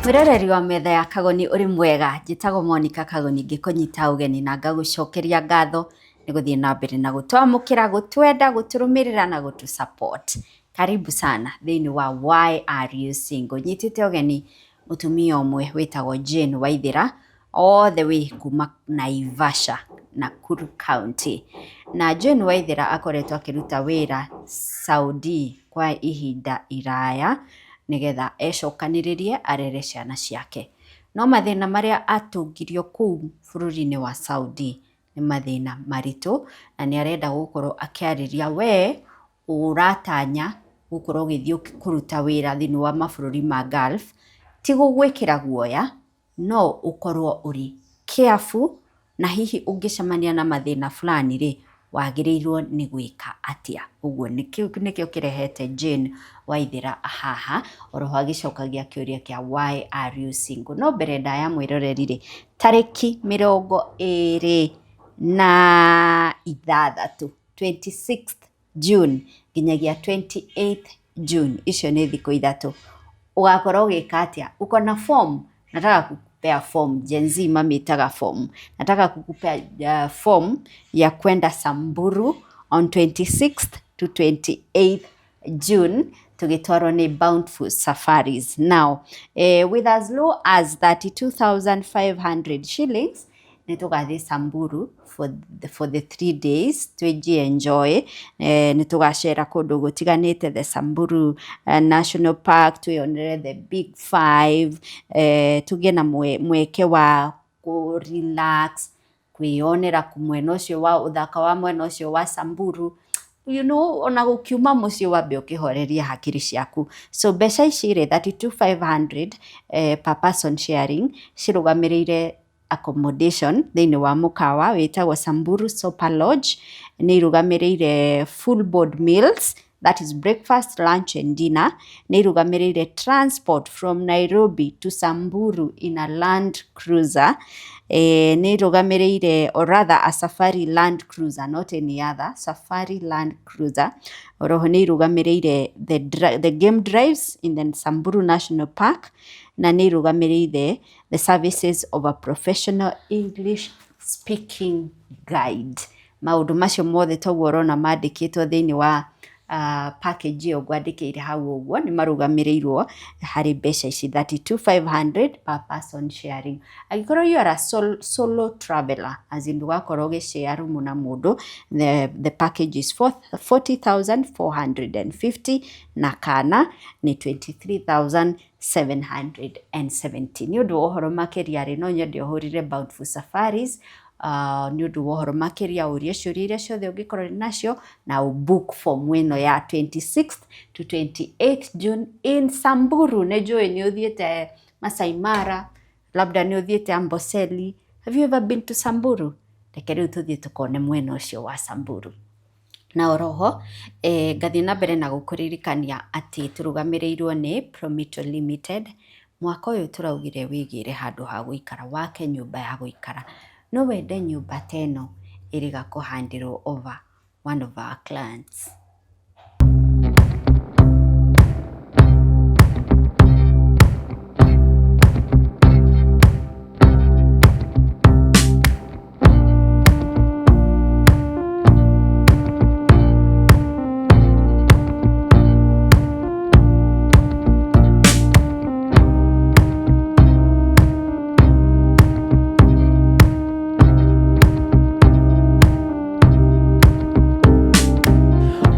Mwĩroreri wa metha ya Kagoni, ũrĩ mwega? Njĩtagwo Monica Kagoni, ngĩkũnyita ũgeni na ngagũcokeria ngatho nĩ gũthiĩ na mbere na gũtwamũkĩra, gũtwenda, gũtũrũmĩrĩra na gũtũ support. Karibu sana thĩinĩ wa Why Are You Single. Nyitĩte ũgeni mũtumia ũmwe wĩtagwo Jane Waithera, all the way kuma Naivasha, Nakuru County. Na Jane Waithera akoretwo akĩruta wĩra Saudi kwa ihinda iraya nĩgetha ecokanĩrĩrie arere ciana ciake. No mathĩna marĩa atũngirio kũu bũrũri-inĩ wa Saudi nĩ mathĩna maritũ, na nĩ arenda gũkorwo akĩarĩria we ũratanya gũkorwo ũgĩthiĩ kũruta wĩra thĩinĩ wa mabũrũri ma Gulf, ti gũgwĩkĩra guoya, no ũkorwo ũrĩ careful, na hihi ũngĩcemania na mathĩna fulani rĩ, wagĩrĩirwo nĩ gwĩka atĩa. Ũguo nĩkĩo kĩrehete Jane Waithera haha, oroho agĩcokagia kĩũria kĩa "Why are you single?" No mbere ndaya, mwĩroreri rĩ, tarĩki 26, 26th June nginyagia 28th June, icio nĩ thikũ 3, ũgakorwo ũgĩka atĩa? Uko na form, nataka kukupea form. Gen Z mamĩtaga form. Nataka kukupea form ya kwenda Samburu on 26th to 28th June, tũgĩtwarwo nĩ Bountiful Safaris. Now, with as low as 32,500 shillings, nĩ tũgathiĩ Samburu for the 3 days, twĩji enjoy. Nĩ tũgacera kũndũ gũtiganĩte, the Samburu National Park, twĩyonere the Big Five, tũgĩe na mweke wa kũ relax, kwĩyonera mwena ũcio wa ũthaka wa mwena ũcio wa Samburu, ona gũkiuma mũciĩ wambe ũkĩhorerie hakiri ciaku. So mbeca ici rĩ, 32,500 per person sharing, cirũgamĩrĩire accommodation thĩinĩ wa mũkawa wĩtagwo Samburu Sopa Lodge, nĩ irũgamĩrĩire full board meals, that is breakfast, lunch and dinner, nĩ irũgamĩrĩire transport from Nairobi to Samburu in a Land Cruiser, nĩ irũgamĩrĩire, or rather a Safari Land Cruiser, not any other, Safari Land Cruiser. Oroho nĩ irũgamĩrĩire the game drives in the Samburu National Park, na nĩ irũgamĩrĩire the services of a professional English speaking guide. Maũndũ macio mothe toguo ũrona mandĩkĩtwo thĩinĩ wa package ĩyo ngwandĩkĩire hau ũguo, nĩ marũgamĩrĩirwo harĩ mbeca ici 32,500 per person sharing. Angĩkorwo you are a solo traveler, as in ndũgakorwo ũgĩ share room na mũndũ, the package is 40,450, na kana nĩ 23,770. Nĩ ũndũ wa ũhoro makĩria rĩ, no nyende ũhũrĩre Bountiful Safaris nĩ ũndũ wa ũhoro makĩria, ũrie ciũria iria ciothe ũngĩkorwo nacio na ũ book form ĩno ya 26th to 28th June in Samburu. Nĩ njũĩ nĩ ũthiĩte Masai Mara, labda nĩ ũthiĩte Amboseli. Have you ever been to Samburu? Reke rĩu tũthiĩ tũkone mwena ũcio wa Samburu. Na oroho ngathiĩ na mbere na gũkũririkania atĩ tũrũgamĩrĩirwo nĩ Promito Limited. Mwaka ũyũ tũraugire wĩgĩre handũ ha gũikara, wake nyũmba ya gũikara. No wende nyũmba ta ĩno ĩrĩga kũhandĩrwo over one of our clients.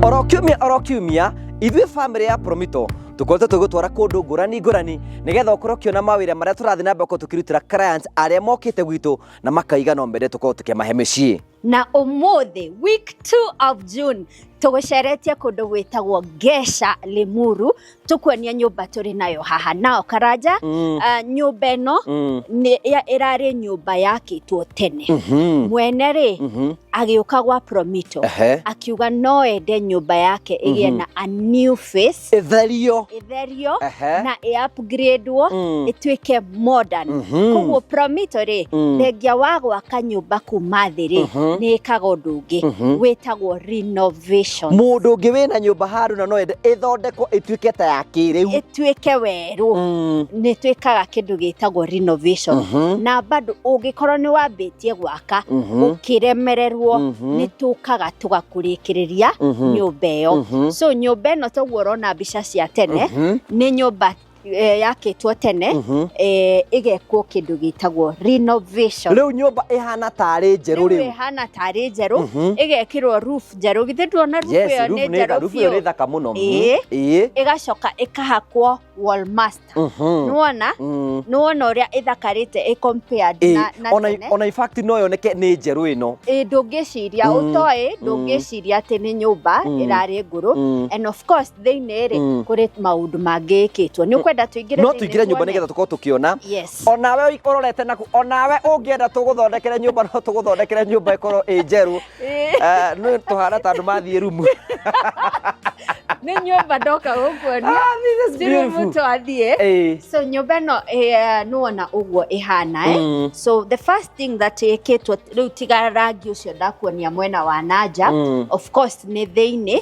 Oro kiumia, oro kiumia, ithuĩ bamĩrĩ ya Promito tũkoretwo tũgĩtwara kũndũ ngũrani ngũrani nĩgetha ũkorwo ũkĩona mawĩra marĩa tũrathiĩ na mbere gũkorwo tũkĩrutĩra clients arĩa mokĩte gwitũ na makaiga no mende tũkorwo tũkĩmahe mĩciĩ. Na ũmũthĩ, week 2 of June, tũgũceretie kũndũ gwĩtagwo Gesha, Limuru, tũkuonia nyũmba tũrĩ nayo haha. Nao Karanja, nyũmba ĩno nĩ ĩrarĩ nyũmba yakĩtwo tene. Mwene rĩ, agĩũka gwa Promito, akiuga no ende nyũmba yake ĩgĩe na a new face. Ĩtherio. Ĩtherio na ĩ-upgradewo, ĩtuĩke modern. Koguo Promito rĩ, thengia wa gwaka nyũmba kuma thĩ rĩ, Nĩ ĩkaga ũndũ ũngĩ wĩtagwo renovation. Mũndũ ũngĩ wĩna nyũmba handũ na no ende ĩthondekwo ĩtuĩke ta ya kĩrĩu. Ĩtuĩke werũ. Nĩ twĩkaga kĩndũ gĩtagwo renovation. Na bado ũngĩkorwo nĩ wambĩtie gwaka ũkĩremererwo, nĩ tũkaga tũgakũrĩkĩrĩria nyũmba ĩyo. So nyũmba ĩno, toguo ũrona mbica cia tene, nĩ nyũmba yakĩtwo tene, ĩgekwo kĩndũ gĩtagwo renovation. Rĩu nyũmba ĩhana tarĩ njerũ. Rĩu Rĩu ĩhana tarĩ njerũ, ĩgekĩrwo roof njerũ. Githĩ nduona roof ĩyo roof nĩ nĩ njerũ roof ĩyo biũ? nĩ thaka mũno. Ĩĩ. Ĩgacoka ĩkahakwo wall master. Nĩwona? Nĩwona ũrĩa ĩthakarĩte ĩ compared na Ona tene? Ona in fact no yoneke nĩ njerũ ĩno. Ĩ, ndũngĩciria, ũtoĩ, ndũngĩciria atĩ nĩ nyũmba ĩrarĩ ngũrũ. And of course thĩinĩ rĩ, kũrĩ maũndũ mangĩ ĩkĩtwo. Nĩ ũkwenda tũingĩre No thĩinĩ tũingĩre nyũmba tuone? nĩgetha tũkorwo tũkĩona. Yes. Onawe ũrorete naku, onawe ũngĩenda tũgũthondekere nyũmba, no tũgũthondekere nyũmba ĩkorwo ĩ njerũ. No tũhana ta andũ mathiĩ rumu. Nĩ nyũmba ndoka gũkuonia. Ah, this is Ti rumu beautiful. twathiĩ. So nyũmba ĩno, nĩwona ũguo ĩhana, eh? So the first thing that ĩkĩtwo rĩu, tiga rangi ũcio ndakuonia mwena wa nanja, of course nĩ thĩinĩ,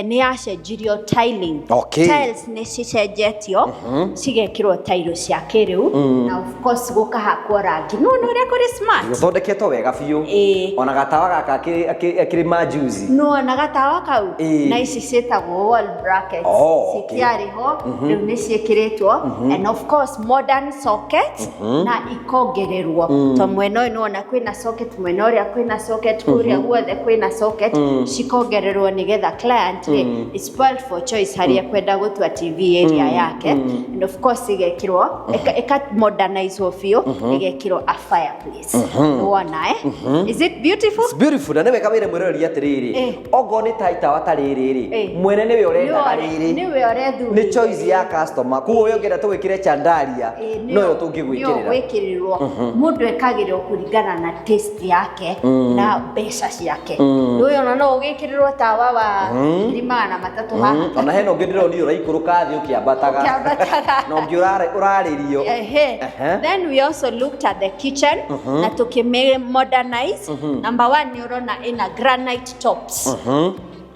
nĩ yacenjirio tiling. Tiles nĩ cicenjetio, cigekĩrwo tairo cia kĩrĩu, na of course gũkahakwo rangi. Nĩwona ũrĩa kũrĩ smart? Gũthondeketwo wega biũ. Ona gatawa gaka akĩrĩ majuzi. Nĩwona gatawa kau? Na ici ciĩtagwo wall brackets. Oh, okay. Citiarĩ ho, rĩu nĩ ciĩkĩrĩtwo, and of course modern socket na ikongererwo, to mwena ũyũ nĩwona kwĩna socket, mwena ũrĩa kwĩna socket, kũrĩa guothe kwĩna socket, cikongererwo nĩgetha client rĩ is spoiled for choice harĩa kwenda gũtua TV area yake. And of course ĩgekĩrwo, ĩka modernizwo biũ, ĩgekĩrwo a fireplace. Nĩwona, eh? Is it beautiful? It's beautiful, na nĩ wega wĩre mwĩroreri atĩrĩrĩ, ongorwo nĩ ta itawa ta rĩrĩ rĩ, mwene nĩwe ũrendaga rĩrĩ. Nĩwe ũrethurĩire. Nĩ choice ya customer, koguo we ũngĩenda tũgwĩkĩre chandaria, noyo tũngĩgwĩkĩrĩra. Gwĩkĩrĩrwo. Mũndũ ekagĩrwo kũringana na taste yake na mbeca ciake. Ndũĩ ona no ũgĩkĩrĩrwo tawa wa 300,000 haha. Ona hena ũngĩ ndĩronire ũraikũrũka thĩ ũkĩambataga. Ũkĩambataga. Na ũngĩ ũrarĩrio. Ehe. Then we also looked at the kitchen na tukime modernize. Number one, nĩ ũrona ĩna granite tops.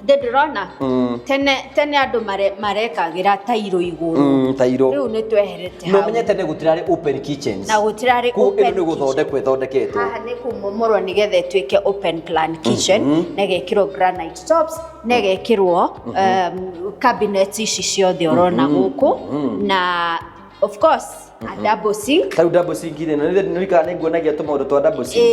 Ndĩ ndĩrona tene tene andũ marekagĩra tairo igũrũ. Tairo. Rĩu nĩ tweherete No hau. menye tene gũtirarĩ open kitchens. Na gũtirarĩ Koguo ĩno open nĩ gũthondekwo ĩthondeketwo. Haha nĩ kũmomorwo nĩgetha ĩtuĩke open plan kitchen, na ĩgekĩrwo granite tops, na ĩgekĩrwo cabinets ici ciothe ũrona gũkũ, na of course a double sink. Ta rĩu double sink rĩ, na nĩ nĩ nguonagia tũmaũndũ twa double sink.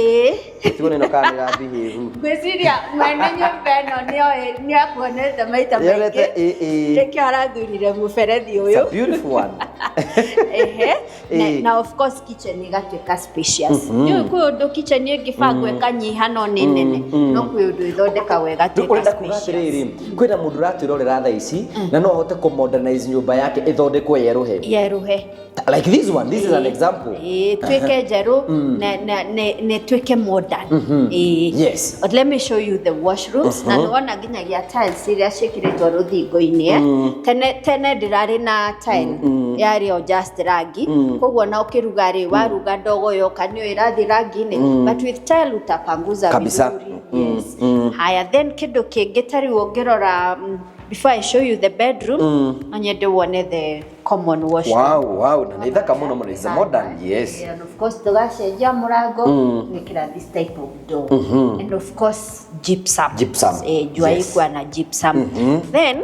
Tigwo nĩ ĩno kana nĩ ĩrabehave. Ngwĩciria mwene nyũmba ĩno nĩoĩ, nĩakuonete maita Yonete, maingĩ. ĩĩ. Nĩkĩo arathurire mũberethi It's ũyũ. a beautiful one. Ehe. Na of course kitchen ĩgatuĩka spacious. Nĩũĩ kwĩ ũndũ kitchen ĩngĩbangwo ĩkanyiha no nĩ nene, no kwĩ ũndũ ĩthondekagwo ĩgatuĩka Ũrenda kuga spacious. atĩrĩrĩ, kwĩna mũndũ ũratwĩrorera thaa ici na no ahote kũ modernize nyũmba yake ĩthondekwo yerũhe Yerũhe. like this one. This is an example. Ĩĩ, tuĩke njerũ na ĩtuĩke modern. Ĩĩ. But let me show you the washrooms. Na nĩwona nginyagia tiles iria ciĩkĩrĩtwo rũthingo-inĩ, eh? Tene tene ndĩrarĩ na tile, yarĩ o just rangi, koguo na ũkĩruga rĩ, waruga ndogo yoka nĩyo ĩrathiĩ rangi-inĩ, but with tile utapanguza Kabisa. vizuri. Yes. Haya, then kĩndũ kĩngĩ ta rĩu ũngĩrora, before I show you the bedroom, no nyende wone the common washroom. Wow, na nĩ thaka mũno mũno. It's a modern, yes. And of course tugacenjia mũrango, gwĩkĩra this type of door, and of course gypsum. Gypsum. Jua ikuwa na gypsum. Then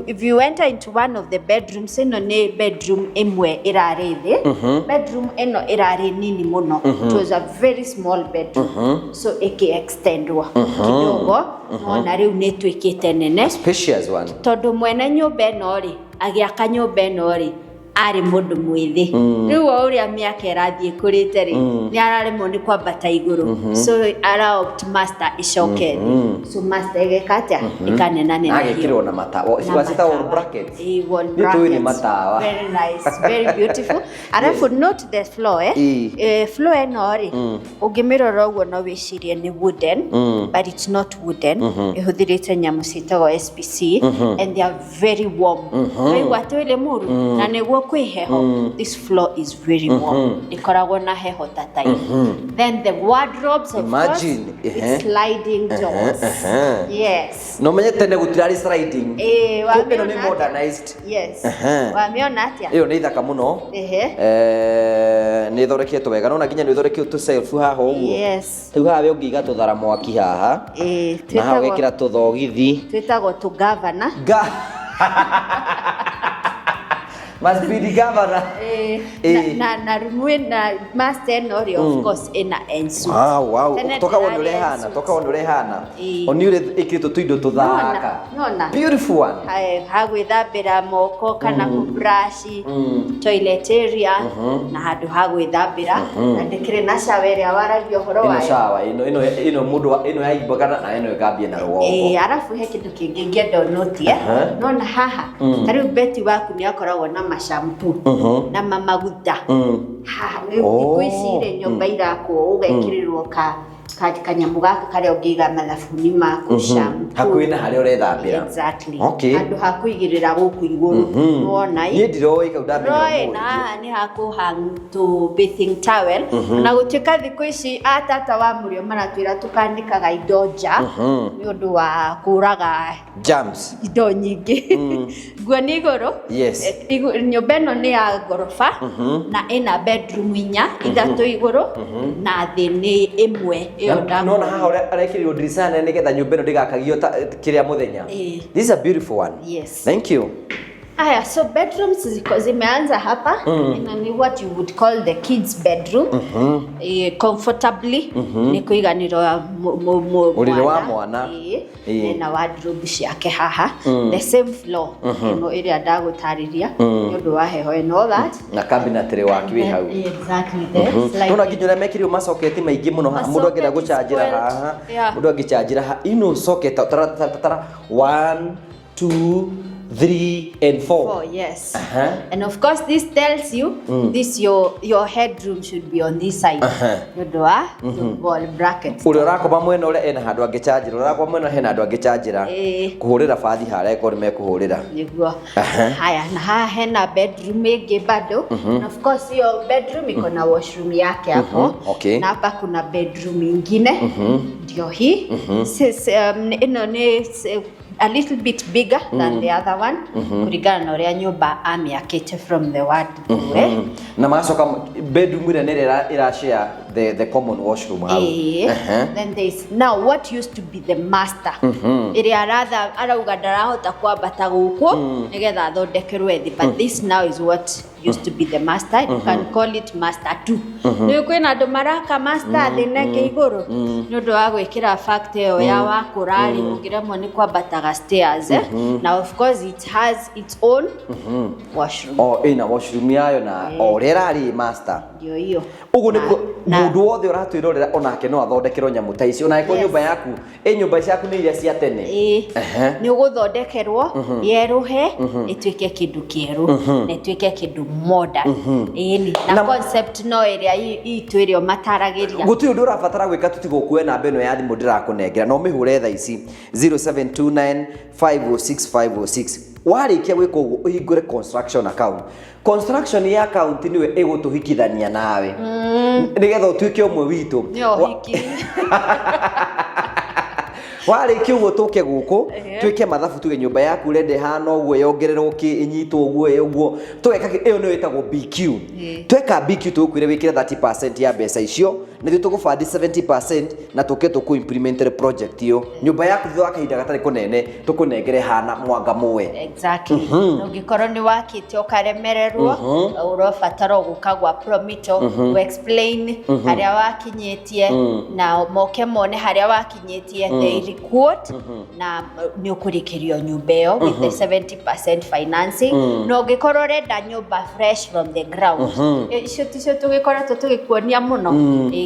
if you enter into one of the bedrooms, ĩno nĩ bedroom ĩmwe ĩrarĩ thĩ. Bedroom ĩno ĩrarĩ nini mũno. It was a very small bedroom, so ĩkĩ extendwo kidogo, nona rĩu nĩ ĩtuĩkĩte nene. Spacious one. Tondũ mwene nyũmba ĩno rĩ, agĩaka nyũmba ĩno rĩ, arĩ mũndũ mwĩthĩ. Rĩu o ũrĩa mĩaka ĩrathiĩ ĩkũrĩte rĩ, nĩ araremwo nĩ kwambata igũrũ, so ara opt master ĩcoke thĩ. So master ĩgeka atĩa? Ĩkanenanenehio. Agekĩrwo na matawa. Na Wacita wall matawa. brackets. Ĩĩ, wall Nĩ tũĩ nĩ brackets. matawa. Very nice, very beautiful. Alafu note the floor, eh? Floor ĩno rĩ, ũngĩmĩrora ũguo no wĩcirie nĩ wooden, but it's not wooden. Ĩhũthĩrĩte nyamũ ciĩtagwo SPC, and they are very warm. Waigua atĩ ũrĩ mũru na nĩguo kwĩ heho, this floor is very warm, ĩkoragwo na heho ta tairo. Then the wardrobes, of Imagine, course, ehe. with sliding doors. Yes. No menye tene gũtirarĩ sliding. Ĩĩ, Kumbe ĩno nĩ wamĩona atĩa? modernized. Yes. Ehe. Wamĩona atĩa? Ĩyo nĩ thaka mũno. Nĩ ĩthondeketwo wega, nona nginya nĩ ĩthondeketwo tũ shelf haha ũguo. Rĩu haha we ũngĩiga tũthara mwaki haha na haha ũgekĩra tũthogithi. Twĩtagwo tũgavana. Ga must be the governor. Na rumu ĩna master ĩno rĩ, of course ĩna ensuite. Wow. Tene Toka wone ndĩrarĩ ũrĩa ĩhana, ensuite. toka wone ũrĩa ĩhana. Oni ũrĩa ĩkĩrĩtwo tũindo tũthaka. Nona. Beautiful one. Ha gwĩthambĩra moko kana kũbrush, toilet area na handũ ha gwĩthambĩra, na ndĩkĩrĩ na shower ĩrĩa waragia ũhoro Ĩno wayo. shower ĩno ĩno ĩno mũndũ ĩno yaimbaga na ĩno ĩgambia na rũgongo. Arabu he kĩndũ kĩngĩ ingĩenda ũnotie. Nona haha, ta rĩu Betty waku nĩ akoragwo na mashampoo na mamaguta haha. Rĩu thikũ ici rĩ, nyũmba irakwo ũgekĩrĩrwo ka kanyamũ gaka karĩa ũngĩiga mathabuni maku, shampoo. Hakuhĩ na harĩa ũrethambĩra. Exactly. Okay. Handũ ha kũigĩrĩra gũkũ igũrũ, nĩwona? Niĩ ndiroĩ kau ndamenya Roĩ ũmũthĩ. na haha nĩ hakũhang tũ bathing towel, na gũtuĩka thikũ ici atata wa mũrĩo maratwĩra tũkanĩkaga indo nja nĩ ũndũ wa kũraga Germs. indo nyingĩ. Nguo nĩ igũrũ. Nyũmba ĩno nĩ ya ngoroba na ĩna bedroom inya, ithatũ igũrũ na thĩ nĩ ĩmwe ĩyo. Nona haha ũrĩa arekĩrirwo ndirica nene nĩgetha nyũmba ĩno ndĩgakagio ta kĩrĩa mũthenya. This is a beautiful one. Yes. Thank you. Haya, so bedrooms ziko zimeanza hapa, na ni what you would call the kids bedroom. Comfortably nĩ kũiganĩrwo Ũrĩrĩ wa mwana. Na wardrobe ciake haha, the same floor ĩno ĩrĩa ndagũtarĩria nĩ ũndũ wa heho and all that. Na cabinetry waki wĩ hau. Exactly, the sliding. Nona nginya ũrĩa mekĩrirwo macoketi maingĩ mũno haha, mũndũ angĩenda Masocket gũcanjĩra spoiled. haha, mũndũ angĩcanjĩra haha ino socket tara tara tara, 1 2 3 and 4. Four, yes. And of course, this tells you this your headroom should be on this side. Nĩ ũndũ wa wall brackets. Ũrĩa ũrakoma mwena ũrĩa ena handũ angĩcanjĩra, ũrĩa ũrakoma mwena hena handũ angĩcanjĩra. Kũhũrĩra bathi harĩa ĩkorwo nĩ mekũhũrĩra. Nĩguo. Haya, na haha hena bedroom ĩngĩ bado. And of course hiyo bedroom iko na washroom yake hapo. Na hapa kuna bedroom ingine. Ndio hii. Ĩno nĩ a little bit bigger than the other one kũringana na ũrĩa nyũmba amĩakĩte from the word go, eh? Na magacoka bedroom ĩrĩa nĩ ĩrĩa ĩra share the common washroom hau. Then there is now what used to be the master ĩrĩa aratha arauga ndarahota kwambata gũkũ nĩgetha athondekerwo thĩ, but this now is what used to be the master. You can call it master two. Nĩ kwĩna andũ maraka master thĩ na ĩngĩ igũrũ nĩ ũndũ wa gwĩkĩra fact ĩyo ya wakũra rĩ, ũngĩremwo nĩ kwambataga stairs, eh? Na of course it has its own washroom. O ĩna washroom yayo na o ũrĩa ĩrarĩ master. Ndio hiyo. Ũguo nĩguo Na- mũndũ wothe ũratwĩrorera onake no athondekerwo nyamũ ta ici, ona angĩkorwo nyũmba yaku ĩ nyũmba ciaku nĩ iria cia tene. Nĩ ũgũthondekerwo yerũhe, ĩtuĩke kĩndũ kĩerũ na ĩtuĩke kĩndũ modern, ĩni na concept no ĩrĩa itũ ĩrĩa mataragĩria. Gũtirĩ ũndũ ũrabatara gwĩka tũtigũkue namba ĩno ya thimũ ndĩrakũnengera, na ũmĩhũre thaa ici 0729 506 506. Warĩkia gwĩka ũguo, ũhingũre construction account. Construction ya account nĩwe ĩgũtũhikithania nawe nĩgetha ũtuĩke ũmwe witũ. Nĩ ũhiki. Warĩkia ũguo, tũke gũkũ twĩke mathabu, tuge nyũmba yaku ũrenda ĩhana ũguo, yongererwo kĩ, ĩnyitwo ũguo, ĩ ũguo, tũgeka ĩyo nĩyo ĩtagwo BQ. Tweka BQ, tũgũkwĩre wĩkĩre 30% ya mbeca icio, na ithuĩ tũgũbandi 70% na tũke tũkũ implement project ĩyo. Nyũmba yaku thutha wa kahinda gatarĩ kũnene tũkũnengere hana mwanga mũwe. Exactly. Na ũngĩkorwo nĩ wakĩte ũkaremererwo, ũrabatara gũka gwa Promito explain harĩa wakinyĩtie na moke mone harĩa wakinyĩtie, they requote na nĩ ũkũrĩkĩrio nyũmba ĩyo with the 70% financing. Na ũngĩkorwo ũrenda nyũmba fresh from the ground, icio ticio tũgĩkoretwo tũgĩkuonia mũno.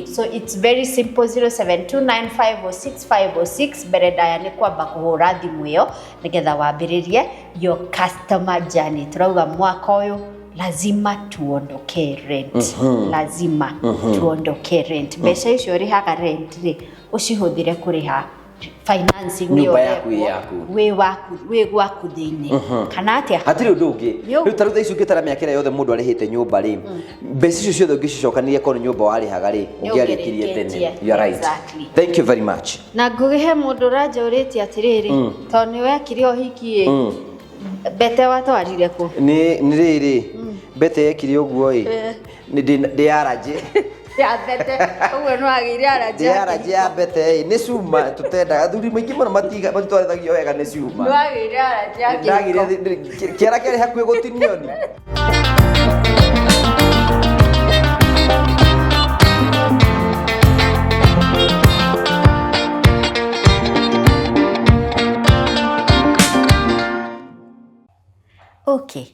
So it's very simple, 0729506506. Mbere ndaya nĩ kwamba kũhũra thimũ ĩyo nĩgetha wambĩrĩrie your customer journey. Tũrauga mwaka ũyũ lazima tuondokee rent, lazima tuondokee rent. Mbeca icio ũrĩhaga rent rĩ, ũcihũthĩre kũrĩha Financing ĩyo Nyũmba yaku ĩ ũrekwo, yaku. Wĩ waku, wĩ gwaku thĩinĩ. Kana atĩa? Hatirĩ ũndũ ũngĩ. Nĩ ũguo. Rĩu ta rĩu thaa ici ũngĩtara mĩaka ĩrĩa yothe mũndũ arĩhĩte nyũmba rĩ, mbeca icio ciothe ũngĩcicokanĩria korwo nĩ nyũmba warĩhaga rĩ, Nĩ ũngĩarĩkirie tene. ũngĩrĩkĩtie. You are right. Exactly. Thank you very much. Na ngũgĩhe mũndũ ũranjũrĩtie atĩrĩrĩ, tondũ nĩ wekire ũhiki ĩ, mbete watwarire kũ? Nĩ rĩrĩ, mbete yekire ũguo ĩ, nĩ ndĩ arajĩ. Ya mbete, ũguo nĩ wagĩire arajĩ Ndĩ arajĩ ya mbete ĩ, nĩ cuma tũtendaga. Athuri maingĩ mũno matitwarithagio wega nĩ cuma. Nĩ wagĩire arajĩ ya kĩhiko. Ndagire kĩara kĩarĩ hakuhĩ gũtinio ni. Okay.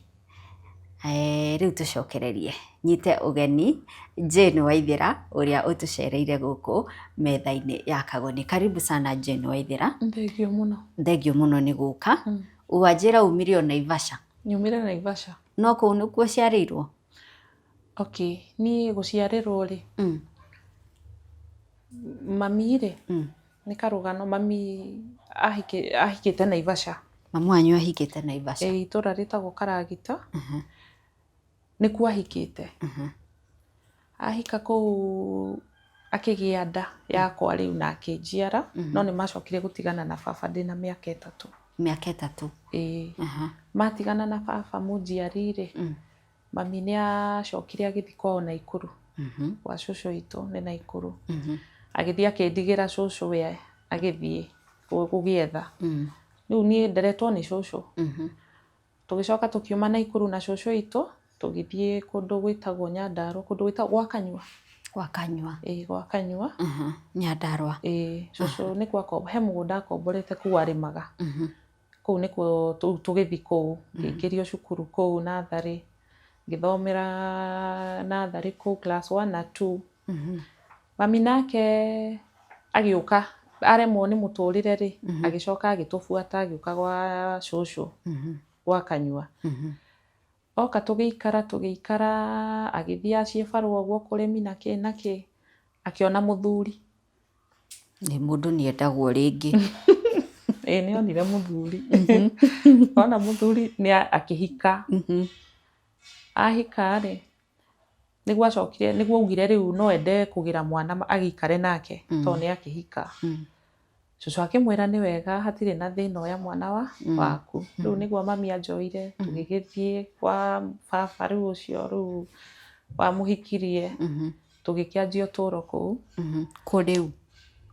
Rĩu tũcokererie nyite ũgeni Jane Waithera ũrĩa ũtũcereire gũkũ metha-inĩ ya Kagoni. Karibu sana Jane Waithera. Thengio mũno. Thengio mũno nĩ gũka. Wanjĩra umire o Naivasha. Nyumire Naivasha. No kũu nĩkuo ũciarĩirwo? Okay, niĩ gũciarĩrwo rĩ, mami rĩ, nĩ karũgano, mami ahikĩte Naivasha. Mamu wanyu ahikĩte Naivasha? Ĩ, itũra rĩtagwo Karagita. Nĩkuo ahikĩte. Ahika kũu akĩgĩa nda yakwa rĩu na akĩnjiara, no nĩ macokire gũtigana na baba ndĩna mĩaka 3. Mĩaka 3? Ĩĩ. Matigana na baba mũnjiari rĩ, mami nĩ acokire agĩthiĩ kwao Naikuru. Gwa cũcũ witũ nĩ Naikuru. Agĩthiĩ akĩndigĩra cũcũ we agĩthiĩ gũgĩetha. Rĩu niĩ nderetwo nĩ cũcũ. Tũgĩcoka tũkiuma Naikuru na cũcũ witũ, tũgĩthiĩ kũndũ gwĩtagwo Nyandarua, kũndũ gwĩtagwo gwa Kanyua. Gwa Kanyua. Ĩĩ, gwa Kanyua. Nyandarua. Ĩĩ, cũcũ nĩkuo he mũgũnda akomborete kũu arĩmaga. Kũu nĩkuo tũgĩthiĩ kũu, ngĩingĩrio cukuru kũu natharĩ, ngĩthomera natharĩ kũu class 1 na 2. Mami nake agĩũka, aremwo nĩ mũtũrĩre rĩ, agĩcoka agĩtũbuata agĩũka gwa cũcũ, gwa Kanyua. Oka tũgĩikara, tũgĩikara, agĩthiĩ aciĩ barũa ũguo kũrĩmi na kĩ na kĩ, akĩona mũthuri. Nĩ mũndũ nĩendagwo rĩngĩ. Ĩĩ, nĩonire mũthuri. Ona mũthuri nĩ akĩhika. Ahika rĩ, nĩguo acokire, nĩguo augire rĩu no ende kũgĩra mwana agĩikare nake, tondũ nĩ akĩhika. Cũcũ akĩmwĩra nĩ wega, hatirĩ na thĩna oya mwana waku. Rĩu nĩguo mami anjoire, tũgĩgĩthiĩ kwa baba rĩu ũcio rĩu wamũhikirie, tũgĩkĩanjia ũtũũro kũu. Kũ rĩu?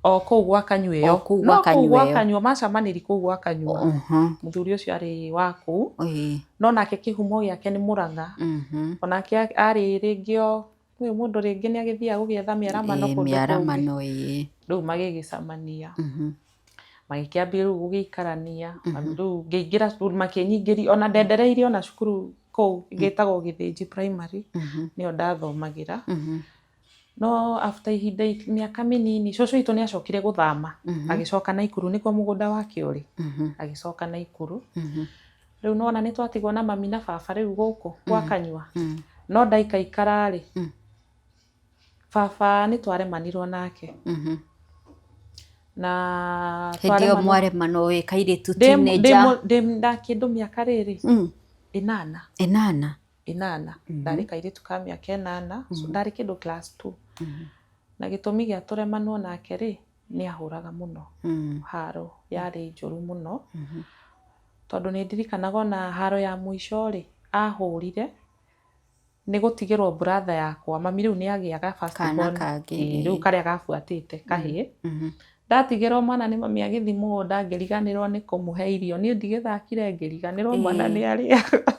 O kũu gwa Kanyua ĩyo. O kũu No gwa kũu Kanyua gwa ĩyo. Kanyua, macamanĩri kũu gwa Kanyua. Mũthuri ũcio arĩ wa kũu. No nake kĩhumo gĩake nĩ Mũrang'a. Onake arĩ rĩngĩ o, ũyũ mũndũ rĩngĩ nĩ agĩthiaga gũgĩetha mĩaramano kũndũ kũngĩ. Mĩaramano, ĩĩ. Rĩu magĩgĩcemania. Magĩkĩambia rĩu gũgĩikarania. Rĩu ngĩingĩra cukuru, makĩnyingĩria, ona ndendereirie ona cukuru kũu ĩtagwo Gĩthĩnji Primary, nĩyo ndathomagĩra. No after ihinda mĩaka mĩnini, cũcũ witũ nĩ acokire gũthama, agĩcoka Naikuru, nĩkuo mũgũnda wake ũrĩ. Agĩcoka Naikuru. Rĩu nĩwona nĩ twatigwo na mami na baba rĩu gũkũ gwa Kanyua. No ndaikaikara rĩ, baba nĩ twaremanirwo nake. Na Hĩndĩ ĩyo twaremanwo mwaremanwo wĩ kairĩtu teenager. Nda kĩndũ mĩaka rĩrĩ, 8. 8. 8. Ndarĩ kairĩtu ka mĩaka 8, so ndarĩ kĩndũ class 2. Na gĩtũmi gĩa tũremanwo nake rĩ, nĩ ahũraga mũno. Haro yarĩ njũru mũno. Tondũ nĩ ndirikanaga ona haro ya mũico rĩ, ahũrire nĩ gũtigĩrwo brother yakwa. Mami rĩu nĩ agĩaga first Kana born. kangĩ, Ĩĩ, rĩu karĩa gabuatĩte kahĩĩ. Ndatigĩrwo mwana nĩ mami agĩthiĩ mũgũnda ngĩriganĩrwo nĩ kũmũhe irio. Niĩ ndigĩthakire ngĩriganĩrwo mwana nĩ arĩaga.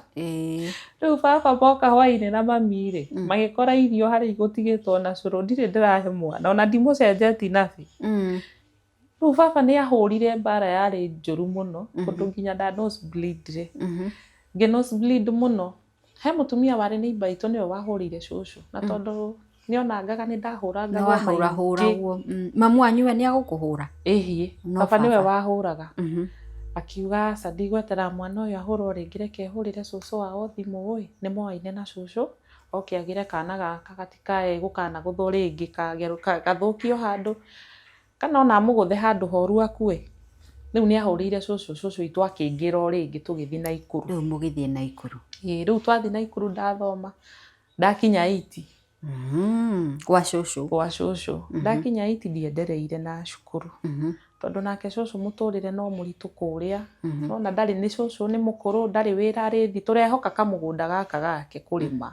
Rĩu baba moka hwainĩ na mami rĩ, magĩkora irio harĩa igũtigĩtwo na cũrũ, ndirĩ ndĩrahe mwana, ona ndimũcenjetie nabi. Rĩu baba nĩ ahũrire mbara yarĩ njũru mũno, kũndũ nginya nda nosebleed rĩ. Ngĩ nosebleed mũno. He mũtumia warĩ neighbor itũ nĩwe wahũrire cũcũ, na tondũ nĩonangaga nĩ ndahũrangagwo Nĩ wahũrahũragwo. Mamu wanyu we nĩ agũkũhũra? Ĩhiĩ. No Baba nĩwe baba. wahũraga. Akiuga aca ndigweterera mwana ũyũ ahũrwo rĩngĩ, reke hũrĩre cũcũ wao thimũ ĩ, nĩ moaine na cũcũ, oke agĩre kana gaka gatikae gũkanagũthwo rĩngĩ, gathũkio handũ. Kana ona amũgũthe handũ horu akue. Rĩu nĩ ahũrĩire cũcũ, cũcũ witũ akĩingĩra o rĩngĩ tũgĩthiĩ Naikuru. Rĩu mũgĩthiĩ Naikuru. Ĩĩ, rĩu twathiĩ Naikuru ndathoma, ndakinya eight. Gwa cũcũ. Gwa cũcũ. Ndakinya eight ndiendereire na cukuru. Tondũ nake cũcũ mũtũrĩre no mũritũ kũrĩa. Nĩwona ndarĩ, nĩ cũcũ nĩ mũkũrũ, ndarĩ wĩra arĩthi, tũrehoka kamũgũnda gaka gake kũrĩma.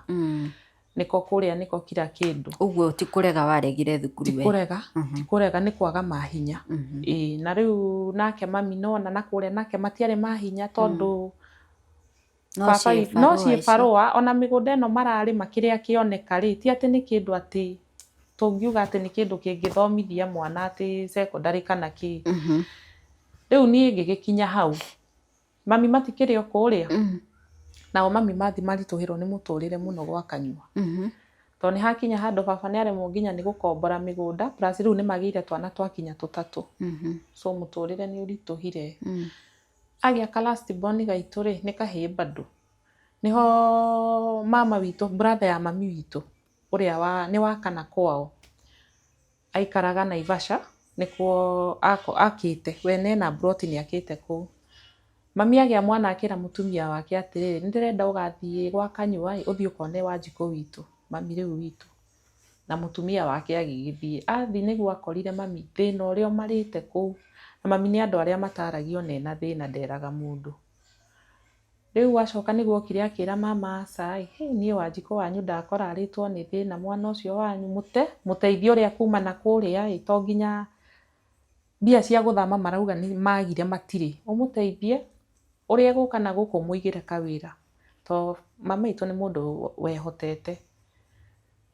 Nĩko kũrĩa nĩko kira kĩndũ. Ũguo ti kũrega waregire thukuru we? Ti kũrega, ti kũrega nĩ kwaga mahinya. Ĩĩ, na rĩu nake mami nĩwona na kũrĩa nake matiarĩ mahinya tondũ baba no ciĩbarũa, ona mĩgũnda ĩno mararĩma kĩrĩa kĩoneka rĩ, ti atĩ nĩ kĩndũ atĩ tũngiuga atĩ nĩ kĩndũ kĩngĩthomithia mwana atĩ secondary kana kĩ. Rĩu niĩ ngĩgĩkinya hau, mami matikĩrĩ o kũrĩa, nao mami mathiĩ maritũhĩrwo nĩ mũtũrĩre mũno gwa kanyua. Tondũ nĩ hakinya handũ baba nĩ aremwo nginya nĩ gũkombora mĩgũnda, plus rĩu nĩ magĩire twana twakinya tũtatũ. So mũtũrĩre nĩ ũritũhire. Agĩa ka last born gaitũ rĩ, nĩ kahĩĩ bado. Nĩho mama witũ, brother ya mami witũ, ũrĩa wa, nĩ wa kana kwao, aikaraga Naivasha, nĩkuo akĩte, we ena plot nĩ akĩte kũu. Mami agĩa mwana akĩra mũtumia wake atĩrĩrĩ, nĩ ndĩrenda ũgathiĩ gwa kanyua ĩ, ũthiĩ ũkone Wanjikũ witũ, mami rĩu witũ. Na mũtumia wake agĩgĩthiĩ. Athiĩ nĩguo akorire mami thĩna ũrĩa ũmarĩte kũu. Na mami nĩ andũ arĩa mataragio ona ena thĩna nderaga mũndũ. Rĩu acoka nĩguo okire akĩra mama aca ĩ, hĩ niĩ Wanjikũ wanyu ndakora arĩtwo nĩ thĩna mwana ũcio wanyu, mũte, mũteithie ũrĩa kuma na kũrĩa ĩ, to nginya mbia cia gũthama marauga nĩ magire matirĩ. Ũmũteithie, ũrĩa egũka na gũkũ ũmũigĩre kawĩra. To mama witũ nĩ mũndũ wehotete.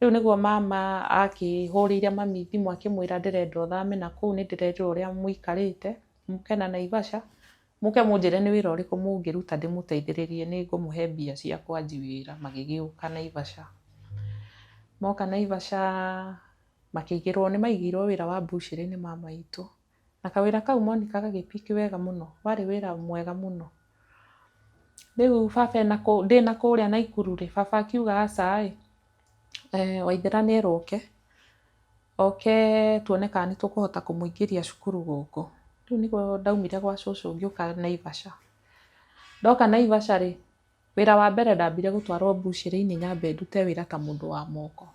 Rĩu nĩguo mama akĩhũrĩire mami thimũ akĩmwĩra ndĩrenda ũthame na kũu nĩ ndĩrerirwo ũrĩa mũikarĩte, mũke na Naivasha, mũke mũnjĩre nĩ wĩra ũrĩkũ mũngĩruta ndĩmũteithĩrĩrie nĩ ngũmũhe mbia cia kwanji wĩra. Magĩgĩũka Naivasha. Moka Naivasha makĩigĩrwo, nĩ maigĩirwo wĩra wa mbucĩrĩ nĩ mama witũ. Na kawĩra kau Monica gagĩpiki wega mũno, warĩ wĩra mwega mũno. Rĩu baba ena kũu, ndĩna kũrĩa Naikuru rĩ, baba akiuga aca ĩ, Waithera nĩ erwo oke, oke tuone kana nĩ tũkũhota kũmũingĩria cukuru gũkũ. Rĩu nĩguo ndaumire gwa cũcũ ngĩũka Naivasha. Ndoka Naivasha rĩ, wĩra wa mbere ndambire gũtwarwo mbucĩrĩ-inĩ nyambe ndute wĩra ta mũndũ wa moko.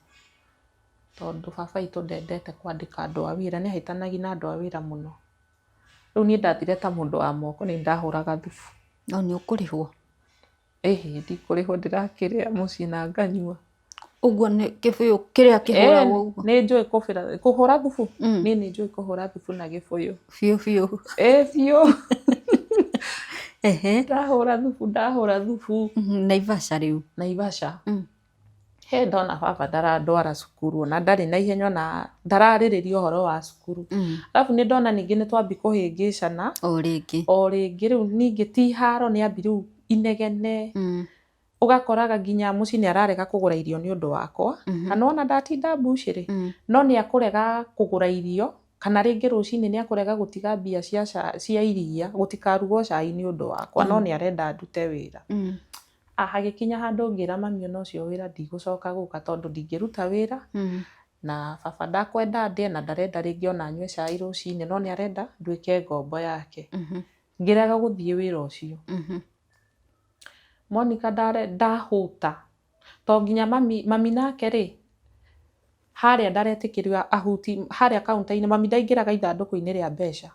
Tondũ baba witũ ndendete kwandĩka andũ a wĩra, nĩ ahĩtanagia na andũ a wĩra mũno. Rĩu niĩ ndathire ta mũndũ wa moko, nĩ ndahũraga thubu. No nĩ ũkũrĩhwo? Ĩhĩ, ndikũrĩhwo ndĩrakĩrĩa mũciĩ na nganyua. Ũguo nĩ kĩbũyũ kĩrĩa kĩhũragwo ũguo? Nĩ njũĩ kũbĩra, kũhũra thubu? Niĩ nĩ njũĩ kũhũra thubu na gĩbũyũ. Biũ biũ. Ĩ biũ. Ndahũra thubu, ndahũra thubu. Naivasha rĩu? Naivasha. He ndona baba ndarandwara cukuru, ona ndarĩ na ihenya ona ndararĩrĩria ũhoro wa cukuru. Arabu nĩ ndona ningĩ nĩ twambi kũhĩngĩcana. O rĩngĩ. O rĩngĩ rĩu ningĩ ti haro nĩ ambi rĩu inegene. Ũgakoraga nginya mũciĩ nĩ ararega kũgũra irio nĩ ũndũ wakwa. Na nĩwona ndatinda mbucĩrĩ. No nĩ akũrega kũgũra irio, kana rĩngĩ rũcinĩ nĩ akũrega gũtiga mbia cia iria, gũtikarugwo cai nĩ ũndũ wakwa, no nĩ arenda ndute wĩra. Hagĩkinya handũ ngĩra mami ona ũcio wĩra ndigũcoka gũka tondũ ndingĩruta wĩra. Na baba ndakwenda ndĩe na ndarenda rĩngĩ ona nyue cai rũcinĩ, no nĩ arenda nduĩke ngombo yake. Ngĩrega gũthiĩ wĩra ũcio. Monica ndahũta. To nginya mami nake rĩ, harĩa ndaretĩkĩrio ahuti, harĩa counter-inĩ, mami ndaingĩraga ithandũkũ-inĩ rĩa mbeca.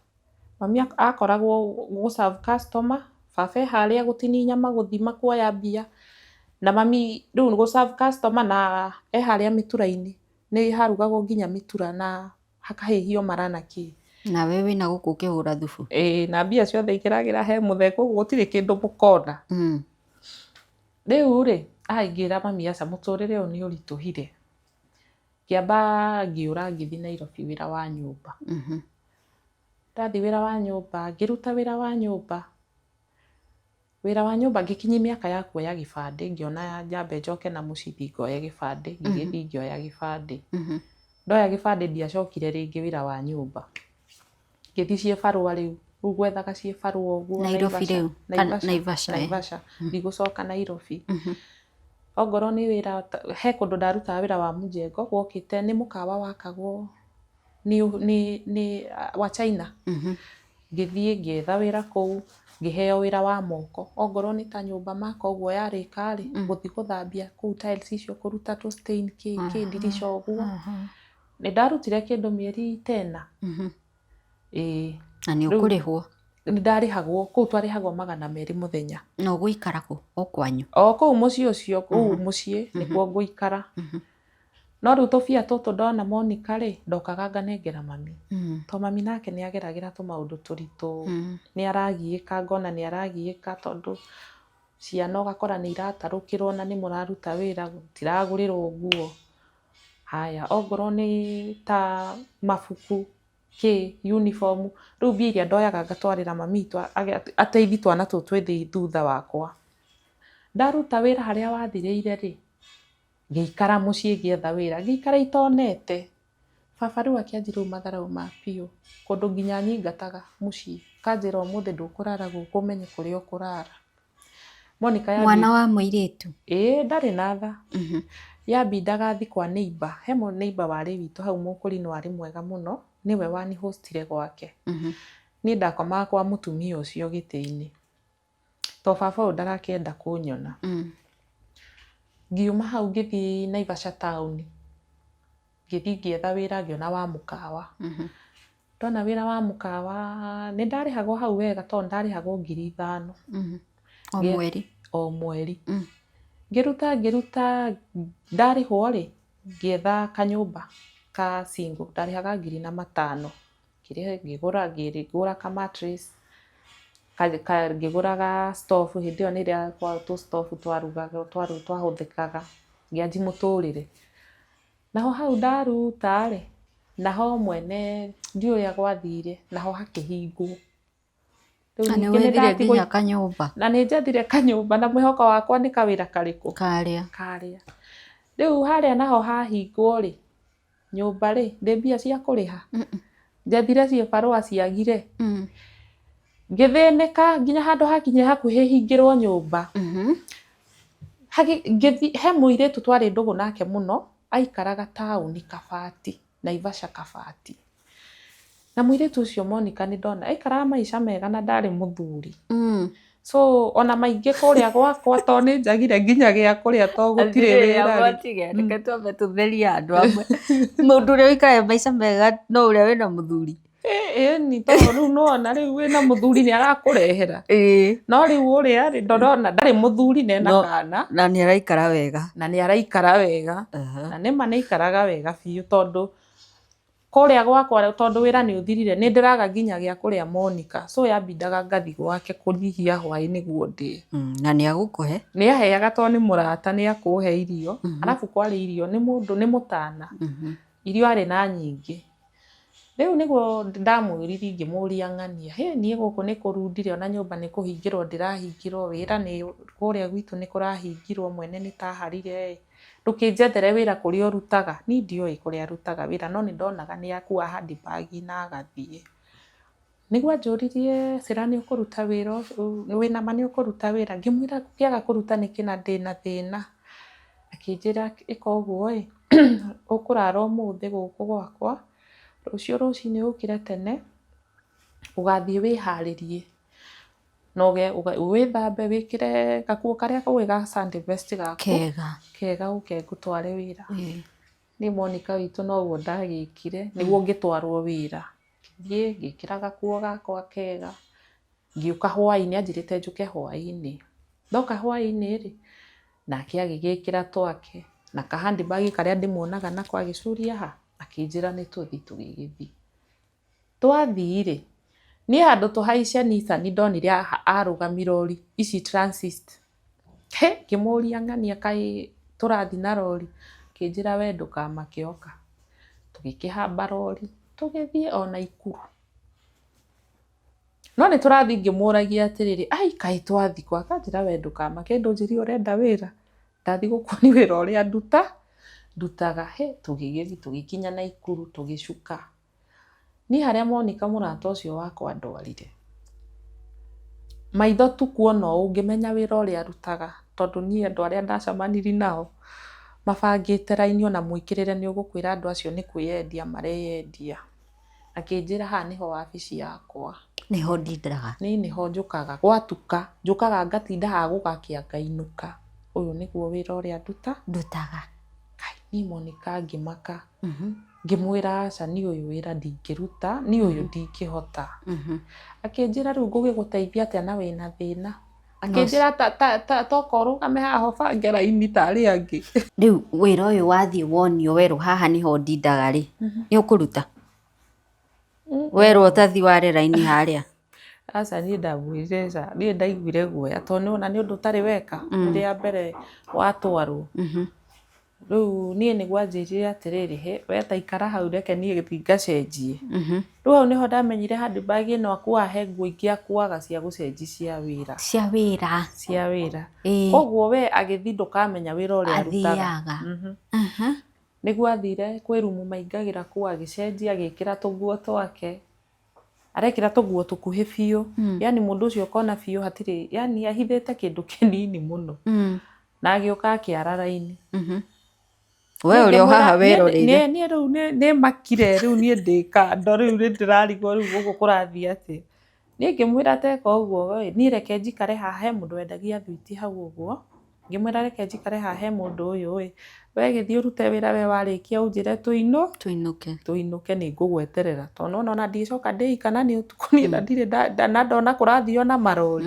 Mami akoragwo gũ serve customer, baba e harĩa gũtinia nyama, gũthima, kuoya mbia. Na mami rĩu gũ serve customer na e harĩa mĩtura-inĩ. Nĩ harugagwo nginya mĩtura na hakahĩhio mara na kĩ. Nawe wĩna gũkũ ũkĩhũra thubu? Ĩĩ, na mbia ciothe ikĩragĩra he mũthee, koguo gũtirĩ kĩndũ mũkona. Rĩu rĩ, ngĩra mami aca mũtũrĩre ũyũ nĩ ũritũhire. Ngĩamba ngĩũra ngĩthiĩ Nairobi wĩra wa nyũmba. Ndathiĩ wĩra wa nyũmba, ngĩruta wĩra wa nyũmba. Wĩra wa nyũmba ngĩkinyia mĩaka ya kuoya gĩbandĩ, ngĩona nyambe njoke na mũciĩ thiĩ ngoye gĩbandĩ, ngĩgĩthiĩ ngĩoya gĩbandĩ. Ndoya gĩbandĩ ndiacokire rĩngĩ wĩra wa nyũmba. Ngĩthiĩ ciĩbarũa rĩu, rĩu gwethaga ciĩbarũa ũguo Nairobi rĩu? Naivasha, Naivasha, Naivasha. Ndigũcoka Nairobi. Ongorwo nĩ wĩra, he kũndũ ndarutaga wĩra wa mũjengo, gwokĩte nĩ mũkawa wakagwo Nĩ wa China. Ngĩthiĩ ngĩetha wĩra kũu, ngĩheo wĩra wa moko. Ongorwo nĩ ta nyũmba maka ũguo yarĩka rĩ, gũthiĩ gũthambia kũu tiles icio, kũruta tũ stain kĩ kĩ ndirica ũguo. Nĩ ndarutire kĩndũ mĩeri tena. Ĩĩ. Na nĩ ũkũrĩhwo? Nĩ ndarĩhagwo, kũu twarĩhagwo 200 mũthenya. Na ũgũikara kũ? O kwanyu? O kũu mũciĩ ũcio, kũu mũciĩ nĩkuo ngũikara. No rĩu tũbia tũtũ ndona Monica rĩ, ndokaga nganengera mami. To mami nake nĩ ageragĩra tũmaũndũ tũritũ, nĩ aragiĩka, ngona nĩ aragiĩka tondũ ciana ũgakora nĩ iratarũkĩrwo na nĩ mũraruta wĩra, gũtiragũrĩrwo nguo. Haya, ongorwo nĩ ta mabuku, kĩ, uniform, rĩu mbia iria ndoyaga ngatwarĩra mami witũ ateithie twana tũtũ twĩ thutha wakwa. Ndaruta wĩra harĩa wathirĩire rĩ, ngĩikara mũciĩ ngĩetha wĩra, ngĩikara itonete. Baba rĩu akĩanjia rĩu matharaũ ma biũ, kũndũ nginya anyingataga mũciĩ, akanjĩra ũmũthĩ ndũkũrara gũkũ ũmenye kũrĩa ũkũrara. Monica Mwana wa mũirĩtu? Ĩĩ, ndarĩ na tha. Yambindaga thiĩ kwa neighbour, he neighbour warĩ witũ hau Mũkũrinũ warĩ mwega mũno, nĩwe wanihostire gwake. Niĩ ndakomaga kwa mũtumia ũcio gĩtĩ-inĩ, to baba ũyũ ndarakĩenda kũnyona. Ngiuma hau ngĩthiĩ Naivasha taũni, ngĩthiĩ ngĩetha wĩra ngĩona wa mũkawa. Ndona wĩra wa mũkawa nĩ ndarĩhagwo hau wega tondũ ndarĩhagwo 5,000. O mweri? O mweri. Ngĩruta ngĩruta ndarĩhwo rĩ, ngĩetha kanyũmba ka single, ndarĩhaga 4,500. Ngĩgũra ngĩgũra ka mattress, ngĩgũra ga stove, hĩndĩ ĩyo nĩrĩo tũ stove twarugagwo twahũthĩkaga, ngĩanjia mũtũrĩre. Naho hau ndaruta rĩ, naho mwene ndiũĩ ũrĩa gwathire, naho hakĩhingwo. Na nĩ wethire nginya kanyũmba? Na nĩ njethire kanyũmba na mwĩhoko wakwa nĩ kawĩra karĩkũ? Karĩa. Karĩa. Rĩu harĩa naho hahingwo rĩ, nyũmba rĩ, ndĩ mbia cia kũrĩha? Njethire cibarũa ciagire. Ngĩthĩnĩka nginya handũ hakinyire hakuhĩ hingĩrwo nyũmba. Ngĩthiĩ he mũirĩtu twarĩ ndũgũ nake mũno, aikaraga taũni Kabati, Naivasha Kabati. Na mũirĩtu ũcio Monica nĩ ndona aikaraga maica mega na ndarĩ mũthuri. So ona maingĩ kũrĩa gwakwa to nĩ njagire nginya gĩa kũrĩa to gũtirĩ wĩra rĩ. Reke twambe tũtherie andũ amwe. Mũndũ ũrĩa ũikaraga maica mega no ũrĩa wĩna mũthuri? Ĩni, tondũ rĩu nĩwona rĩu wĩna mũthuri nĩ arakũrehera. No rĩu ũrĩa rĩ, ndĩrona ndarĩ mũthuri na ena kana. Na nĩ araikara wega. Na nĩ araikara wega. Na nĩma nĩ aikaraga wega biũ tondũ kũrĩa gwakwa tondũ wĩra nĩ ũthirire nĩ ndĩraga nginya gĩa kũrĩa Monica. So yambindaga ngathiĩ gwake kũnyihia hwaĩ nĩguo ndĩe. Na nĩ agũkũhe? Nĩ aheaga tondũ nĩ mũrata nĩ akũhe irio. Arabu kwarĩ irio nĩ mũndũ nĩ mũtana. Irio arĩ na nyingĩ. Rĩu nĩguo ndamwĩririe ngĩmũria ng'ania, hĩ niĩ gũkũ nĩ kũrundire ona nyũmba nĩ kũhingĩrwo ndĩrahingĩrwo, wĩra nĩ kũrĩa gwitũ nĩ kũrahingirwo mwene nĩ ta aharire ĩ, ndũkĩnjethere wĩra kũrĩa ũrutaga. Niĩ ndioĩ kũrĩa arutaga wĩra no nĩ ndonaga nĩ akua handbag na agathiĩ. Nĩguo anjũririe Sera nĩ ũkũruta wĩra wĩna ma nĩ ũkũruta wĩra? Ngĩmwĩra ngũkĩaga kũruta nĩkĩ na ndĩna thĩna. Akĩnjĩra ĩka ũguo ĩ, ũkũrara ũmũthĩ gũkũ gwakwa, rũciũ rũcinĩ ũkĩre tene, ũgathiĩ wĩharĩrie na wĩthambe wĩkĩre gakuo karĩa ũĩ ga Sunday best gaku kega kega ũke ngũtware wĩra. Niĩ Monica witũ noguo ndagĩkire nĩguo ngĩtwarwo wĩra. Ngĩthiĩ ngĩkĩra gakuo gakwa kega, ngĩũka hwainĩ, anjĩrĩte njũke hwainĩ. Ndoka hwainĩ rĩ, nake agĩgĩkĩra twake na ka handbag karĩa ndĩmuonaga nako agĩcuria ha, akĩnjĩra nĩ tũthiĩ, tũgĩgĩthiĩ. Twathiĩ rĩ, niĩ handũ tũhaice Nissan ndonire arũgamia rori ici Transit. Hĩ, ngĩmũria ng'ania kaĩ tũrathiĩ na rori, akĩnjĩra we ndũkamake oka. Tũgĩkĩhamba rori, tũgĩthiĩ o Naikuru. No nĩ tũrathiĩ ngĩmũragia atĩrĩrĩ, ai kaĩ twathiĩ kũ? Akanjĩra we ndũkamake ndũnjĩrire ũrenda wĩra, ndathiĩ gũkuonia wĩra ũrĩa ndutaga. Hĩ, tũgĩgĩthiĩ tũgĩkinya Naikuru tũgĩcuka. Niĩ harĩa Monica mũrata ũcio wakwa andwarire, maitho tu kuona ũũ ngĩmenya wĩra ũrĩa arutaga tondũ niĩ andũ arĩa ndacemanirie nao mabangĩte raini ona mwĩkĩrĩre nĩ ũgũkwĩra andũ acio nĩ kwĩyendia mareyendia. Akĩnjĩra haha nĩho wabici yakwa. Nĩho ndindaga. Niĩ nĩho njũkaga gwatuka, njũkaga ngatinda haha gũgakĩa ngainũka. Ũyũ nĩguo wĩra ũrĩa nduta. Ndutaga. Kai, niĩ Monica ngĩmaka. Ngĩmwĩra aca niĩ ũyũ wĩra ndingĩruta, niĩ ũyũ ndingĩhota. Akĩnjĩra rĩu ngũgĩgũteithia atĩa na wĩna thĩna. Akĩnjĩra toka ũrũgame haha ũbange raini ta arĩa angĩ. Rĩu wĩra ũyũ wathiĩ wonio werwo haha nĩho ndindaga rĩ, nĩ ũkũruta? Werwo ũtathi ware raini harĩa? Aca niĩ ndamwĩrire aca, niĩ ndaiguire guoya tondũ nĩwona nĩ ũndũ ũtarĩ weka, rĩa mbere watwarwo. Rĩu niĩ nĩguo anjĩrire atĩrĩrĩ, hĩ we ta ikara hau reke niĩ thiĩ ngacenjie. Rĩu hau nĩho ndamenyire handbag ĩno akuaga he nguo ingĩ akuaga cia gũcenjia cia wĩra. Cia wĩra. Cia wĩra. Koguo we agĩthiĩ ndũkamenya wĩra ũrĩa arutaga. Athiaga. Nĩguo athire kwĩ rumu maingagĩra kũu agĩcenjia agĩkĩra tũguo twake. Arekĩra tũguo tũkuhĩ biũ. Yaani mũndũ ũcio ũkona biũ hatirĩ, yaani ahithĩte kĩndũ kĩnini mũno. Na agĩũka akĩara raini. We ũrĩ o haha weroreire. Niĩ rĩu nĩ makire rĩu niĩ ndĩ kando rĩu nĩ ndĩrarigwo rĩu gũkũ kũrathiĩ atĩa. Niĩ ngĩmwĩra teka ũguo niĩ reke njikare haha he mũndũ wendagia thwiti hau ũguo. Ngĩmwĩra reke njikare haha he mũndũ ũyũ ĩ, we gĩthiĩ ũrute wĩra we warĩkia ũnjĩre tũinũke. Tũinũke nĩ ngũgweterera. Tondũ nĩwona ona ndigĩcoka ndĩika na nĩ ũtukũ niĩ na ndirĩ na ndona kũrathiĩ ona marori.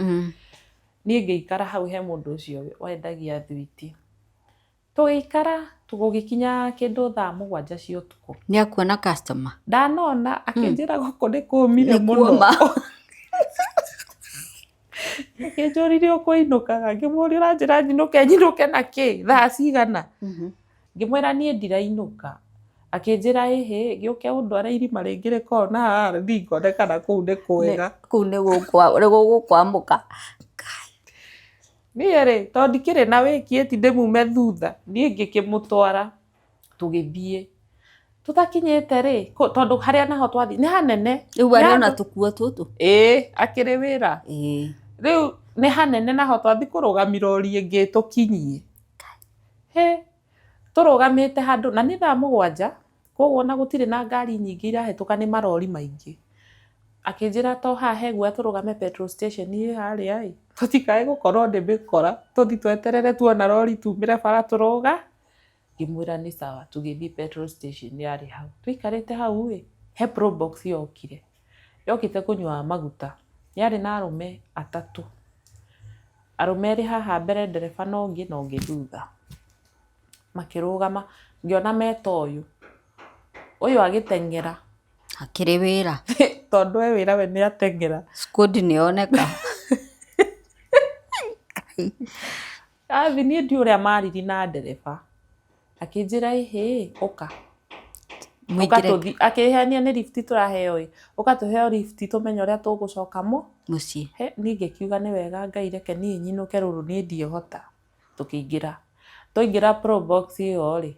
Niĩ ngĩikara hau he mũndũ ũcio wendagia thwiti. Tũgĩikara gũgĩkinya kĩndũ thaa mũgwanja cia ũtukũ. Nĩ akuona customer? Ndanona akĩnjĩra gũkũ nĩ kũmire mũno. Akĩnjũririe ũkũinũkaga, ngĩmũria ũranjĩra nyinũke nyinũke na kĩ thaa cigana? Ngĩmwĩra niĩ ndirainũka. Akĩnjĩra ĩhĩ gĩũke ũndware irima rĩngĩ rĩkoragwo na haha thiĩ ngone kana kũu nĩ kwega. Kũu nĩ gũgũkwamũka. Niĩ rĩ tondũ ndikĩrĩ na wĩki ĩti ndĩmume thutha, niĩ ngĩkĩmũtwara tũgĩthiĩ. Tũtakinyĩte rĩ, tondũ harĩa naho twathiĩ nĩ hanene. Rĩu arĩ ona tũkuo tũtũ? Ĩĩ akĩrĩ wĩra. Rĩu nĩ hanene naho twathiĩ kũrũgamia rori ĩngĩ tũkinyie. Hĩ, tũrũgamĩte handũ na nĩ thaa mũgwanja, koguo ona gũtirĩ na ngari nyingĩ irahĩtũka nĩ marori maingĩ. Akĩnjĩra to haha he guoya tũrũgame petrol station ĩ harĩa ĩ, tũtikae gũkorwo nĩ mĩkora, tũthiĩ tweterere tuona rori tumĩre bara tũrũga. Ngĩmwĩra nĩ sawa, tũgĩthiĩ petrol station yarĩ hau. Tũikarĩte hau ĩ, he probox yokire. Yokĩte kũnyua maguta. Yarĩ na arũme atatũ. Arũme erĩ haha mbere ndereba na ũngĩ na ũngĩ thutha. Makĩrũgama, ngĩona meta ũyũ. Ũyũ agĩteng'era. Akĩrĩ wĩra. Tondũ e wĩra we nĩ ateng'era. Squad nĩ yoneka. Athi niĩ ndiũĩ ũrĩa mariri na ndereba. Akĩnjĩra ĩhĩ, ũka. Ũka tũthiĩ, akĩhenia nĩ lift tũraheo ĩ, ũka tũheo lift tũmenye ũrĩa tũgũcoka mũciĩ. He, niĩ ngĩkiuga nĩ wega Ngai reke niĩ nyinũke rũrũ niĩ ndiĩhota. Tũkĩingĩra. Twaingĩra probox ĩyo rĩ,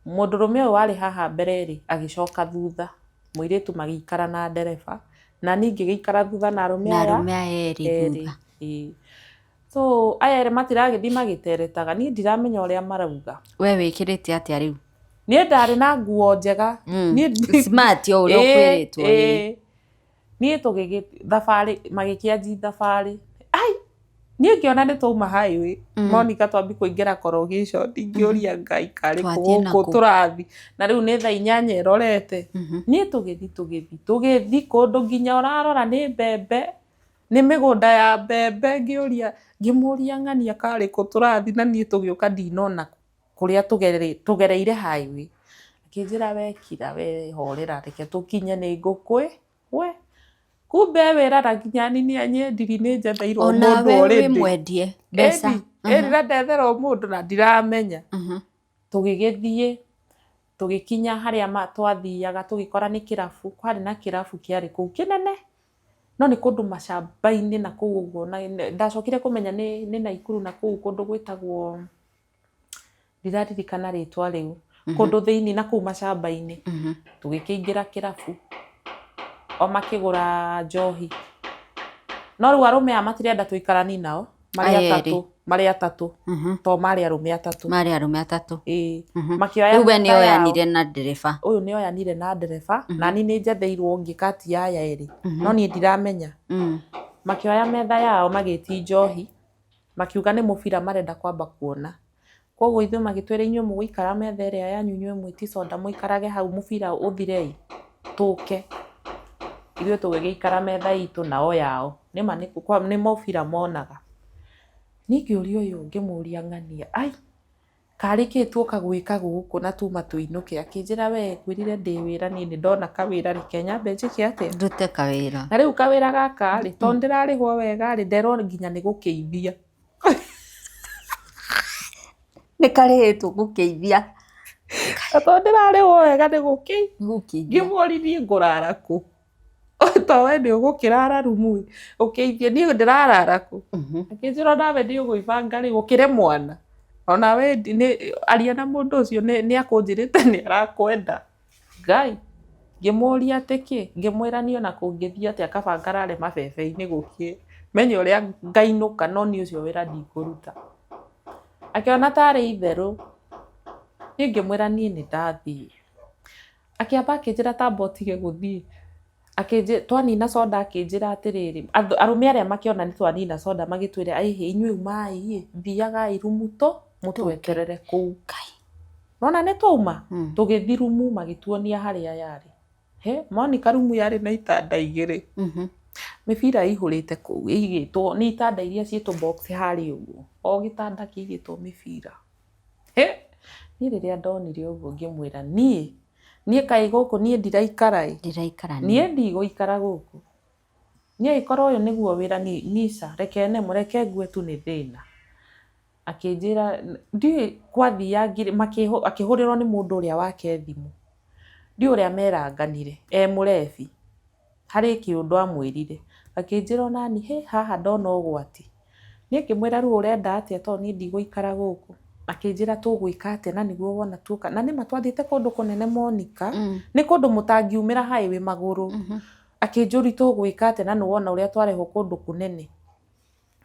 mũndũrũme ũyũ warĩ haha mbere rĩ, agĩcoka thutha. Mũirĩtu magĩikara na ndereba, na niĩ ngĩgĩikara thutha na arũme aya erĩ. So aya erĩ matiragĩthiĩ magĩteretaga, niĩ ndiramenya ũrĩa marauga. We wĩkĩrĩte atĩa rĩu? Niĩ ndarĩ na nguo njega. Smart o ũrĩa ũkwĩrĩtwo. Niĩ tũgĩgĩ thabarĩ, magĩkĩanjia thabarĩ. Ai, niĩ ngĩona nĩ twauma highway. Monica twambi kũingĩra corrugation, ngĩũria Ngai karĩ gũkũ tũrathiĩ. Na rĩu nĩ thaa inyanya ĩrorete. Niĩ tũgĩthiĩ tũgĩthiĩ tũgĩthiĩ kũndũ nginya ũrarora nĩ mbembe, nĩ mĩgũnda ya mbembe, ngĩũria ngĩmũria ng'ania karĩ kũ tũrathiĩ na niĩ tũgĩũka ndinona kũrĩa tũgereire highway. Akĩnjĩra we kira we horera reke tũkinye nĩ ngũkwĩ we. Kumbe wĩra na nginya nini anyendirie nĩ njetheirwo mũndũ already. Mwendie mbeca. Ĩni na ndetherwo mũndũ na ndiramenya. Tũgĩgĩthiĩ tũgĩkinya harĩa twathiaga tũgĩkora nĩ kĩrabu, kwarĩ na kĩrabu kĩarĩ kũu kĩnene. No nĩ kũndũ macamba-inĩ na kũu ũguo, na ndacokire kũmenya nĩ Naikuru na kũu kũndũ gwĩtagwo, ndiraririkana rĩtwa rĩu, kũndũ thĩinĩ na kũu macamba-inĩ. Tũgĩkĩingĩra kĩrabu, o makĩgũra njohi. No rĩu arũme aya matirenda tũikarani nao, marĩ atatũ. Marĩ atatũ, to marĩ arũme atatũ. Marĩ arũme atatũ. Ĩĩ. Makĩoya Rĩu we nĩ oyanire na ndereba. Ũyũ nĩ oyanire na ndereba, na niĩ nĩ njetheirwo ũngĩ kati ya aya erĩ, no niĩ ndiramenya. Makĩoya metha yao magĩti njohi, makiuga nĩ mũbira marenda kwamba kuona. Koguo ithuĩ magĩtwĩra, inyuĩ mũgũikara metha ĩrĩa yanyu, inyuĩ mwĩti soda, mũikarage hau mũbira ũthire ĩ, tũke. Ithuĩ tũgĩgĩikara metha itũ nao yao. Nĩma nĩ mũbira monaga. Niĩ ngĩũria ũyũ, ngĩmũria ng'ania, ai karĩ kĩ tuoka gwĩka gũkũ na tuma tũinũke? Akĩnjĩra, we ngwĩrire ndĩ wĩra, niĩ nĩ ndona kawĩra, reke nyambe njĩke atĩa? Ndute kawĩra. Na rĩu kawĩra gaka rĩ, tondũ ndĩrarĩhwo wega rĩ, nderwo nginya nĩ gũkĩithia. Nĩ karĩhĩtwo gũkĩithia. Na tondũ ndĩrarĩhwo wega nĩ gũkĩithia. Ngĩmũria, niĩ ngũrara kũ? To we nĩ ũgũkĩrara rumu ĩ, ũkĩithie, niĩ ndĩrarara kũ? Akĩnjĩra, onawe nĩ ũgwĩbanga rĩ, ũkĩre mwana. Onawe aria na mũndũ ũcio, nĩ akũnjĩrĩte nĩ arakwenda. Ngai, ngĩmũria atĩ kĩ? Ngĩmwĩra niĩ ona kũngĩthiĩ atĩa kaba ngarare mabebe-inĩ gũkĩe, menye ũrĩa ngainũka, no niĩ ũcio wĩra ndikũruta. Akĩona tarĩ itherũ, niĩ ngĩmwĩra niĩ nĩ ndathiĩ. Akĩamba akĩnjĩra tamba ũtige gũthiĩ. Twanina soda akĩnjĩra atĩrĩrĩ, arũme arĩa makĩona nĩ twanina soda magĩtwĩra, ĩhĩ inyuĩ umai ĩ, thiagai rumu mũtweterere kũu. Nona nĩ twauma, tũgĩthiĩ rumu magĩtuonia harĩa yarĩ. He, Monica, rumu yarĩ na itanda igĩrĩ. Mĩbira ĩihũrĩte kũu, ĩigĩtwo nĩ itanda iria ciĩ tũ box harĩa ũguo. O gĩtanda kĩigĩtwo mĩbira. He, niĩ rĩrĩa ndonire ũguo ngĩmwĩra, niĩ niĩ kaĩ gũkũ niĩ ndiraikara ĩ. Ndiraikara. Niĩ ndigũikara gũkũ. Niĩ angĩkorwo ũyũ nĩguo wĩra, nica reke nemwo, reke ngue tu nĩ thĩna. Akĩnjĩra ndiũĩ kwathiangire, akĩhũrĩrwo nĩ mũndũ ũrĩa wake thimũ. Ndiũĩ ũrĩa meranganire e mũrebi. Harĩ kĩũndũ amwĩrire. Akĩnjĩra onani, hĩ haha ndona ũgwati. Niĩ ngĩmwĩra, rĩu ũrenda atĩa, tondũ niĩ ndigũikara gũkũ? Akĩnjĩra, tũgwĩka atĩa na nĩguo wona tuoka. Na nĩma twathiĩte kũndũ kũnene, Monica, nĩ kũndũ mũtangiumĩra highway magũrũ. Akĩnjũria, tũgwĩka atĩa na nĩ wona ũrĩa twarehwo kũndũ kũnene.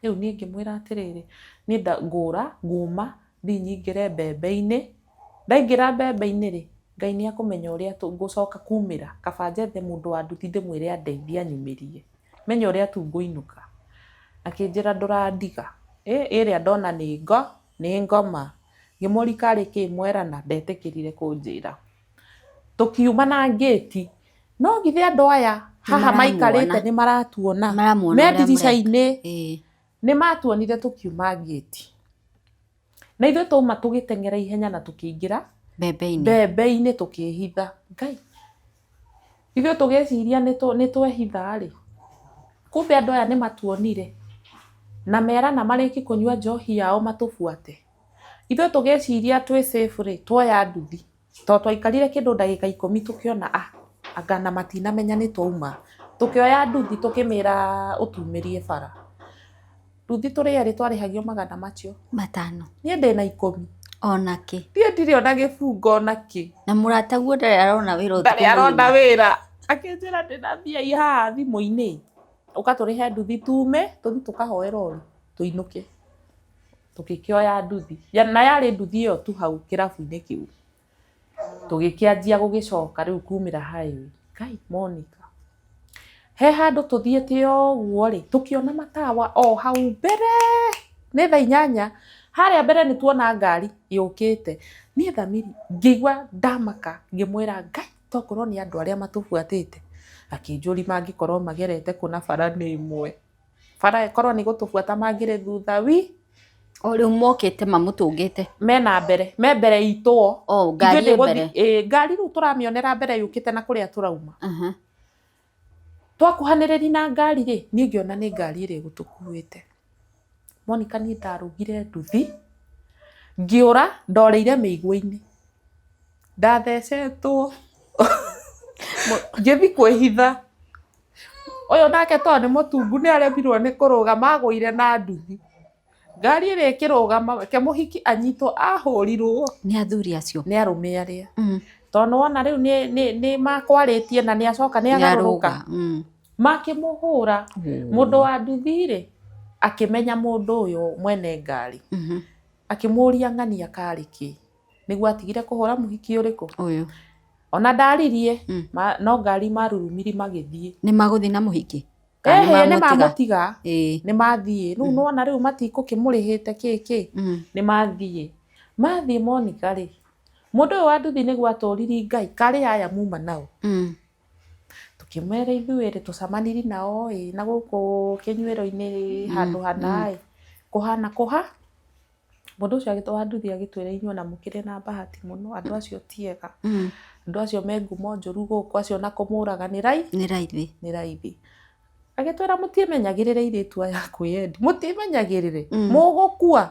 Rĩu niĩ ngĩmwĩra atĩrĩrĩ, niĩ ngũra nguma thiĩ nyingĩre mbembe-inĩ. Ndaingĩra mbembe-inĩ rĩ, Ngai nĩ akũmenya ũrĩa ngũcoka kumĩra. Kaba njethe mũndũ wa nduthi ndĩmwĩre andeithie anyumĩrie. Menye ũrĩa tu ngũinũka. Akĩnjĩra, ndũrandiga. Ĩ ĩrĩa ndona nĩ ngo, nĩ ngoma. Ngĩmũria karĩ kĩ mwerana, ndetĩkĩrire kũnjĩra. Tũkiuma na ngĩti. No githĩ andũ aya haha maikarĩte nĩ maratuona? Me ndirica-inĩ. Nĩ matuonire tũkiuma ngĩti. Na ithuĩ twauma tũgĩteng'era ihenya na tũkĩingĩra mbembe-inĩ, mbembe-inĩ tũkĩhitha. Ngai, ithuĩ tũgĩciria nĩ twehitha rĩ, kumbe andũ aya nĩ matuonire na merana marĩki kũnyua njohi yao matũbuate. Ithuĩ tũgĩciria twĩ safe rĩ, tuoya nduthi. To twaikarire kĩndũ ndagĩka 10 tũkĩona, ah, anga na matinamenya nĩ twauma. Tũkĩoya nduthi tũkĩmĩra ũtumĩrie bara. Nduthi tũrĩ erĩ twarĩhagio magana macio 5. Niĩ ndĩna 10. Ona kĩ? Niĩ ndirĩ ona gĩbungo ona kĩ. Na mũrataguo ndarĩ arona wĩra ũtukũ Ndarĩ arona wĩra. Akĩnjĩra, ndĩna mbia i haha thimũ-inĩ, ũka tũrĩhe nduthi tume tũthi tũkahoe rori tũinũke. Tũgĩkĩoya nduthi, na yarĩ nduthi ĩyo tu hau kĩrabu-inĩ kĩu. Tũgĩkĩanjia gũgĩcoka rĩu kumĩra highway. Ngai, Monica, he handũ tũthiĩte ũguo rĩ, tũkĩona matawa o hau mbere, nĩ thaa 8 harĩa mbere, nĩ tuona ngari yũkĩte. Niĩ thamiri ngĩigua ndamaka, ngĩmwĩra, Ngai, tokorwo nĩ andũ arĩa matũbuatĩte. Akĩnjũria, mangĩkorwo magerete kũ na bara nĩ ĩmwe? Bara ĩkorwo nĩ gũtũbuata mangĩrĩ thutha wi. O rĩu mokĩte mamũtũngĩte? Mena mbere, me mbere itũ o. O ngari ĩ mbere? Ĩ, ngari rĩu tũramĩonera mbere yũkĩte na kũrĩa tũrauma. Twakuhanĩrĩria na ngari rĩ, niĩ ngĩona nĩ ngari ĩrĩa ĩgũtũkuĩte. Monica, niĩ ndarũgire nduthi ngĩũra, ndorĩire mĩigua-inĩ, ndathecetwo, ngĩthiĩ kwĩhitha. Ũyũ nake tondũ nĩ mũtungu nĩ aremirwo nĩ kũrũgama, agũire na nduthi. Ngari ĩrĩa ĩkĩrũgama, reke mũhiki anyitwo, ahũrirwo. Nĩ athuri acio? Nĩ arũme arĩa. Tondũ nĩwona rĩu nĩ makwarĩtie na nĩ acoka nĩ agarũrũka. Makĩmũhũra. Mũndũ wa nduthi rĩ, Akĩmenya mũndũ ũyũ mwene ngari. Akĩmũria ng'ania karĩ kĩ. Nĩguo atigire kũhũra mũhiki ũrĩkũ? Ũyũ. Ona ndaririe, no ngari marurumiri magĩthiĩ. Nĩ magũthiĩ na mũhiki? Kana Ĩhĩ, nĩ mamũtiga? mamũtiga. Ĩĩ. Nĩ mathiĩ. Rĩu nĩwona rĩu matikũkĩmũrĩhĩte kĩ kĩ. Nĩ mathiĩ. Mathiĩ Monica rĩ, mũndũ ũyũ wa nduthi nĩguo atũririe Ngai, karĩ aya muma nao. Tũkĩmera ithuĩ rĩ, tũcamaniri nao ĩ, na gũkũ kĩnyuĩro-inĩ rĩ, handũ hana ĩ, kũhana kũha. Mũndũ ũcio wa nduthi agĩtwĩra inyuĩ ona mũkĩrĩ na bahati mũno, andũ acio ti ega. Andũ acio me ngumo njũru gũkũ, acio ona kũmũraga nĩ Nĩ raithi. Nĩ raithi. Agĩtwĩra mũtiĩmenyagĩrĩre airĩtu aya kwĩyendi, mũtiĩmenyagĩrĩre, mũgũkua.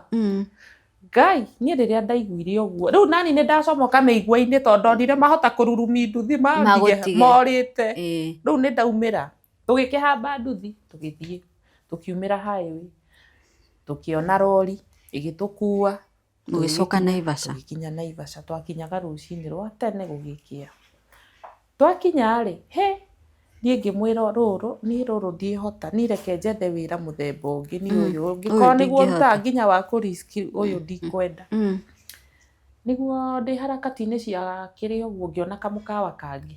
Ngai, niĩ rĩrĩa ndaiguire ũguo, rĩu nani nĩ ndacomoka mĩigua-inĩ tondũ ndonire mahota kũrurumia nduthi Magũtige. morĩte. Ĩĩ. Rĩu nĩ ndaumĩra, tũgĩkĩhamba nduthi, tũgĩthiĩ, tũkiumĩra highway, tũkĩona rori, ĩgĩtũkua. Mũgĩcoka Naivasha. Tũgĩkinya Naivasha, twakinyaga rũcinĩ rwa tene gũgĩkĩa. Twakinya rĩ, he, niĩ ngĩmwĩra rũrũ, niĩ rũrũ ndiĩhota, niĩ reke njethe wĩra mũthemba ũngĩ, niĩ ũyũ ũngĩkorwo nĩguo ndingĩhota. ũrutaga nginya wa kũ risk ũyũ ndikwenda. Nĩguo ndĩ harakati-inĩ cia kĩrĩa ũguo ngĩona kamũkawa kangĩ.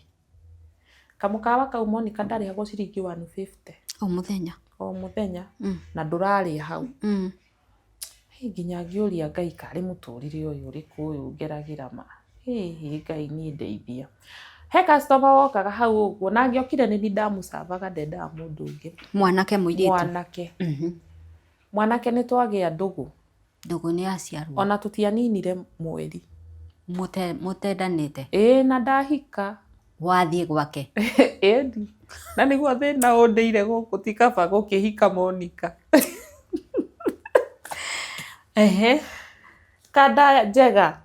Kamũkawa kau Monica ndarĩhagwo ciringi 150. O mũthenya. O mũthenya. Na ndũrarĩa hau. Nginya ngĩũria Ngai karĩ mũtũrĩre ũyũ ũrĩkũ ũyũ ngeragĩra ma. Hĩ Ngai niĩ ndeithia. He customer wokaga hau ũguo na angĩokire nĩ niĩ ndamũcavaga ndendaga mũndũ ũngĩ. Mwanake mũirĩtu. Mwanake. Mwanake nĩ twagĩa ndũgũ. Ndũgũ nĩ yaciarwo. Ona tũtianinire mweri. Mũtendanĩte. Ĩĩ na ndahika. Wathiĩ gwake. Ĩni. Na nĩguo thĩna ũndĩire gũkũ ti kaba gũkĩhika Monica. Ehe. Kanda njega.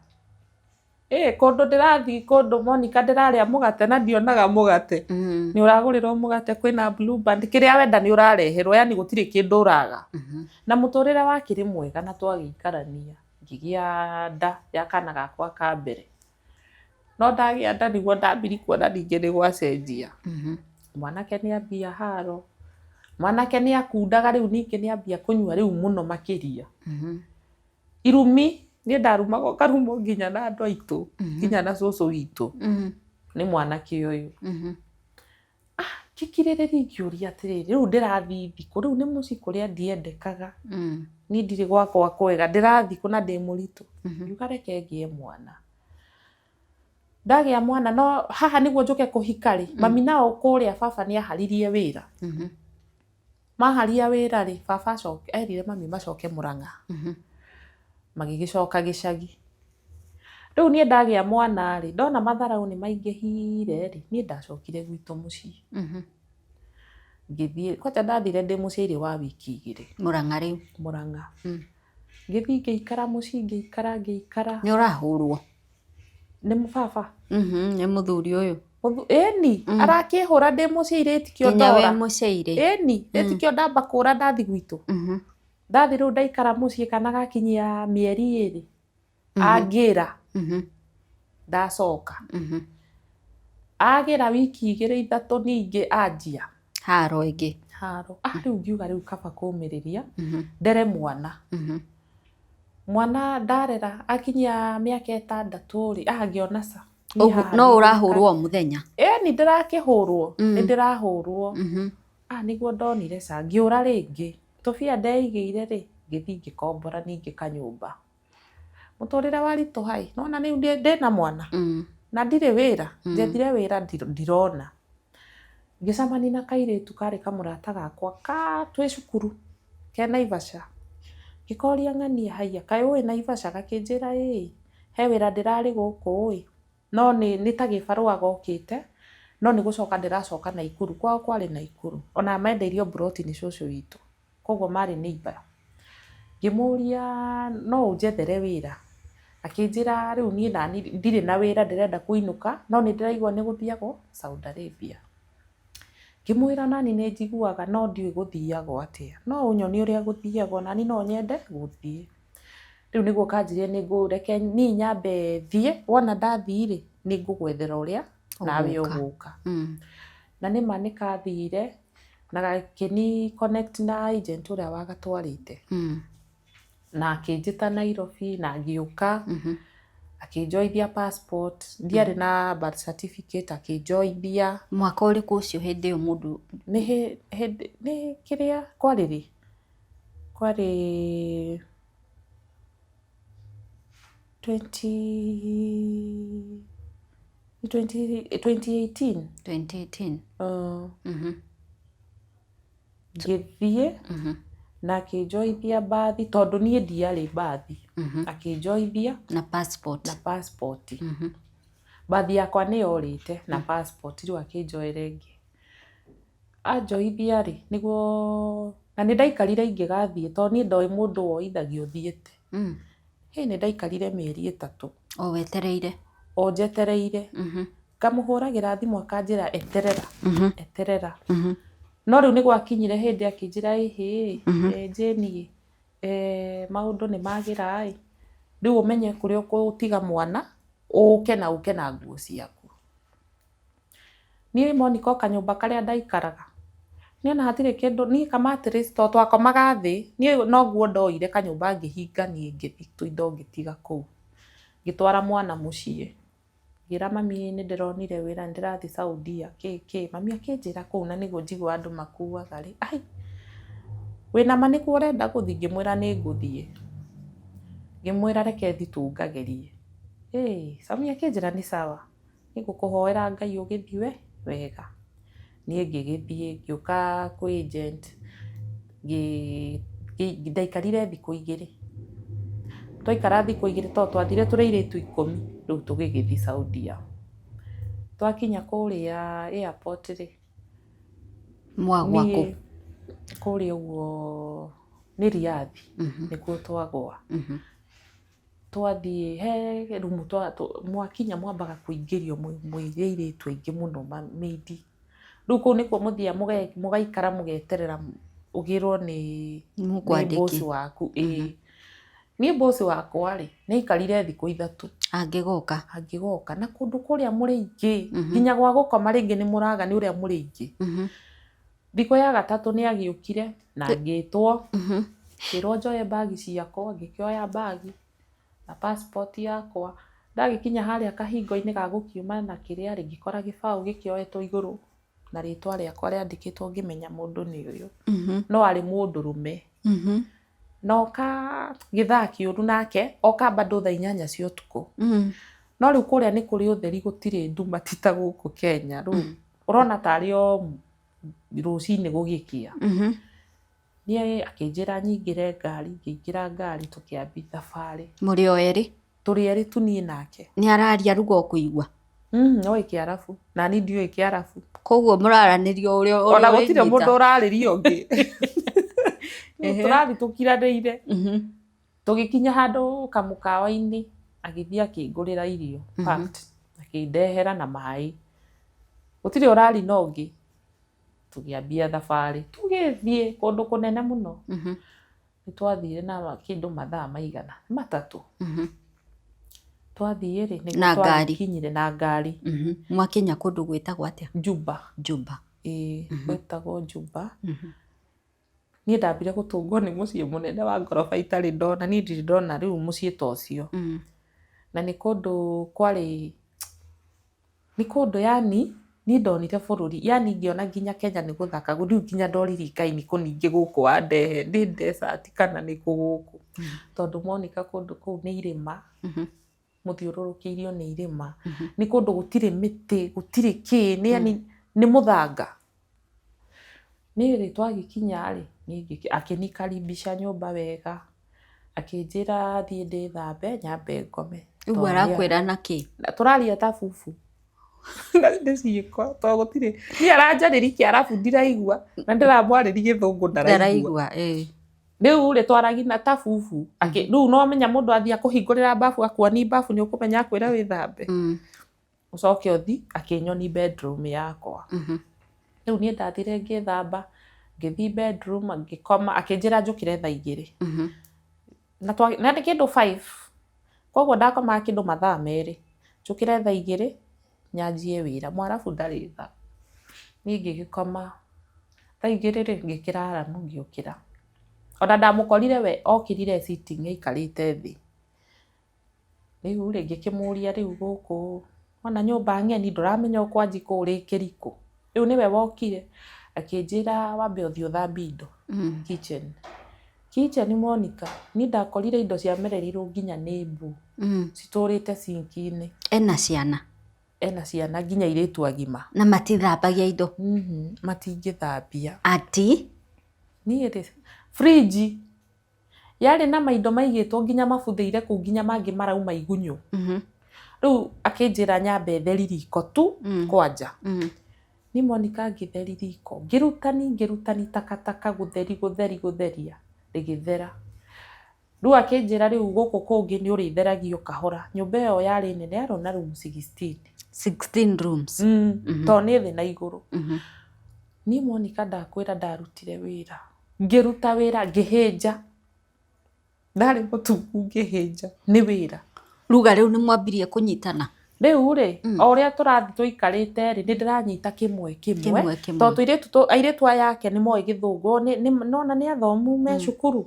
Ĩĩ kũndũ ndĩrathiĩ kũndũ Monica ndĩrarĩa mũgate na ndionaga mũgate. Nĩ ũragũrĩrwo mũgate kwĩna Blue Band kĩrĩa wenda nĩ ũrareherwo yani gũtirĩ kĩndũ ũraga. Na mũtũrĩre wakĩrĩ mwega na twagĩikarania ngĩgĩa nda ya kana gakwa ka mbere. No ndagĩa nda nĩguo ndambiri kuona ningĩ nĩ gwacenjia. Mwanake nĩ ambia haro. Mwanake nĩ akundaga rĩu ningĩ nĩ ambia kũnyua rĩu mũno makĩria. Irumi niĩ ndarumagwo ngarumwo nginya na andũ aitũ, nginya na cũcũ witũ. Nĩ mwanake ũyũ. Ngĩkirĩrĩria ngĩũria atĩrĩrĩ, rĩu ndĩrathiĩ thikũ, rĩu nĩ mũciĩ kũrĩa ndiendekaga. Niĩ ndirĩ gwakwa kwega, ndĩrathiĩ kũ na ndĩ mũritũ. Ngiuga reke ngĩe mwana. Ndagĩa mwana no haha nĩguo njũke kũhika rĩ, mami nao kũrĩa baba nĩ aharirie wĩra. Maharia wĩra rĩ, baba acoke erire mami macoke Mũrang'a. Magĩgĩcoka gĩcagi. Rĩu niĩ ndagĩa mwana rĩ, ndona matharaũ nĩ maingĩhire rĩ, niĩ ndacokire gwitũ mũciĩ. Ngĩthiĩ, kwanja ndathire ndĩ mũciairĩ wa wiki igĩrĩ. Mũrang'a rĩu. Mũrang'a. Ngĩthiĩ ngĩikara mũciĩ ngĩikara ngĩikara. Nĩ ũrahũrwo. Nĩ baba. Nĩ mũthuri ũyũ. Ĩni, arakĩhũra ndĩ mũciairĩ ĩtikio Nginya wĩ ndora. mũciairĩ. Ĩni, ĩtikio ndamba kũra ndathi gwitũ. Ndathi rĩu ndaikara mũciĩ kana gakinyia mĩeri ĩrĩ. Angĩra. Ndacoka. Agĩra wiki igĩrĩ ithatũ ningĩ anjia. Haro ĩngĩ. Haro. Rĩu ngiuga rĩu kaba kũmĩrĩria. Ndere mwana. Mwana ndarera akinyia mĩaka ĩtandatũ rĩ, ngĩona ca. No ũrahũrwo o mũthenya. Ĩni ndĩrakĩhũrwo, nĩ ndĩrahũrwo. Nĩguo ndonire ca, ngĩũra rĩngĩ. Tũbia ndeigĩire rĩ, ngĩthiĩ ngĩkombora ningĩ kanyũmba. Mũtũrĩre waritũha ĩ, nĩwona rĩu ndĩna mwana. Na ndirĩ wĩra, njethire wĩra ndirona. Ngĩcemania na kairĩtu karĩ kamũrata gakwa ka twĩ cukuru ke Naivasha. Ngĩkoria ng'ania haiya kaĩ ũĩ Naivasha? Gakĩnjĩra ĩĩ, he wĩra ndĩrarĩ gũkũ ĩ, no nĩ ta gĩbarũa gokĩte, no nĩ gũcoka ndĩracoka Naikuru, kwao kwarĩ Naikuru. Ona mendeirio mburoti nĩ cũcũ witũ, koguo marĩ neighbor. Ngĩmũria no ũnjethere wĩra? Akĩnjĩra rĩu niĩ nani ndirĩ na wĩra ndĩrenda kũinũka, no nĩ ndĩraigua nĩ gũthiagwo Saudi Arabia. Ngĩmwĩra nani nĩ njiguaga no ndiũĩ gũthiagwo atĩa. No ũnyonie ũrĩa gũthiagwo nani no nyende gũthiĩ. Rĩu nĩguo kanjĩrire nĩ ngũreke niĩ nyambe thiĩ, wona ndathiĩ rĩ, nĩ ngũgwethera ũrĩa nawe Ũgũka. ũgũka. Na nĩma nĩ kathire. Na gakĩni connect na agent ũrĩa wagatwarĩte. Na akĩnjĩta Nairobi na ngĩũka. Akĩnjoithia passport, ndiarĩ na birth certificate, akĩnjoithia. Mwaka ũrĩkũ ũcio hĩndĩ ĩyo mũndũ? Nĩ hĩndĩ nĩ kĩrĩa kwarĩ rĩ? Kwarĩ 20 2018. 2018. Ngĩthiĩ na akĩnjoithia mbathi, tondũ niĩ ndiarĩ mbathi. Akĩnjoithia na passport. Na passport. Mbathi yakwa nĩ yorĩte na passport, rĩu akĩnjoera ĩngĩ. Anjoithia rĩ, nĩguo na nĩ ndaikarire ingĩgathiĩ, tondũ niĩ ndoĩ mũndũ woithagio thiĩte. Hĩ, nĩ ndaikarire mĩeri 3. O wetereire. O njetereire. Ngamũhũragĩra thimũ akanjĩra eterera, eterera. No rĩu nĩ gwakinyire hĩndĩ akĩnjĩra, ĩhĩ, Jane, maũndũ nĩ magĩra ĩ. Rĩu ũmenye kũrĩa ũgũtiga mwana, ũke na ũke na nguo ciaku. Niĩ Monica, o kanyũmba karĩa ndaikaraga, niĩ ona hatirĩ kĩndũ, niĩ kamattress, to twakomaga thĩ, niĩ no nguo ndoire kanyũmba ngĩhinga, niĩ ngĩthiĩ tũindo ngĩtiga kũu. Ngĩtwara mwana mũciĩ. Ngĩra mami nĩ ndĩronire wĩra, nĩ ndĩrathiĩ Saudia, kĩ kĩ. Mami akĩnjĩra kũu na nĩguo njiguaga andũ makuaga rĩ, ai, wĩna ma nĩkuo ũrenda gũthiĩ? Ngĩmwĩra nĩ ngũthiĩ. Ngĩmwĩra reke thiĩ tu ngagerie. Ĩ, mami akĩnjĩra nĩ sawa. Nĩngũkũhoera Ngai ũgĩthiĩ we wega. Niĩ ngĩgĩthiĩ, ngĩũka kwĩ agent, ndaikarire thikũ 2. Twaikara thikũ 2, tondũ twathire tũrĩ airĩtu 10, rĩu tũgĩgĩthiĩ Saudia. Twakinya kũrĩa airport rĩ, Mwagwa kũ? Kũrĩa ũguo nĩ Riyadh, nĩkuo twagwa. Twathiĩ he rumu, mwakinya mwambaga kũingĩrio mwĩ airĩtu aingĩ mũno maid. Rĩu kũu nĩkuo mũthiaga mũgaikara mũgeterera ũgĩrwo nĩ boss waku. Ĩĩ. Niĩ boss wakwa rĩ, nĩ aikarire thikũ 3. Angĩgoka. Angĩgoka. Na kũndũ kũrĩa mũrĩ aingĩ, nginya gwa gũkoma rĩngĩ nĩ mũraga nĩ ũrĩa mũrĩ aingĩ. Thikũ ya gatatũ nĩ agĩũkire na ngĩtwo. Ngĩrwo njoye bagi ciakwa, ngĩkĩoya bagi na passport yakwa. Ndagĩkinya harĩa kahingo-inĩ ga gũkiuma na kĩrĩa rĩ, ngĩkora gĩbaũ gĩkĩoetwo igũrũ na rĩtwa rĩakwa rĩandĩkĩtwo, ngĩmenya mũndũ nĩ ũyũ. No arĩ mũndũrũme. Na oka gĩthaa kĩũru nake, oka bado thaa 8 cia ũtukũ. No rĩu kũrĩa nĩ kũrĩ ũtheri, gũtirĩ nduma ti ta gũkũ Kenya. Rĩu ũrona tarĩ o rũcinĩ gũgĩkĩa. Niĩ akĩnjĩra nyingĩre ngari, ngĩingĩra ngari tũkĩambia thabarĩ. Mũrĩ o erĩ? Tũrĩ erĩ tu niĩ nake. Nĩ araria ruga ũkũigua? Oĩ Kĩarabu, na niĩ ndiũĩ Kĩarabu. Koguo mũraranĩria ũrĩa Ona gũtirĩ mũndũ ũrarĩria ũngĩ. Tũrathiĩ tũkiranĩire. Tũgĩkinya handũ kamũkawa-inĩ, agĩthiĩ akĩngũrĩra irio, packed, akĩndehera na maĩ. Gũtirĩ ũrari na ũngĩ. Tũgĩambia thabarĩ, tũgĩthiĩ kũndũ kũnene mũno. Nĩ twathire na kĩndũ mathaa maigana 3. Twathiĩ rĩ, nĩguo Na ngari. twakinyire na ngari. Mwakinya kũndũ gwĩtagwo atĩa? Juba. Juba. Ĩĩ, gwĩtagwo Juba. Niĩ ndambire gũtũngwo nĩ mũciĩ mũnene wa ngoroba itarĩ ndona, niĩ ndirĩ ndona rĩu mũciĩ ta ũcio. Na nĩ kũndũ kwarĩ, nĩ kũndũ yani niĩ ndonire bũrũri, yani ngĩona nginya Kenya nĩ gũthaka, rĩu nginya ndoririe Ngai nĩ kũ ningĩ gũkũ wandehe, nĩ desert kana nĩ kũ gũkũ. Tondũ Monica kũndũ kũu nĩ irĩma, mũthiũrũrũkĩirio nĩ irĩma, nĩ kũndũ gũtirĩ mĩtĩ, gũtirĩ kĩ, nĩ yani nĩ mũthanga. Niĩ rĩ twagĩkinya rĩ, niĩ akĩnikaribisha nyũmba wega, akĩnjĩra thiĩ ndĩthambe nyambe ngome. Ũguo arakwĩra na kĩ? Tũraria ta bubu. Na nĩ ciĩko, tondũ gũtirĩ. Niĩ aranjarĩria Kĩarabu ndiraigua, na ndĩramwarĩria Gĩthũngũ ndaraigua. Ndaraigua, ĩĩ. Rĩu rĩ twaragia na ta bubu. Rĩu no menya mũndũ athiĩ akũhingũrĩra bafu, akuonia bafu nĩ ũkũmenya akwĩra wĩthambe. Ũcoke ũthiĩ, akĩnyonia bedroom yakwa. Rĩu niĩ ndathire ngĩthamba, ngĩthiĩ bedroom, ngĩkoma, akĩnjĩra njũkĩre thaa 2. Na nĩ kĩndũ 5. Koguo ndakomaga kĩndũ mathaa 2. Njũkĩre thaa 2, nyanjie wĩra. Mwarabu ndarĩ tha. Niĩ ngĩgĩkoma. Thaa igĩrĩ rĩ, ngĩkĩra aramu ngĩũkĩra. Ona ndamũkorire we okĩrire sitting aikarĩte thĩ. Rĩu rĩ, ngĩkĩmũria rĩu gũkũ wona nyũmba ng'eni ndũramenya ũkwanji kũ ũrĩ kĩrikũ. Rĩu nĩwe wokire akĩnjĩra wambe ũthiĩ ũthambie indo kitchen. Kitchen Monica, niĩ ndakorire indo ciamererirwo nginya nĩ mbuu citũrĩte sink -inĩ. Ena ciana? Ena ciana nginya airĩtu agima. Na matithambagia indo? Matingĩthambia. Ati? Niĩ rĩ, fridge yarĩ na maindo maigĩtwo nginya mabuthĩire kũu nginya mangĩ marauma igunyũ. Rĩu akĩnjĩra nyambe theri riko tu kwanja. Niĩ Monica ngĩtheri riko, ngĩrutani ngĩrutani takataka gũtheri gũtheri gũtheria rĩgĩthera. Rĩu akĩnjĩra rĩu gũkũ kũngĩ nĩ ũrĩtheragia o kahora. Nyũmba ĩyo yarĩ nene yarĩ na room 16. 16 rooms? Tondũ nĩ thĩ na igũrũ. Niĩ Monica ndakwĩra ndarutire wĩra. Ngĩruta wĩra ngĩhĩnja. Ndarĩ mũtungu ngĩhĩnja nĩ wĩra. Ruga rĩu nĩ mwambirie kũnyitana? Rĩu rĩ, o ũrĩa tũrathiĩ tũikarĩte rĩ, nĩ ndĩranyita kĩmwe kĩmwe. Tondũ tũirĩtu airĩtu aya ake nĩ moĩ gĩthũngũ, nĩwona nĩ athomu me cukuru.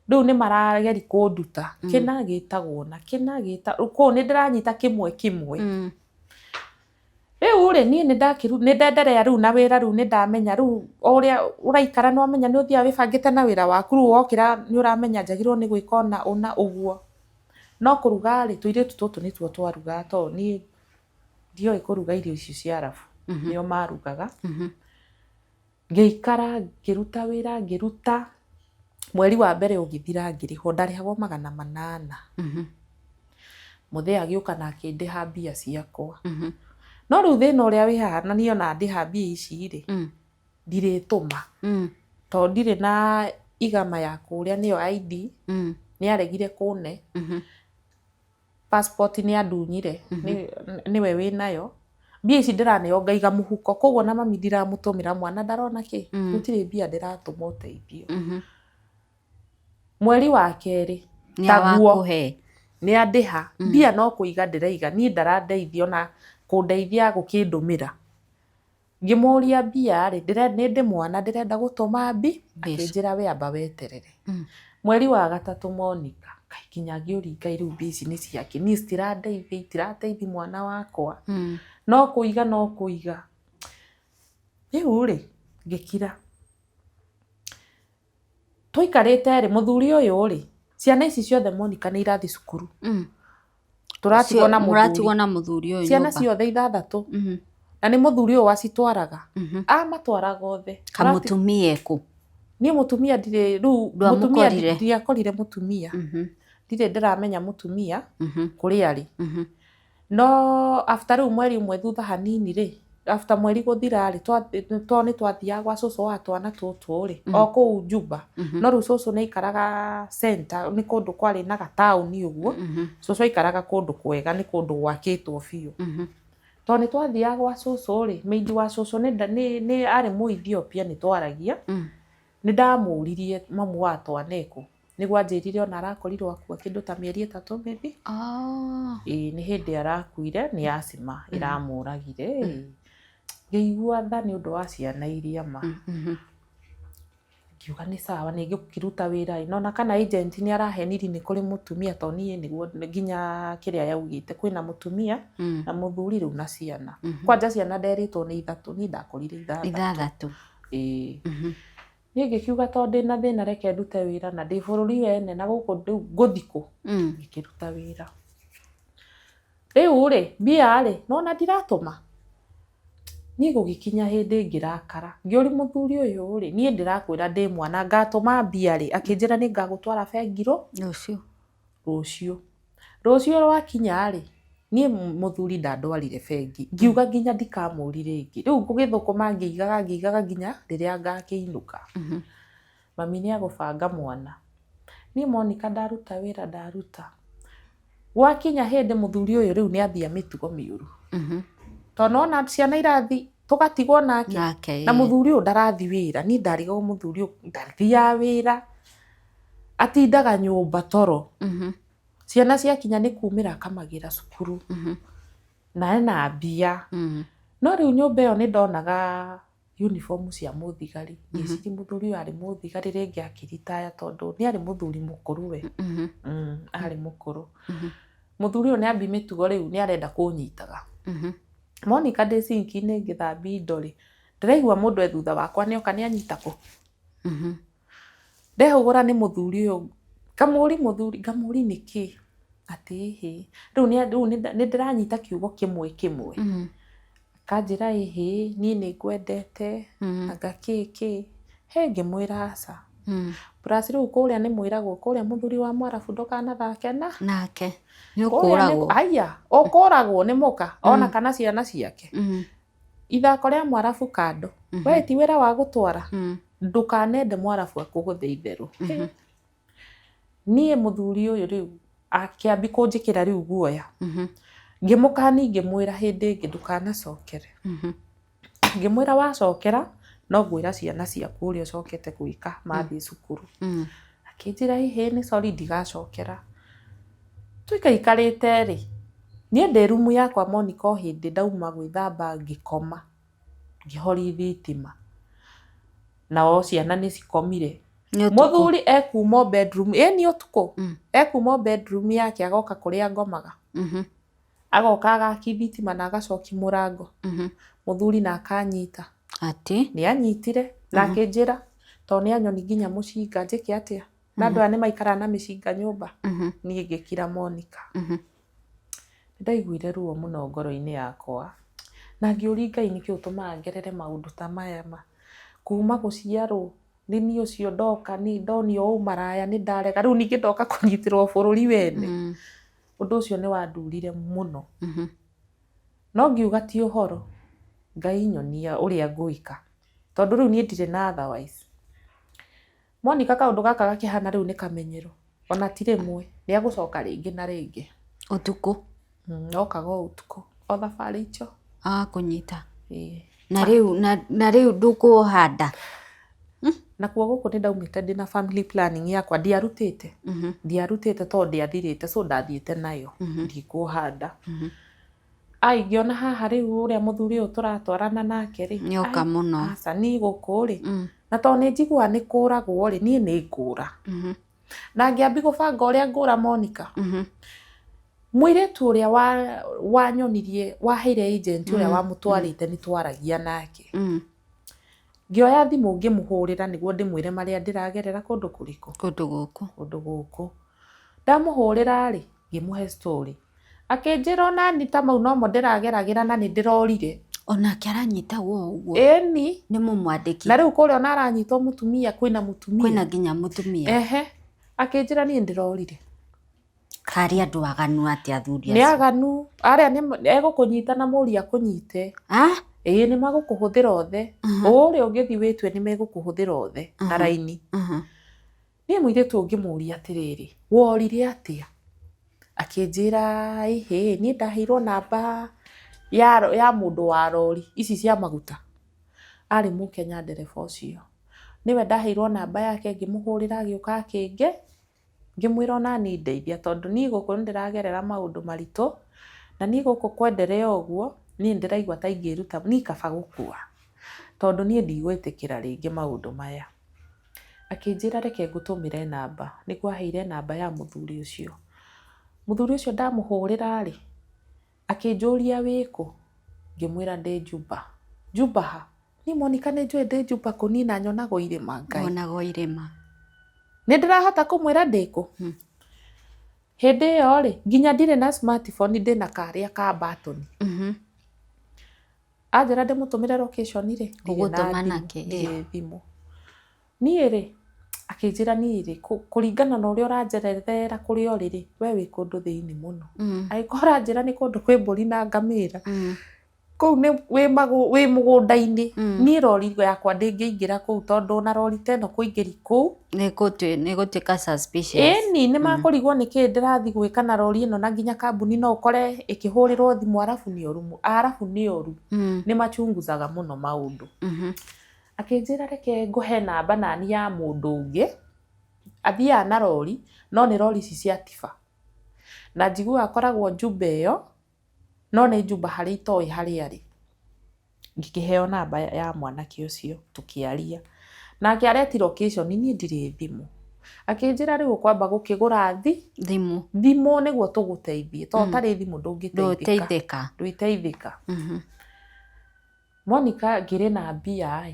Rĩu nĩ marageri kũnduta kĩna gĩtagwo na kĩna gĩtagwo, koguo nĩ ndĩranyita kĩmwe kĩmwe. Rĩu rĩ, niĩ nĩ ndenderea rĩu na wĩra rĩu nĩ ndamenya rĩu o ũrĩa ũraikara nĩ wamenya nĩ ũthiaga wĩbangĩte na wĩra waku rĩu wokĩra nĩ ũramenya njagĩrĩirwo nĩ gwĩka ũna ũna ũguo. No kũruga rĩ, tũirĩtu tũtũ nĩtuo twarugaga tondũ niĩ ndioĩ kũruga irio ici cia arabu, nĩo marugaga. Ngĩikara ngĩruta wĩra ngĩruta, mweri wa mbere ũgĩthira ngĩrĩhwo, ndarĩhagwo 800. Mũthee agĩũka na akĩndĩha mbia ciakwa. No rĩu thĩna ũrĩa wĩ haha na niĩ ona andĩha mbia ici rĩ, ndirĩtũma. Tondũ ndirĩ na igama ya kũrĩa nĩyo ID, nĩ aregire kũne. Passport nĩ andunyire, nĩwe wĩnayo. Mbia ici ndĩraneo ngaiga mũhuko, koguo ona mami ndiramũtũmĩra mwana ndarona kĩ, gũtirĩ mbia ndĩratũma ũteithio. Mweri wa kerĩ, taguo nĩ andĩha, mbia no kũiga ndĩraiga, niĩ ndarandeithia ona kũndeithia gũkĩndũmĩra. Ngĩmũria mbia rĩ, nĩ ndĩ mwana ndĩrenda gũtũma mbi, akĩnjĩra we amba weterere. Mweri wa gatatũ Monica, Ngai nginya ngĩũria Ngai rĩu mbia ici nĩ ciakĩ, niĩ citirandeithia, itirateithia mwana wakwa, no kũiga no kũiga. Rĩu rĩ, ngĩkira. Tũikarĩte rĩ, mũthuri ũyũ rĩ, ciana ici ciothe Monica nĩ irathiĩ cukuru. Tũratigwo na mũthuri. Mũratigwo na mũthuri ũyũ Ciana ciothe ithathatũ. Na nĩ mũthuri ũyũ wacitwaraga. Amatwaraga othe. Kamũtumia ekũ? Niĩ mũtumia ndirĩ rĩu mũtumia ndiakorire mũtumia. Ndirĩ ndĩramenya mũtumia kũrĩa arĩ. No after rĩu mweri ũmwe thutha hanini rĩ, after mweri gũthira rĩ, tondũ nĩ twathiaga gwa cũcũ wa twana tũtũ rĩ, o kũu Juba, no rĩu cũcũ nĩ aikaraga center, nĩ kũndũ kwarĩ na gataũni ũguo, cũcũ aikaraga kũndũ kwega, nĩ kũndũ gwakĩtwo biũ. Tondũ nĩ twathiaga gwa cũcũ rĩ, maid wa cũcũ nĩ arĩ mũ Ethiopia nĩ twaragia, nĩ ndamũririe mamu wa twana ekũ. Nĩguo anjĩrire ona arakorirwo akua kĩndũ ta mĩeri 3 mĩthi. Ĩĩ nĩ hĩndĩ arakuire nĩ asthma ĩramũragire. Ngĩigua tha nĩ ũndũ wa ciana iria ma. Ngiuga nĩ sawa nĩ ngũkĩruta wĩra ĩ. No ona kana agent nĩ arahenirie nĩ kũrĩ mũtumia tondũ niĩ nĩguo nginya kĩrĩa yaugĩte kwĩna mũtumia na mũthuri rĩu na ciana. Kwanja ciana nderĩtwo nĩ ithatũ niĩ ndakorire ithathatũ. Ithathatũ. Ĩĩ. Niĩ ngĩkiuga tondũ ndĩna thĩna reke ndute wĩra na ndĩ bũrũri wene na gũkũ rĩu ngũthiĩ kũ? Ngĩkĩruta wĩra. Rĩu rĩ, mbia rĩ, nĩwona ndiratũma? Niĩ gũgĩkinya hĩndĩ ngĩrakara, ngĩũria mũthuri ũyũ rĩ, niĩ ndĩrakwĩra ndĩ mwana ngatũma mbia rĩ? Akĩnjĩra nĩ ngagũtwara bengi rũciũ. Rũciũ. Rũciũ rwakinya rĩ, niĩ mũthuri ndandwarire bengi, ngiuga nginya ndikamũri rĩngĩ. Rĩu ngũgĩthũkũma ngĩigaga ngĩigaga nginya rĩrĩa ngakĩinũka. Mami nĩ agũbanga mwana. Niĩ Monica ndaruta wĩra ndaruta. Gwakinya hĩndĩ mũthuri ũyũ rĩu nĩ ambia mĩtugo mĩũru. Tondũ nĩwona ciana irathi tũgatigwo nake. Na mũthuri ũyũ ndarathi wĩra. Niĩ ndarigagwo mũthuri ũyũ ndathiaga wĩra. Atindaga nyũmba toro. Ciana ciakinya nĩ kumĩra akamagĩra cukuru. Na ena mbia. No rĩu nyũmba ĩyo nĩ ndonaga Uniform cia mũthigari. Ngĩciria mũthuri ũyũ arĩ mũthigari rĩngĩ akĩritaya tondũ nĩ arĩ mũthuri mũkũrũ we. Arĩ mũkũrũ. Mũthuri ũyũ nĩ ambi mĩtugo rĩu nĩ arenda kũnyitaga. Monica ndĩ sinki-inĩ ngĩthambia indo rĩ, ndĩraigua mũndũ e thutha wakwa nĩ oka nĩ anyita kũ. Ndehũgũra nĩ mũthuri ũyũ, ngamũri mũthuri, ngamũri nĩkĩ? Atĩ ĩhĩ, rĩu nĩ ndĩranyita kiugo kĩmwe kĩmwe. Akanjĩra ĩhĩ, niĩ nĩ ngwendete, anga kĩ kĩ. Hĩ ngĩmwĩra aca. Plus rĩu kũrĩa nĩ mwĩragwo kũrĩa mũthuri wa mwarabu ndũkanathake na nake. Nĩ ũkũragwo. Aya, ũkũragwo nĩ mũka ona kana ciana ciake. Ithako rĩa mwarabu kando. We ti wĩra wa gũtwara. Ndũkanende mwarabu akũgũthe itherũ. Niĩ mũthuri ũyũ rĩu akĩambi kũnjĩkĩra rĩu guoya. Ngĩmũkani ngĩmwĩra hĩndĩ ĩngĩ ndũkanacokere. Ngĩmwĩra wacokera no ngwĩra ciana ciaku ũrĩa ũcokete gwĩka mathiĩ cukuru. Akĩnjĩra ĩhĩ nĩ sorry ndigacokera. Tũikaikarĩte rĩ, niĩ ndĩ rumu yakwa Monica o hĩndĩ ndauma gwĩthamba ngĩkoma, ngĩhoria thitima. Nao ciana nĩ cikomire. Mũthuri ekuma o bedroom, ĩni ũtukũ, ekuma o bedroom yake agoka kũrĩa ngomaga. Agoka agakia thitima na agacokia mũrango. Mũthuri na akanyita. Atĩ? Nĩ anyitire na akĩnjĩra tondũ nĩ anyoni nginya mũcinga njĩke atĩa? Na andũ aya nĩ maikaraga na mĩcinga nyũmba. Niĩ ngĩkira Monica. Nĩ ndaiguire ruo mũno ngoro-inĩ yakwa. Na ngĩũria Ngai nĩkĩ ũtũmaga ngerere maũndũ ta maya ma. Kuma gũciarwo nĩ niĩ ũcio ndoka ndonio ũmaraya nĩ ndarega rĩu ningĩ ndoka kũnyitĩrwo bũrũri wene. Ũndũ ũcio nĩ wandurire mũno. No ngiuga ti ũhoro, Ngai nyonia ũrĩa ngwĩka. Tondũ rĩu niĩ ndirĩ na otherwise. Monica kaũndũ gaka gakĩhana rĩu nĩ kamenyero. Ona ti rĩmwe, nĩ egũcoka rĩngĩ na rĩngĩ. Ũtukũ? Okaga o ũtukũ, o thabarĩ icio. Agakũnyita? Na rĩu na rĩu ndũkũhanda? Nakuo gũkũ nĩ ndaumĩte ndĩna family planning yakwa, ndiarutĩte. Ndiarutĩte tondũ ndĩathirĩte so ndathiĩte nayo, ndikũhanda. Ai ngĩona haha rĩu ũrĩa mũthuri ũyũ tũratwarana nake rĩ, Nĩoka mũno. Aca niĩ gũkũ rĩ, na tondũ nĩ njiguaga nĩ kũragwo rĩ, niĩ nĩ ngũra. Na ngĩambi gũbanga ũrĩa ngũra Monica. Mũirĩtu ũrĩa wanyonirie, waheire agent ũrĩa wamũtwarĩte nĩ twaragia nake. Ngĩoya thimũ ngĩmũhũrĩra nĩguo ndĩmwĩre marĩa ndĩragerera kũndũ kũrĩkũ? Kũndũ gũkũ. Kũndũ gũkũ. Ndamũhũrĩra rĩ, ngĩmũhe story. Akĩnjĩra onani ta mau nomo ndĩrageragĩra na nĩ ndĩrorire. Onake aranyitagwo o ũguo? Ĩni. Nĩ mũmwandĩki? Na rĩu kũrĩa ona aranyitwo mũtumia, kwĩna mũtumia. Kwĩna nginya mũtumia. Ehe. Akĩnjĩra niĩ ndĩrorire. Karĩ andũ aganu atĩa athuri acio? Nĩ aganu. Arĩa nĩ egũkũnyita na mũriũ akũnyite. Ĩĩ nĩ magũkũhũthĩra othe. Ũrĩa ũngĩthiĩ wĩtue nĩ megũkũhũthĩra othe na raini. Niĩ mũirĩtu ũyũ ngĩmũria atĩrĩrĩ, worire atĩa? Akĩnjĩra ĩhĩ, niĩ ndaheirwo namba ya mũndũ wa rori ici cia maguta. Arĩ mũkenya ndereba ũcio. Nĩwe ndaheirwo namba yake ngĩmũhũrĩra agĩũka akĩnge. Ngĩmwĩra ona niĩ ndeithia tondũ niĩ gũkũ nĩ ndĩragerera maũndũ maritũ, na niĩ gũkũ kwenderea ũguo, niĩ nĩ ndĩraigua ta ingĩruta, niĩ kaba gũkua, tondũ niĩ ndigwĩtĩkĩra rĩngĩ maũndũ maya. Akĩnjĩra reke ngũtũmĩre namba, nĩguo aheire namba ya mũthuri ũcio. Mũthuri ũcio ndamũhũrĩra rĩ, Akĩnjũria wĩ kũ? Ngĩmwĩra ndĩ Juba. Juba ha? Niĩ Monica nĩ njũĩ ndĩ Juba kũ niĩ na nyonaga o irĩma Ngai. Wonaga o irĩma. Nĩ ndĩrahota kũmwĩra ndĩ kũ? Hĩndĩ ĩyo rĩ, nginya ndirĩ na smartphone ndĩ na karĩa ka batoni. Anjĩra ndĩmũtũmĩre location rĩ, ndirĩ na Ũgũtũma thimũ, nakĩ? ndirĩ thimũ. Niĩ rĩ, akĩnjĩra niĩ rĩ, kũringana na ũrĩa ũranjerethera kũrĩa ũrĩ rĩ, we wĩ kũndũ thĩinĩ mũno. Angĩkorwo ũranjĩra nĩ kũndũ kwĩ mbũri na ngamĩra, kũu nĩ wĩ mũgũnda-inĩ. Niĩ rori yakwa ndĩngĩingĩra kũu tondũ ona rori ta ĩno kũingĩria kũu. Nĩ gũtuĩka suspicious. Ĩni, nĩ makũrigwo nĩkĩ ndĩrathiĩ gwĩka na rori ĩno na nginya kambuni no ũkore ĩkĩhũrĩrwo thimũ arabu nĩ oru, arabu nĩ oru. Nĩ machunguzaga mũno maũndũ. Akĩnjĩra reke ngũhe namba nani ya mũndũ ũngĩ, athiaga na rori, no nĩ rori ici cia tiba. Na njiguaga akoragwo Juba ĩyo, no nĩ Juba harĩa itoĩ harĩa arĩ. Ngĩkĩheo namba ya mwanake ũcio tũkĩaria. Nake areti location niĩ ndirĩ thimũ. Akĩnjĩra rĩu ũkwamba gũkĩgũra thi Thimũ. Thimũ nĩguo tũgũteithie tondũ ũtarĩ thimũ ndũngĩteithĩka. Ndũteithĩka. Ndwĩteithĩka. Monica ngĩrĩ na mbia ĩ.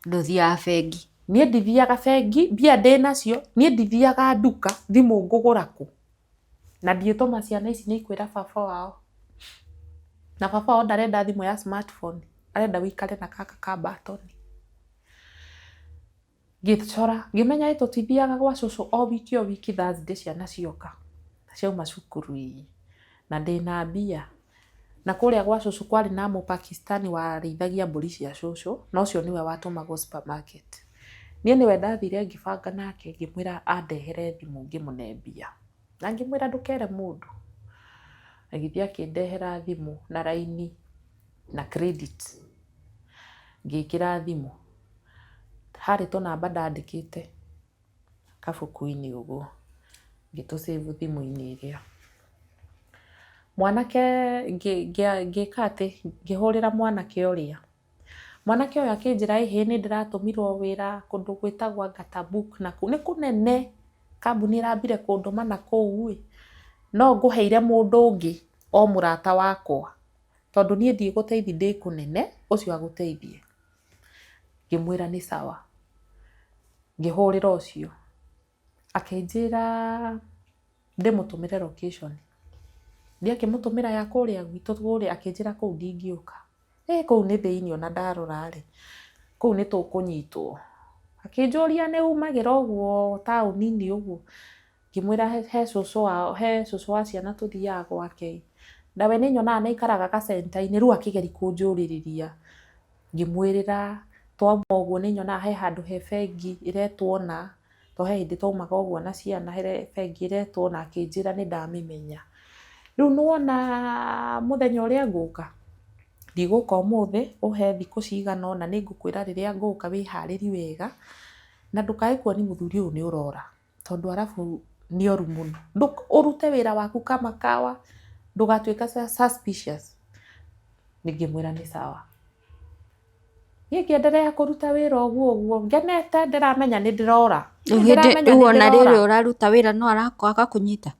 Ndũthiaga bengi. Niĩ ndithiaga bengi, mbia ndĩ nacio, niĩ ndithiaga nduka, thimũ ngũgũra kũ? Na ndiĩtũma ciana ici nĩ ikwĩra baba wao. Na baba wao ndarenda thimũ ya smartphone, arenda wĩikare na gaka ka mbatoni. Ngĩcora, ngĩmenya ĩ tũtithiaga gwa cũcũ o wiki o wiki Thursday ciana cioka, ciauma cukuru ĩ, na ndĩna mbia. Na kũrĩa gwa cũcũ kwarĩ na mũpakistani warĩithagia mbũri cia cũcũ, na ũcio nĩwe watũmagwo supermarket. Niĩ nĩwe ndathire ngĩbanga nake ngĩmwĩra andehere thimũ ngĩmũne mbia. Na ngĩmwĩra ndũkere mũndũ. Agĩthiĩ akĩndehera thimũ na raini na credit. Ngĩkĩra thimũ. Harĩ tũnamba ndandĩkĩte kabuku-inĩ ũguo, ngĩtũ save thimũ-inĩ ĩrĩa. Mwanake ngĩka atĩ, ngĩhũrĩra mwanake ũrĩa. Mwanake ũyũ akĩnjĩra ĩhĩ nĩ ndĩratũmirwo wĩra kũndũ gwĩtagwo Agatabuk na kũu nĩ kũnene, kambuni ĩrambire kũndũma na kũu ĩ, no ngũheire mũndũ ũngĩ o mũrata wakwa, tondũ niĩ ndigũteithia ndĩ kũnene, ũcio agũteithie. Ngĩmwĩra nĩ sawa. Ngĩhũrĩra ũcio, akĩnjĩra ndĩmũtũmĩre location. Ndiakĩmũtũmĩra ya kũrĩa gwitũ kũrĩa, akĩnjĩra kũu ndingĩũka. Ĩ kũu nĩ thĩiniĩ ona ndarora rĩ, kũu nĩ tũkũnyitwo. Akĩnjũria nĩ umagĩra ũguo taũni-inĩ ũguo? Ngĩmwĩra he cũcũ wao, he cũcũ wa ciana tũthiaga gwake. Nawe nĩ nyonaga nĩ aikaraga ga center -inĩ, rĩu akĩgeria kũnjũrĩrĩria. Ngĩmwĩrĩra twauma ũguo nĩ nyonaga he handũ he bengi ĩretwo ũna, tondũ he hĩndĩ twaumaga ũguo na ciana he bengi ĩretwo ũna, akĩnjĩra nĩ ndamĩmenya. Rĩu nĩ wona mũthenya ũrĩa ngũka, ndigũka ũmũthĩ, ũhe thikũ cigana ũna nĩ ngũkwĩra rĩrĩa ngũka wĩharĩrie wega, na ndũkae kuonia mũthuri ũyũ nĩ ũrora. Tondũ arabu nĩ oru mũno. Ũrute wĩra waku kama kawa, ndũgatuĩke suspicious. Ngĩmwĩra nĩ sawa. Niĩ ngĩenderea kũruta wĩra ũguo ũguo, ngenete ndĩramenya nĩ ndĩrora. Rĩu ona rĩrĩ ũraruta wĩra no agakũnyita?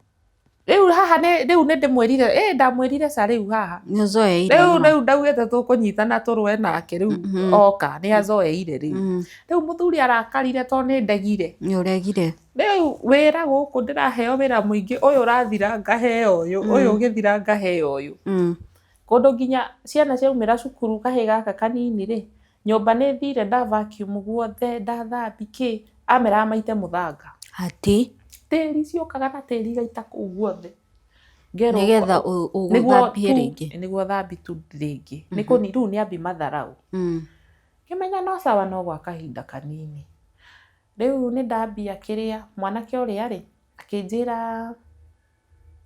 Rĩu haha nĩ rĩu nĩ ndĩmwĩrire, ĩ ndamwĩrire ca rĩu haha. Nĩ ũzoeire. Rĩu rĩu ndaugĩte tũkũnyitana tũrũe nake rĩu oka nĩ azoeire rĩu. Rĩu mũthuri arakarire tondũ nĩ ndegire. Nĩ ũregire. Rĩu wĩra gũkũ ndĩraheo wĩra mũingĩ, ũyũ ũrathira ngaheo ũyũ, ũyũ ũgĩthira ngaheo ũyũ. Kũndũ nginya ciana ciaumĩra cukuru kahĩĩ gaka kanini rĩ, nyũmba nĩ thire nda vacuum guothe, ndathambi kĩ, ameraga maite mũthanga. Atĩ? Tĩri ciũkaga na tĩri igaita kũu guothe. Nĩgetha ũgũthambie rĩngĩ. Nĩguo thambi tu rĩngĩ. Nĩ kũni rĩu nĩ ambi matharau. Ngĩmenya no sawa no gwa kahinda kanini. Rĩu nĩ ndambia kĩrĩa, mwanake ũrĩa rĩ, akĩnjĩra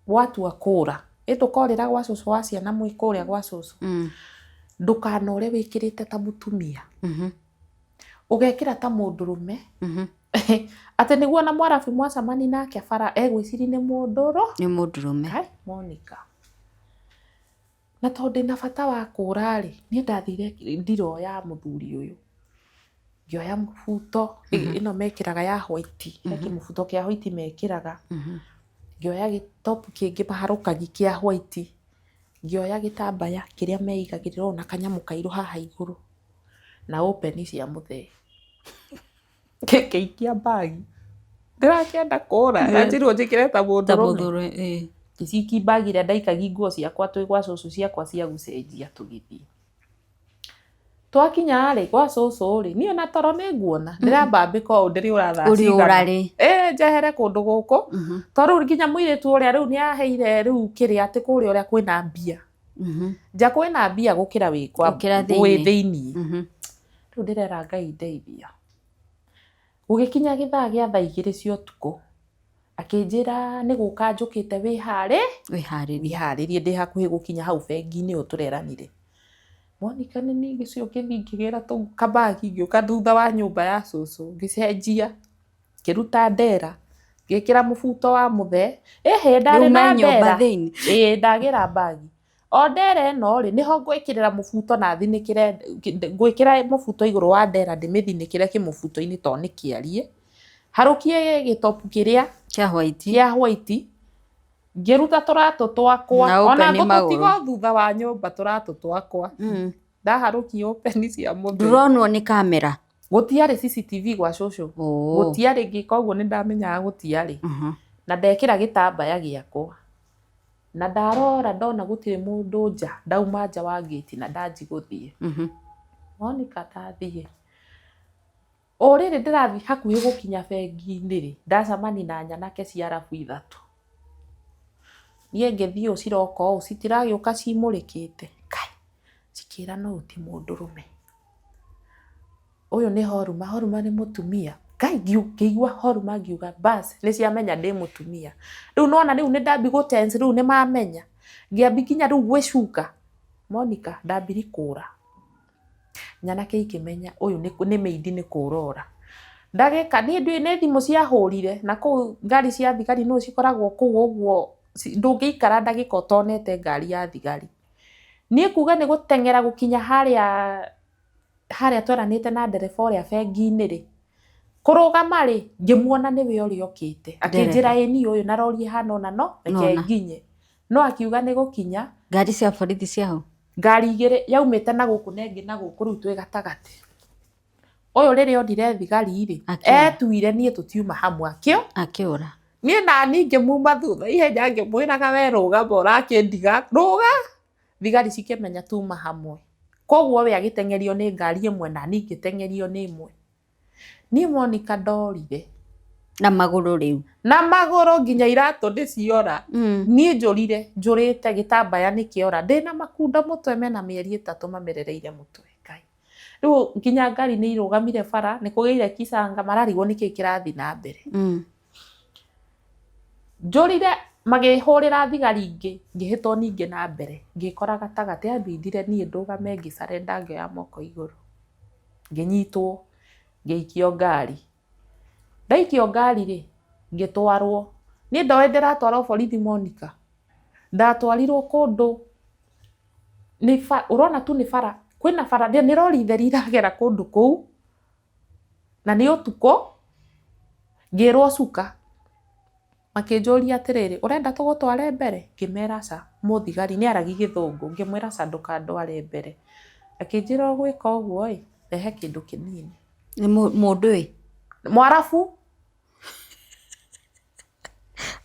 watua kũra, ĩ ndũkorĩra gwa cũcũ wa ciana mwĩ kũrĩa gwa cũcũ. Ndũkanore wĩkĩrĩte ta mũtumia. Ũgekĩra ta mũndũrũme. Atĩ nĩguo ona mwarabu mwacemania nake bara egwĩciria nĩ mũndũrũ. Nĩ mũndũrũme. Kai, Monica. Na tondũ ndĩna bata wa kũra rĩ, niĩ ndathire ndiroya mũthuri ũyũ. Ngĩoya mũbuto, ĩno mekĩraga ya white, he kĩmũbuto kĩa white mekĩraga. Ngĩoya gĩtopu kĩngĩ maharũkagi kĩa white. Ngĩoya gĩtambaya kĩrĩa meigagĩrĩra ũũ na kanyamũ kairũ haha igũrũ. Na open cia mũthee. Ngĩikia mbagi. Ndĩrakĩenda kũra, na njĩrwo njĩkĩre ta mũndũrũme. Ngĩcikia mbagi ĩrĩa ndaikagia nguo ciakwa twĩ gwa cũcũ ciakwa cia gũcenjia tũgĩthiĩ. Twakinya rĩ, gwa cũcũ rĩ, niĩ ona toro nĩ nguona, ndĩrambambĩka ũũ ndĩrĩũra thaa cigana. Ĩ njehere kũndũ gũkũ, tondũ rĩu nginya mũirĩtu ũrĩa rĩu nĩ aheire rĩu kĩrĩa atĩ kũrĩa ũrĩa kwĩna mbia. Nja kwĩna mbia gũkĩra wĩ kwa wĩ thĩiniĩ. Rĩu ndĩrera Ngai ndeithia. Gũgĩkinya gĩthaa gĩa thaa igĩrĩ cia ũtukũ, akĩnjĩra nĩ gũka njũkĩte wĩharĩ wĩharĩrie ndĩ hakuhĩ gũkinya hau bengi-inĩ ĩyo tũreranire. Monica nĩ niĩ ngĩcoka ngĩthiĩ ngĩgĩra kabagi ngĩũka thutha wa nyũmba ya cũcũ ngĩcenjia, ngĩruta ndera, ngĩkĩra mũbuto wa mũthee. Ĩhĩ ndarĩ na ndera. Ĩĩ ndagĩra mbagi. O ndera ĩno rĩ, nĩho ngwĩkĩrĩra mũbuto na thinĩkĩre, ngwĩkĩra mũbuto igũrũ wa ndera ndĩmĩthinĩkĩre kĩmũbuto-inĩ tondũ nĩ kĩariĩ. Harũkie gĩtopu kĩrĩa Kĩa white. Kĩa white. Ngĩruta tũratũ twakwa. Na Ona open ngũtũtiga magũrũ. o thutha wa nyũmba tũratũ twakwa. Ndaharũkia open cia mũthĩ. Ndũronwo nĩ kamera. Gũtiarĩ CCTV gwa cũcũ. Oh. Gũtiarĩ, ngĩka ũguo nĩ ndamenyaga gũtiarĩ. Na ndekĩra gĩtambaya gĩakwa. Na ndarora ndona gũtirĩ mũndũ nja, ndauma nja wa gate na ndanji gũthiĩ. Monica ndathiĩ. O rĩrĩ ndĩrathiĩ hakuhĩ gũkinya bengi-inĩ rĩ, ndacemania na nyanake cia arabu ithatũ. Niĩ ngĩthiĩ ũũ ciroka ũũ, citiragĩũka cimũrĩkĩte. Kai, cikĩra no ũyũ ti mũndũrũme. Ũyũ nĩ Horuma, Horuma nĩ mũtumia. Ngai, ngĩigua Horuma ngiuga bas, nĩ ciamenya ndĩ mũtumia. Rĩu nona rĩu nĩ ndambi gũ tense, rĩu nĩ mamenya. Ngĩambi nginya rĩu gwĩcuka. Monica, ndambiri kũra. Nyanake ikĩmenya ũyũ nĩ mĩindi nĩ kũrora. Ndagĩka, niĩ ndiũĩ nĩ thimũ ciahũrire, na kũu ngari cia thigari nĩ cikoragwo kũu ũguo, ndũngĩikara ndagĩka ũtonete ngari ya thigari. Niĩ kuga nĩ gũteng'era gũkinya harĩa harĩa tweranĩte na ndereba ũrĩa bengi-inĩ rĩ, kũrũgama rĩ, ngĩmuona nĩwe ũrĩa ũkĩte. Akĩnjĩra ĩ niĩ ũyũ na rori ĩhana ũna no, reke Nona. nginye. No akiuga nĩ gũkinya. Ngari cia borithi cia hau? Ngari igĩrĩ yaumĩte na gũkũ na ĩngĩ na gũkũ, rĩu twĩ gatagatĩ. Ũyũ rĩrĩa onire thigari rĩ, Akĩũra. Etuire niĩ tũtiuma hamwe akĩo. Akĩũra. Niĩ nani ngĩmuma thutha ihenya ngĩmwĩraga we rũgama ũrakĩndiga, rũga. Thigari cikĩmenya tuma hamwe. Koguo we agĩteng'erio nĩ ngari ĩmwe na niĩ ngĩteng'erio nĩ ĩmwe. Niĩ Monica ndorire. Na magũrũ rĩu. Na magũrũ nginya iratũ ndĩciora. Niĩ njũrire, njũrĩte gĩtambaya nĩ kĩora. Ndĩna makunda mũtwe mena mĩeri 3 mamerereire mũtwe. Ngai. Rĩu nginya ngari nĩ irũgamire bara, nĩ kũgĩire kicanga, mararigwo nĩkĩ kĩrathiĩ na mbere. Njũrire, magĩhũrĩra thigari ingĩ, ngĩhĩtwo ningĩ na mbere. Ngĩkora gatagatĩ, ambindire niĩ ndũgame ngĩcarenda ngĩoya moko igũrũ. Ngĩnyitwo, ngĩikio ngari. Ndaikio ngari rĩ, ngĩtwarwo. Niĩ ndoĩ ndĩratwarwo borithi Monica. Ndatwarirwo kũndũ, nĩ ũrona tu nĩ bara, kwĩna bara, nĩ rori theri iragera kũndũ kũu, na nĩ ũtukũ, ngĩrwo cuka. Makĩnjũria atĩrĩrĩ, ũrenda tũgũtware mbere? Ngĩmera aca, mũthigari nĩ aragi gĩthũngũ, ngĩmwĩra aca ndũkandware mbere. Akĩnjĩra ũgwĩka ũguo ĩ, rehe kĩndũ kĩnini. Nĩ mũndũ ĩ? Mwarabu.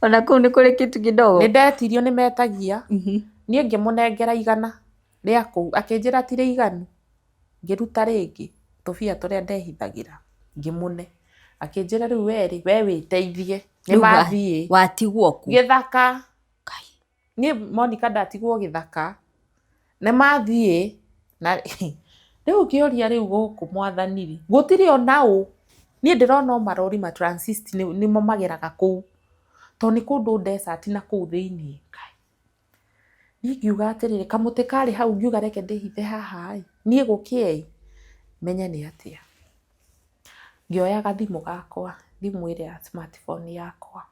Ona kũu nĩ kũrĩ kitu kidogo. Nĩ ndetirio nĩ metagia. Niĩ ngĩmũnengera 100 rĩa kũu, akĩnjĩra ti rĩiganu. Ngĩruta rĩngĩ tũbia tũrĩa ndehithagĩra, ngĩmũne. Akĩnjĩra rĩu we rĩ, we wĩteithie. Nĩ Rĩu mathiĩ. Watigwo kũ? Gĩthaka. Ngai. Niĩ Monica ndatigwo gĩthaka. Nĩ mathiĩ. Na rĩu ngĩũria rĩu gũkũ mwathani rĩ, gũtirĩ ona ũ. Niĩ ndĩrona o marori ma transist nĩmo mageraga kũu. Tondũ nĩ kũndũ desert na kũu thĩiniĩ. Ngai. Niĩ ngiuga atĩrĩrĩ, kamũtĩ karĩ hau ngiuga reke ndĩhithe haha ĩ. Niĩ gũkĩe ĩ, menye nĩ atĩa. Ngĩoya gathimũ gakwa, thimũ ĩrĩa smartphone yakwa.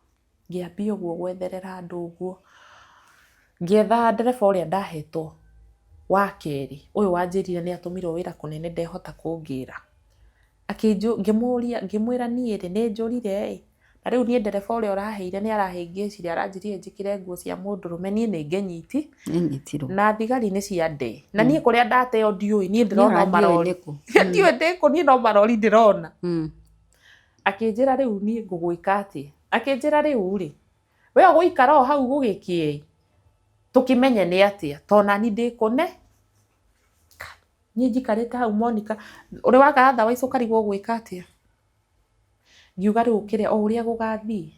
Ngĩambia ũguo gwetherera andũ ũguo. Ngĩetha ndereba ũrĩa ndahetwo wa kerĩ, ũyũ wanjĩrire nĩ atũmirwo wĩra kũnene ndehota kũngĩra. Ngĩmũria, ngĩmwĩra niĩ rĩ, nĩ njũrire ĩ. Na rĩu niĩ ndereba ũrĩa ũraheire nĩ arahĩngĩcire, aranjĩrire njĩkĩre nguo cia mũndũrũme, niĩ nĩ ngĩnyiti. Nĩ nyitirwo. Na thigari nĩ ciande. Na niĩ kũrĩa ndateo ndiũĩ, niĩ ndĩrona o Niĩ ona ndiũĩ marori. nĩkũ. Ndiũĩ ndĩkũ, niĩ no marori ndĩrona. Akĩnjĩra rĩu niĩ ngũgwĩka atĩa? Akĩnjĩra rĩu rĩ, we ũgũikara o hau gũgĩkĩe, tũkĩmenye nĩ atĩa, tondũ nani ndĩkũne. Niĩ njikarĩte hau Monica, ũrĩ waga otherwise ũkarigwo ũgwĩka atĩa? Ngiuga rĩu kĩrĩa o ũrĩa gũgathiĩ.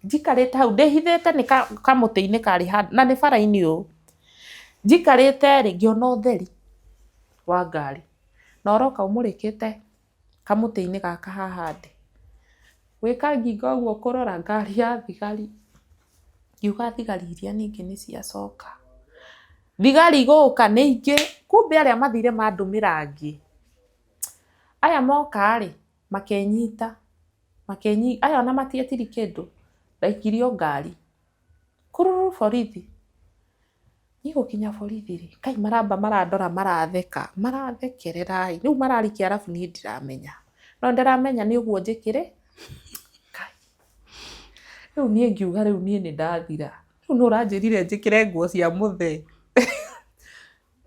Njikarĩte hau ndĩhithĩte nĩ kamũtĩ-inĩ karĩ handũ, na nĩ bara-inĩ ũũ. Njikarĩte rĩ, ngĩona ũtheri wa ngari. Na ũroka ũmũrĩkĩte kamũtĩ-inĩ gaka haha ndĩ. Gwĩka ngingo ũguo kũrora ngari ya thigari. Ngiuga thigari iria ningĩ nĩ ciacoka. Thigari gũka nĩ ingĩ, kumbe arĩa mathire mandũmĩra angĩ. Aya moka rĩ, makenyita. Aya ona matietiri kĩndũ. Ndaikirio ngari. Kururu borithi. Niĩ gũkinya borithi rĩ, kai maramba marandora maratheka, marathekerera ĩ, rĩu mararia kĩarabu niĩ ndiramenya, no ndĩramenya nĩ ũguo njĩkĩrĩ, kai, rĩu niĩ ngiuga rĩu niĩ nĩ ndathira, rĩu nũ ũranjĩrire njĩkĩre nguo cia mũthee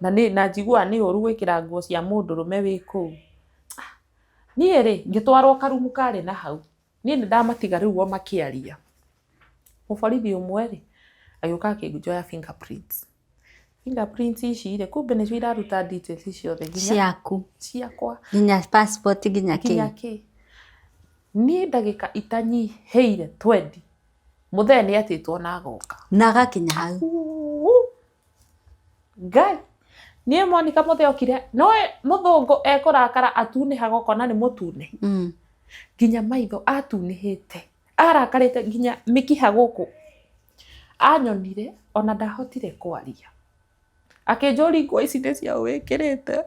na nĩ na njiguaga nĩ ũru gwĩkĩra nguo cia mũndũrũme wĩ kũu. Niĩ rĩ, ngĩtwarwo karumu karĩ na hau, Niĩ nĩ ndamatiga rĩu o makĩaria. Mũborithi ũmwe rĩ, agĩũka akĩnjoya fingerprints. Fingerprints ici rĩ, kumbe nĩcio iraruta details ciothe nginya ciaku ciakwa nginya passport nginya kĩ nginya kĩ. Niĩ ndagĩka itanyihĩire twendi, mũthee nĩ etĩtwo na agoka. Na agakinya hau. Uu! Ngai niĩ Monica mũthee okire no mũthũngũ ekũrakara atunĩhaga ũkona nĩ mũtune nginya maitho atunĩhĩte arakarĩte nginya mĩkiha gũkũ anyonire ona ndahotire kwaria akĩnjũria nguo ici nĩ cia ũ wĩkĩrĩte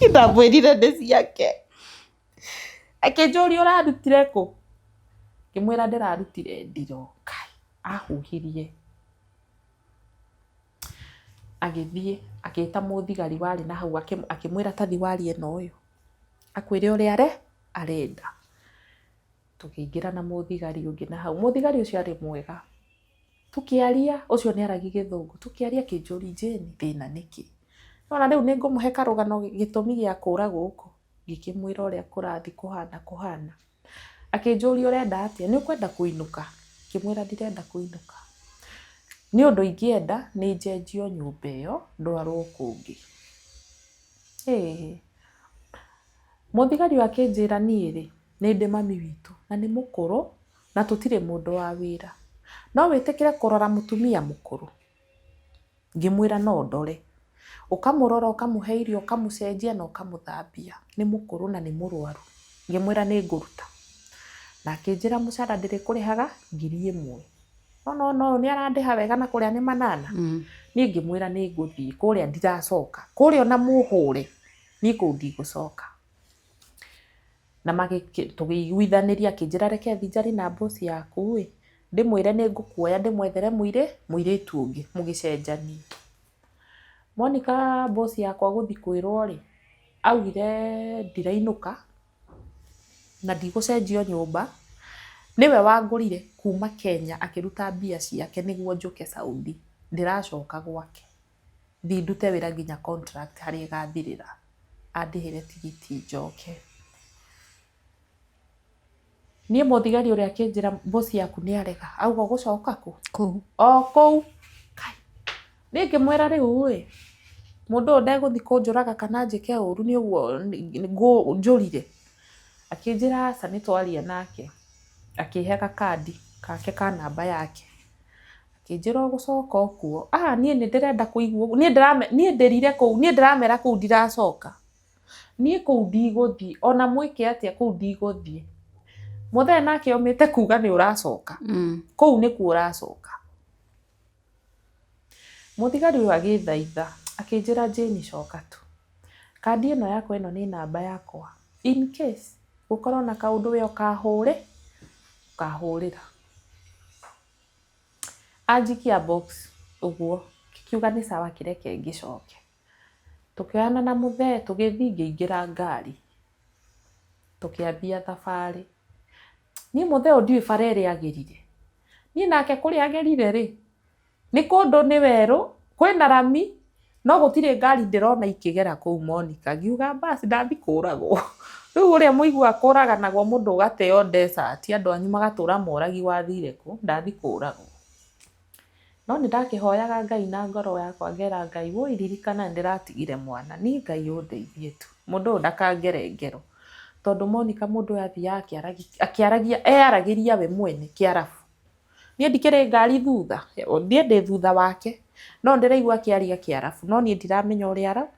niĩ ndamwĩrire nĩ ciake akĩnjũria ũrarutire kũ ngĩmwĩra ndĩrarutire ndiro Kai ahuhirie Agĩthiĩ agĩta mũthigari warĩ na hau akĩmwĩra ta thiĩ warie na ũyũ, akwĩre ũrĩa arenda. Tũkĩingĩra na mũthigari ũngĩ na hau, mũthigari ũcio arĩ mwega, tũkĩaria, ũcio nĩ aragia gĩthũngũ, tũkĩaria akĩnjũria Jane thĩna nĩ kĩ? Nĩ wona rĩu nĩ ngũmũhe karũgano gĩtũmi gĩa kũra gũkũ, ngĩkĩmwĩra ũrĩa kũrathiĩ kũhana kũhana. Akĩnjũria ũrenda atĩa, nĩ ũkwenda kũinũka? Ngĩmwĩra ndirenda kũinũka. Nĩ ũndũ ingĩenda nĩ njenjio nyũmba ĩyo ndwarwo kũngĩ. Mũthigari ũyũ akĩnjĩra niĩ rĩ, nĩ ndĩ mami witũ na nĩ mũkũrũ na tũtirĩ mũndũ wa wĩra. No wĩtĩkĩre kũrora mũtumia mũkũrũ? Ngĩmwĩra no ndore. Ũkamũrora ũkamũhe irio ũkamũcenjia na ũkamũthambia. Nĩ mũkũrũ na nĩ mũrwaru. Ngĩmwĩra nĩ ngũruta. Na akĩnjĩra mũcara ndĩrĩkũrĩhaga 1000. No nona ũyũ nĩ arandĩha wega na kũrĩa nĩ manana. Niĩ ngĩmwĩra nĩ ngũthiĩ kũrĩa ndiracoka. Kũrĩa ona mũhũre niĩ kũu ndigũcoka. Na tũkĩiguithanĩria akĩnjĩra reke thiĩ njarie na boss yaku ĩ, ndĩmwĩre nĩ ngũkuoya ndĩmwethere mũirĩtu ũngĩ mũgĩcenjanie. Monica boss yakwa gũthiĩ kwĩrwo rĩ, augire ndirainũka na ndigũcenjio nyũmba, nĩwe wangũrire kuma Kenya akĩruta mbia ciake nĩguo njũke Saudi, ndĩracoka gwake. Thiĩ ndute wĩra nginya contract harĩa ĩgathirĩra, andĩhĩre tigiti njoke. Niĩ mũthigari ũrĩa akĩnjĩra boss yaku nĩ arega, auga ũgũcoka kũ? Kũu. O kũu. Kai. Niĩ ngĩmwĩra rĩu ĩ, mũndũ ũyũ ndegũthiĩ kũnjũraga kana anjĩke ũru nĩ ũguo njũrire. Akĩnjĩra aca nĩ twaria nake, akĩhe gakandi gake ka namba yake. Akĩnjĩra ũgũcoka o kuo. Ah niĩ nĩ ndĩrenda kũigua ũguo, niĩ ndĩrame niĩ ndĩrire kũu, niĩ ndĩramera kũu ndiracoka. Niĩ kũu ndigũthiĩ, ona mwĩke atĩa kũu ndigũthiĩ. Mũthee nake omĩte kuga nĩ ũracoka. Kũu nĩkuo ũracoka. Mũthigari ũyũ agĩthaitha, akĩnjĩra Jane coka tu. Kandi ĩno yakwa ĩno nĩ namba yakwa. In case gũkorwo na kaũndũ we ũkahũre, ũkahũrĩra. Anjikia box ũguo, ngĩkiuga nĩ sawa kĩreke ngĩcoke. Tũkĩoyana na mũthee tũgĩthiĩ ngĩingĩra ngari, tũkĩambia thabarĩ. Niĩ mũthee ũyũ ndiũĩ bara ĩrĩa agerire. Niĩ nake kũrĩa agerire rĩ, Nĩ kũndũ nĩ werũ, kwĩna rami, no gũtirĩ ngari ndĩrona ikĩgera kũu Monica. Ngiuga basi ndathi kũragwo. Rĩu ũrĩa mũiguaga kũraganagwo mũndũ ũgateo desert, andũ anyu magatũra moragi wathire kũ, ndathi kũragwo. No nĩ ndakĩhoyaga Ngai na ngoro yakwa ngera Ngai woi ririkana nĩ ndĩratigire mwana, niĩ Ngai ũndeithie tu, mũndũ ũyũ ndakangere ngero. Tondũ Monica mũndũ ũyũ athiaga akĩaragia, eyaragĩria we mwene kĩarabu. Niĩ ndikĩrĩ ngari thutha, niĩ ndĩ thutha wake, no ndĩraigua akĩaria Kĩarabu, no niĩ ndiramenya ũrĩa ara.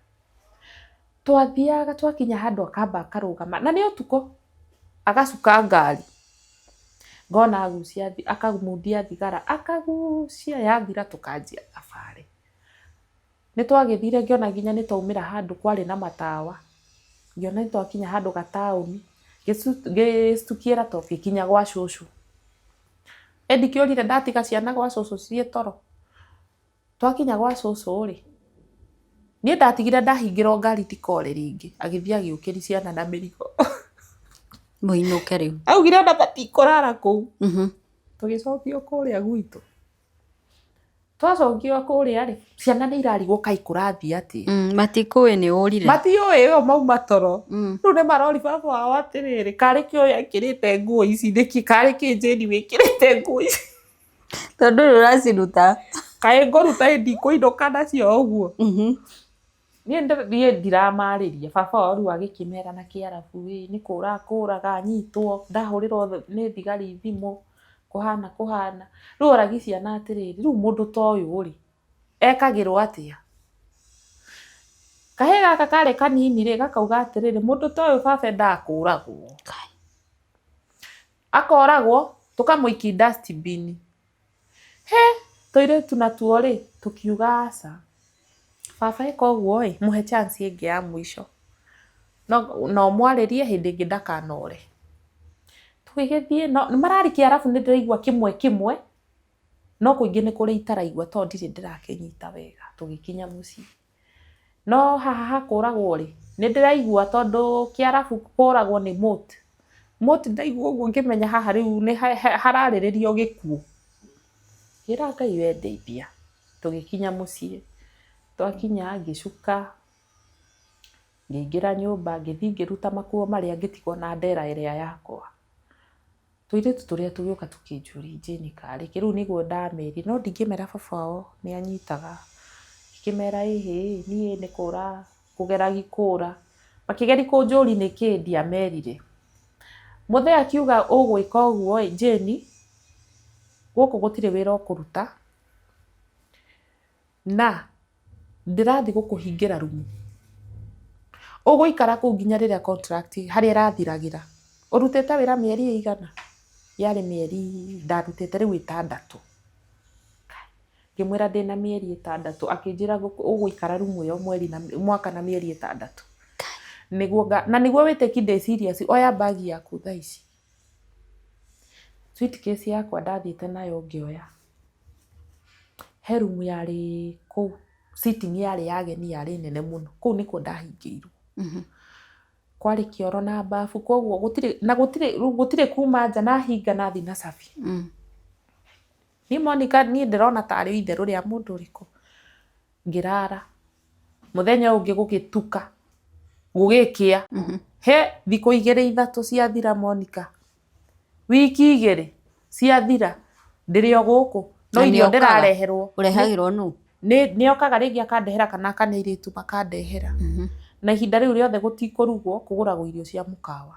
Twathiaga twakinya handũ akamba akarũgama, na nĩ ũtukũ, agacuka ngari, ngona agucia akamundia thigara, akagucia yathira tũkanjia thabarĩ. Nĩ twagĩthire ngĩona nginya nĩ twaumĩra handũ kwarĩ na matawa, ngĩona nĩ twakinya handũ gataũni, ngĩcitukiĩra tũgĩkinya gwa cũcũ. Ĩ ndikĩũrire ndatiga ciana gwa cũcũ ciĩ toro? Twakinya gwa cũcũ rĩ, niĩ ndatigire ndahingĩrwo ngari ndikore rĩngĩ, agĩthiĩ agĩũkĩria ciana na mĩrigo. Mũinũke rĩu. Augire ona matikũrara kũu. Tũgĩcokio kũrĩa gwitũ. Twacokio kũrĩa rĩ, ciana nĩ irarigwo kaĩ kũrathiĩ atĩa. Matikũĩ nĩ ũrire. Matiũĩ ĩyo mauma toro. Rĩu nĩ marori baba wao atĩrĩrĩ, karĩ kĩ ũyũ ekĩrĩte nguo ici nĩkĩ, karĩ kĩ Jane wĩkĩrĩte nguo ici. Tondũ ndũrĩ ũraciruta. Kaĩ ngũruta ĩ ndikũinũka nacio ũguo. Niĩ niĩ ndiramarĩria, baba wao rĩu agĩkĩmera na kĩarabu ĩ nĩ kũra akũraga anyitwo, ndahũrĩrwo nĩ thigari thimũ, kũhana kũhana. Rĩu oragi ciana atĩrĩrĩ, rĩu mũndũ ta ũyũ rĩ, ekagĩrwo atĩa? Kahĩĩ gaka karĩ kanini rĩ, gakauga atĩrĩrĩ, mũndũ ta ũyũ baba endaga kũragwo. Akoragwo, tũkamũikia dustbin. He, tũirĩtu natuo rĩ, tũkiuga aca. Baba eka ũguo ĩ, mũhe chance ĩngĩ ya mũico. No, na ũmwarĩrie hĩndĩ ĩngĩ ndakanore. Tũgĩgĩthiĩ, no mararĩ kĩarabu nĩ ndĩraigua kĩmwe kĩmwe, no kũingĩ nĩ kũrĩ itaraigua tondũ ndirĩ ndĩrakĩnyita wega. Tũgĩkinya mũciĩ. No haha ha kũragwo rĩ, nĩ ndĩraigua tondũ kĩarabu kũragwo nĩ mot. Mot ndaigua ũguo ngĩmenya haha rĩu nĩ hararĩrĩrio gĩkuũ. Ngĩra Ngai we ndeithia. Tũgĩkinya mũciĩ, twakinya ngĩcuka, ngĩingĩra nyũmba, ngĩthiĩ ngĩruta makuo marĩa ngĩtigwo na ndera ĩrĩa yakwa. Tũirĩtu tũrĩa tũgĩũka tũkĩnjũria Jane karĩ kĩ, rĩu nĩguo ndamerire, no ndingĩmera baba wao nĩ anyitaga. Ngĩkĩmera ĩhĩ niĩ nĩ kũra ngũgeragia kũra. Makĩgeria kũnjũria nĩkĩ ndiamerire. Mũthee akiuga ũgwĩka ũguo ĩ Jane, gũkũ gũtirĩ wĩra ũkũruta, na ndĩrathiĩ gũkũhingĩra rumu. Ũgũikara kũu nginya rĩrĩa contract harĩa ĩrathiragĩra. Ũrutĩte wĩra mĩeri ĩigana? Yarĩ mĩeri ndarutĩte rĩu ĩtandatũ. Ngĩmwĩra ndĩna mĩeri ĩtandatũ, akĩnjĩra ũgũikara rumu ĩyo mweri na mwaka na mĩeri ĩtandatũ. Nĩguo na nĩguo wĩtĩki ndĩ serious, oya bag yaku thaa ici. Suitcase yakwa ndathiĩte nayo ngĩoya. He rumu yarĩ kũu, sitting yarĩ ya ageni yarĩ nene mũno, kũu nĩkuo ndahingĩirwo. Kwarĩ kĩoro na bafu, koguo gũtirĩ, na gũtirĩ, gũtirĩ kuma nja na hinga nathiĩ na cabi. Niĩ Monica niĩ ndĩrona tarĩ itherũ rĩa mũndũ ũrĩkũ. Ngĩrara. Mũthenya ũyũ ũngĩ gũgĩtuka, gũgĩkĩa. He, thikũ igĩrĩ ithatũ ciathira Monica. Wiki igĩrĩ ciathira, ndĩrĩ o gũkũ. No irio ndĩrareherwo. Ũrehagĩrwo nũ? Nĩ okaga rĩngĩ akandehera kana akane airĩtu makandehera. Na ihinda rĩu rĩothe gũtikũrugwo, kũgũragwo irio cia mũkawa.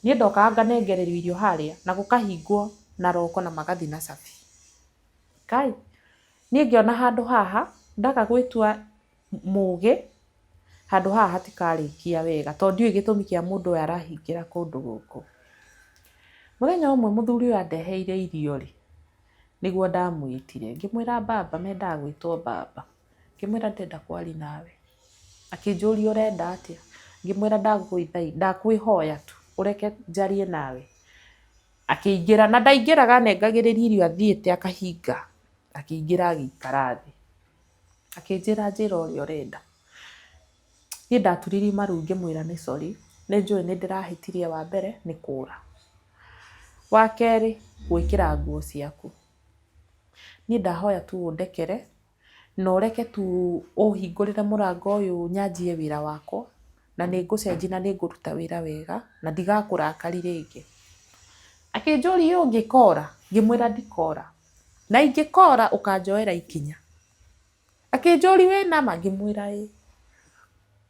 Niĩ ndokaga nganengererio irio harĩa na gũkahingwo na roko na magathiĩ na cabi. Kai, niĩ ngĩona handũ haha, ndaga gwĩtua mũgĩ, handũ haha hatikarĩkia wega, tondũ ndiũĩ gĩtũmi kĩa mũndũ ũyũ arahingĩra kũndũ gũkũ. Mũthenya ũmwe mũthuri ũyũ andeheire irio rĩ, nĩguo ndamwĩtire, ngĩmwĩra baba, mendaga gwĩtwo baba, ngĩmwĩra ndĩrenda kwaria nawe. Akĩnjũria ũrenda atĩa, ngĩmwĩra ndakwĩhoya tu ũreke njarie nawe. Akĩingĩra, na ndaingĩraga anengagĩrĩria irio athiĩte akahinga, akĩingĩra agĩikara thĩ. Akĩnjĩra njĩra ũrĩa ũrenda. Niĩ ndaturirie maru ngĩmwĩra nĩ sorry, nĩ njũĩ nĩ ndĩrahĩtirie wa mbere nĩ kũra. Wa kerĩ gwĩkĩra nguo ciaku. Niĩ ndahoya tu ũndekere na ũreke tu ũhingũrĩre mũrango ũyũ nyanjie wĩra wakwa na nĩ ngũcenjia na nĩ ngũruta wĩra wega na ndigakũrakari rĩngĩ. Akĩnjũria ũngĩkora? Ngĩmwĩra ndikora. Na ingĩkora ũkanjoera ikinya. Akĩnjũria wĩna ma? Ngĩmwĩra ĩĩ.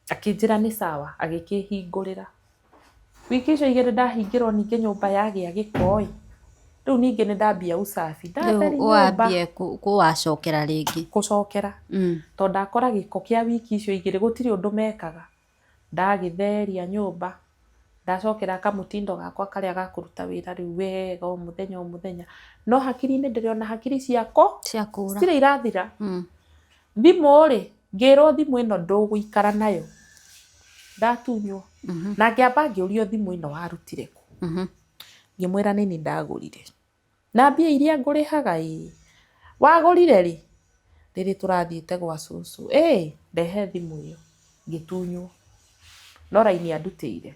Akĩnjĩra nĩ sawa, agĩkĩhingũrĩra. Wiki icio igĩrĩ ndahingĩrwo ningĩ nyũmba yagĩa gĩko ĩ, rĩu ningĩ nĩ ndambia usafi. Ndatheria nyũmba. Wambie kũwacokera rĩngĩ. Gũcokera. Tondũ ndakora gĩko kĩa wiki icio igĩrĩ gũtirĩ ũndũ mekaga. Ndagĩtheria nyũmba, ndacokera kamũtindo gakwa karĩa ga kũruta wĩra rĩu wega o mũthenya o mũthenya. No hakiri-inĩ ndĩrĩ ona hakiri ciakwa citirĩ irathira. Thimũ rĩ, ngĩrwo thimũ ĩno ndũgũikara nayo, ndatunywo. Na ngĩamba ngĩũrio thimũ ĩno warutire kũ? Ngĩmwĩra nĩ niĩ ndagũrire. Na mbia iria ngũrĩhaga ĩĩ, wagũrire rĩ? Rĩrĩ tũrathiĩte gwa cũcũ, ĩ ndehe thimũ ĩyo, ngĩtunywo. No raini andutĩire,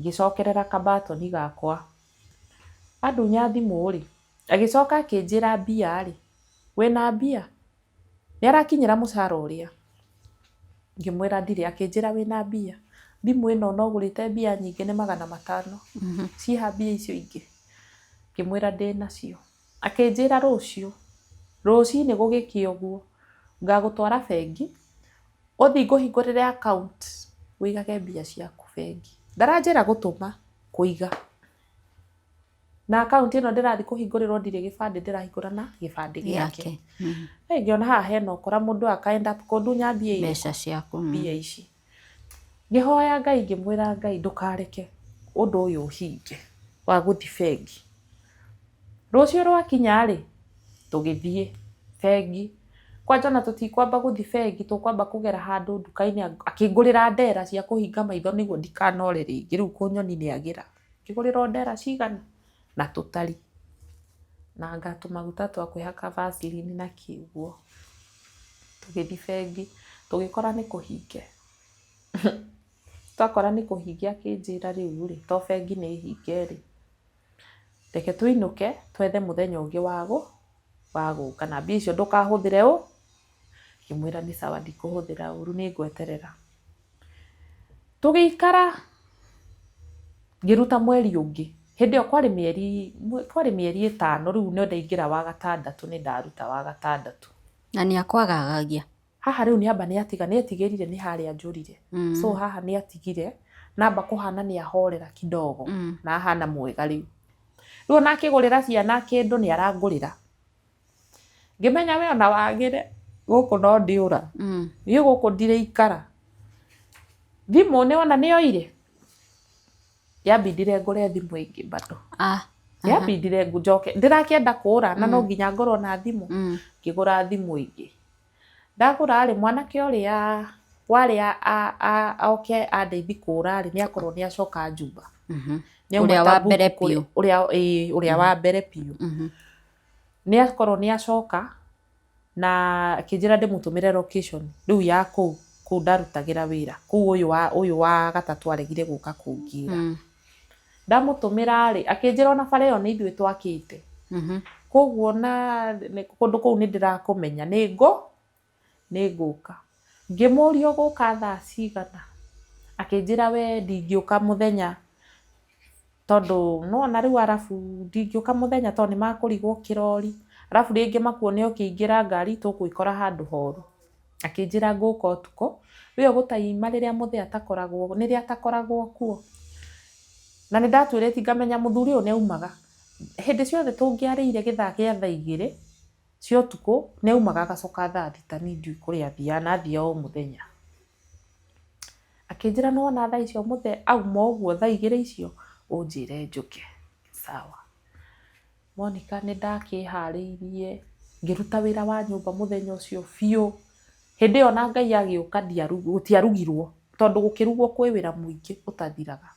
ngĩcokerera kabatoni gakwa. Andunya thimũ rĩ, agĩcoka akĩnjĩra mbia rĩ, wĩna mbia? Nĩ arakinyĩra mũcara ũrĩa? Ngĩmwĩra ndirĩ, akĩnjĩra wĩna mbia? Thimũ ĩno no ũgũrĩte mbia nyingĩ nĩ 500. Ciĩha mbia icio ingĩ? Ngĩmwĩra ndĩnacio. Akĩnjĩra rũciũ, rũcinĩ gũgĩkĩa ũguo, ngagũtwara bengi, ũthiĩ ngũhingũrĩre account, ũigage mbia ciaku bengi. Ndaranjĩra gũtũma, kũiga. Na akaunti ĩno ndĩrathiĩ kũhingũrĩrwo ndirĩ gĩbandĩ ndĩrahingũra na gĩbandĩ gĩake. Ngĩona haha hena ũkora mũndũ aka end up kũndunya mbia irĩkũ? Mbeca ciaku. Mbia ici. Ngĩhoya Ngai ngĩmwĩra Ngai ndũkareke ũndũ ũyũ ũhinge wa gũthiĩ bengi. Rũciũ rwakinya rĩ, tũgĩthiĩ bengi. Kwanja ona tũtikwamba gũthiĩ bengi tũkwamba kũgera handũ nduka-inĩ akĩngũrĩra ndera cia kũhinga maitho nĩguo ndikanore rĩngĩ rĩu kũnyoni nĩ agĩra. Ngĩgũrĩrwo ndera cigana na tũtari na anga tũmaguta twa kwĩhaka Vaseline na kĩ ũguo. Tũgĩthiĩ bengi tũgĩkora nĩ kũhinge. Twakora nĩ kũhinge akĩnjĩra rĩu rĩ, to bengi nĩ hinge rĩ, reke tũinũke twethe mũthenya ũngĩ wa gũka na mbia icio ndũkahũthĩre ũ. Ngĩmwĩra nĩ sawa ndikũhũthĩra ũru nĩ ngweterera. Tũgĩikara ngĩruta mweri ũngĩ, hĩndĩ ĩyo kwarĩ mĩeri 5 rĩu no ndaingĩra wa gatandatũ nĩ ndaruta wa gatandatũ. Na nĩ akwagagagia? Haha rĩu nĩ amba nĩ atiga, nĩ etigĩrire nĩ harĩa njũrire. So haha nĩ atigire, namba kũhana nĩ ahorera kidogo na ahana mwega rĩu. Rĩu ona akĩgũrĩra ciana kĩndũ nĩ arangũrĩra. Ngĩmenya we ona wagĩre gũkũ no ndĩũra. Niĩ gũkũ ndirĩikara. Thimũ nĩ wona nĩ oire, yambindire ngũre thimũ ĩngĩ bado. Yambindire njoke, ndĩrakĩenda kũra na no nginya ngorwo na thimũ. Ngĩgũra thimũ ĩngĩ. Ndagũra rĩ, mwanake ũrĩa warĩ oke andeithie kũra rĩ, nĩ akorwo nĩ acoka Juba. Ũrĩa wa mbere biũ. Ũrĩa, ĩĩ, ũrĩa wa mbere biũ. Nĩ akorwo nĩ acoka na akĩnjĩra ndĩmũtũmĩre location rĩu ya kũu kũu ndarutagĩra wĩra. Kũu ũyũ wa gatatũ aregire gũka kũngĩra. Ndamũtũmĩra rĩ, akĩnjĩra ona bara ĩyo nĩ ithuĩ twakĩte. Koguo na kũndũ kũu nĩ ndĩrakũmenya nĩ ngũka. Ngĩmũria ũgũka thaa cigana? Akĩnjĩra we ndingĩũka mũthenya tondũ nĩwona rĩu arabu ndingĩũka mũthenya tondũ nĩ makũrigwo kĩrori. Arabu rĩngĩ makuone ũkĩingĩra ngari tũgwĩkora handũ horu. Akĩnjĩra ngũka ũtukũ. Rĩu gũtaima rĩrĩa mũthee atakoragwo, rĩrĩa atakoragwo kuo. Na nĩ ndatuĩrĩtie ngamenya mũthuri ũyũ nĩ aumaga. Hĩndĩ ciothe tũngĩarĩire gĩthaa kĩa thaa 2 cia ũtukũ nĩ aumaga agacoka thaa 6 niĩ ndiũĩ kũrĩa athiaga na athiaga o mũthenya. Akĩnjĩra nĩwona thaa icio mũthee auma ũguo thaa 2 icio ũnjĩre njũke. Sawa. Monica nĩ ndakĩharĩirie ngĩruta wĩra wa nyũmba mũthenya ũcio biũ. Hĩndĩ ĩyo ona Ngai agĩũka gũtiarugirwo tondũ gũkĩrugwo kwĩ wĩra mũingĩ ũtathiraga.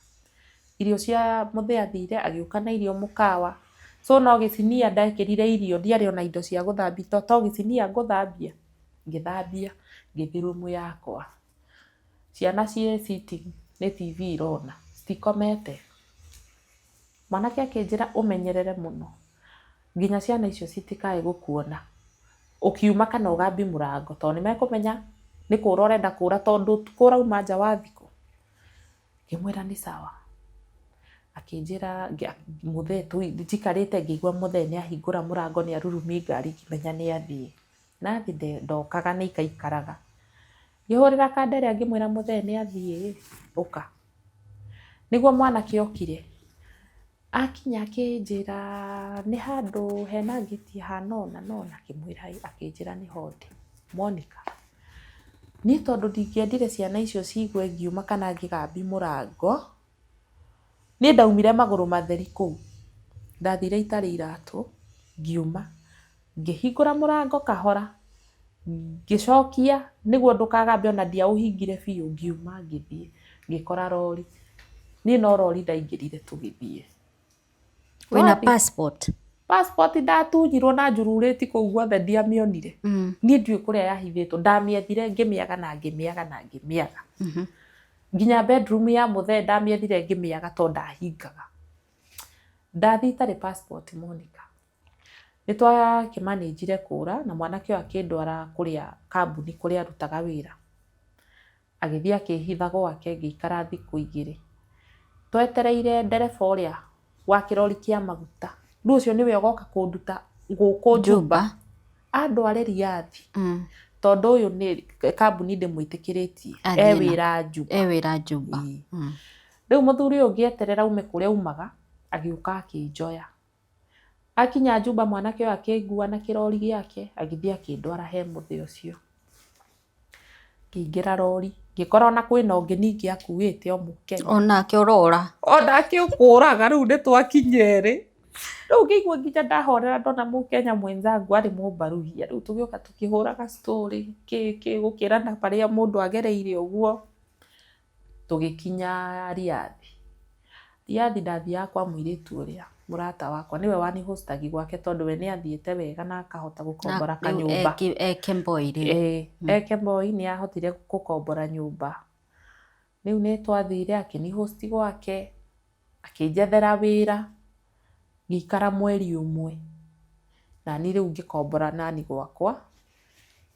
Irio cia mũthee athire agĩũka na irio mũkawa. So no gĩcinia ndekĩrire irio ndiarĩ ona indo cia gũthambia to gĩcinia ngũthambia. Ngĩthambia ngĩthiĩ rumu yakwa. Ciana ciĩ sitting nĩ TV irona citikomete. Mwanake akĩnjĩra ũmenyerere mũno nginya ciana icio citikae gũkuona ũkiuma kana ũgambie mũrango tondũ nĩ mekũmenya nĩ kũra ũrenda kũra tondũ ũtukũ ũrauma nja wa thikũ. Ngĩmwĩra nĩ sawa. Akĩnjĩra mũthee njikarĩte ngĩigua mũthee nĩ ahingũra mũrango nĩ arurumia ngari ngĩmenya nĩ athiĩ. Na athiĩ ndokaga nĩ aikaikaraga. Ngĩhũrĩra Kandere ngĩmwĩra mũthee nĩ athiĩ ũka. Nĩguo mwanake okire. Akinya akĩnjĩra nĩ handũ hena ngĩti hana ũna na ũna, ngĩmwĩra ĩĩ, akĩnjĩra nĩho ndĩ. Monica, niĩ tondũ ndingĩendire ciana icio ciigue ngiuma kana ngĩgambia mũrango, niĩ ndaumire magũrũ matheri kũu. Ndathire itarĩ iratũ, ngiuma, ngĩhingũra mũrango kahora, ngĩcokia nĩguo ndũkagambe ona ndiaũhingire biũ, ngiuma ngĩthiĩ, ngĩkora rori. Niĩ no rori ndaingĩrire tũgĩthiĩ. Wĩna passport? Passport ndatunyirwo na njururĩti kũu guothe ndiamĩonire. Niĩ ndiũĩ kũrĩa yahithĩtwo, ndamĩethire ngĩmĩaga na ngĩmĩaga na ngĩmĩaga. Nginya bedroom ya mũthee ndamĩethire ngĩmĩaga tondũ ndahingaga. Ndathiĩ itarĩ passport Monica. Nĩ twakĩmanĩnjire kũra na mwanake ũyũ akĩndwara kũrĩa kambuni kũrĩa arutaga wĩra. Agĩthiĩ akĩhitha gwake ngĩikara thikũ igĩrĩ. Twetereire ndereba ũrĩa wa kĩrori kĩa maguta, rĩu ũcio nĩwe ũgoka kũnduta gũkũ Juba, andware Riyadh, tondũ ũyũ nĩ kambuni ndĩmwĩtĩkĩrĩtie, e wĩra Juba. E wĩra Juba. Rĩu mũthuri ũyũ ngĩeterera aume kũrĩa aumaga, agĩũka akĩnjoya. Akinya Juba mwanake ũyũ akĩngua na kĩrori gĩake, agĩthiĩ akĩndwara he mũthee ũcio. Ngĩingĩra rori, ngĩkora ona kwĩna ũngĩ ningĩ akuĩte o Mũkenya. Onake ũrora. Onake ũkũraga rĩu nĩ twakinya erĩ. Rĩu ngĩigua nginya ndahorera ndona Mũkenya mwenzangu arĩ mũmbaruhia. Rĩu tũgĩũka tũkĩhũraga story kĩ kĩ gũkĩrana marĩa mũndũ agereire ũguo. Tũgĩkinya Riyadh. Riyadh ndathiaga kwa mũirĩtu ũrĩa mũrata wakwa, nĩwe wani host agi gwake tondũ we nĩ athiĩte wega na akahota gũkombora kanyũmba. E Kemboi rĩu. Ĩĩ, e Kemboi nĩ ahotire gũkombora nyũmba. Rĩu nĩ twathire akĩni host gwake, akĩnjethera wĩra, ngĩikara mweri ũmwe. Nani rĩu ngĩkombora nani gwakwa,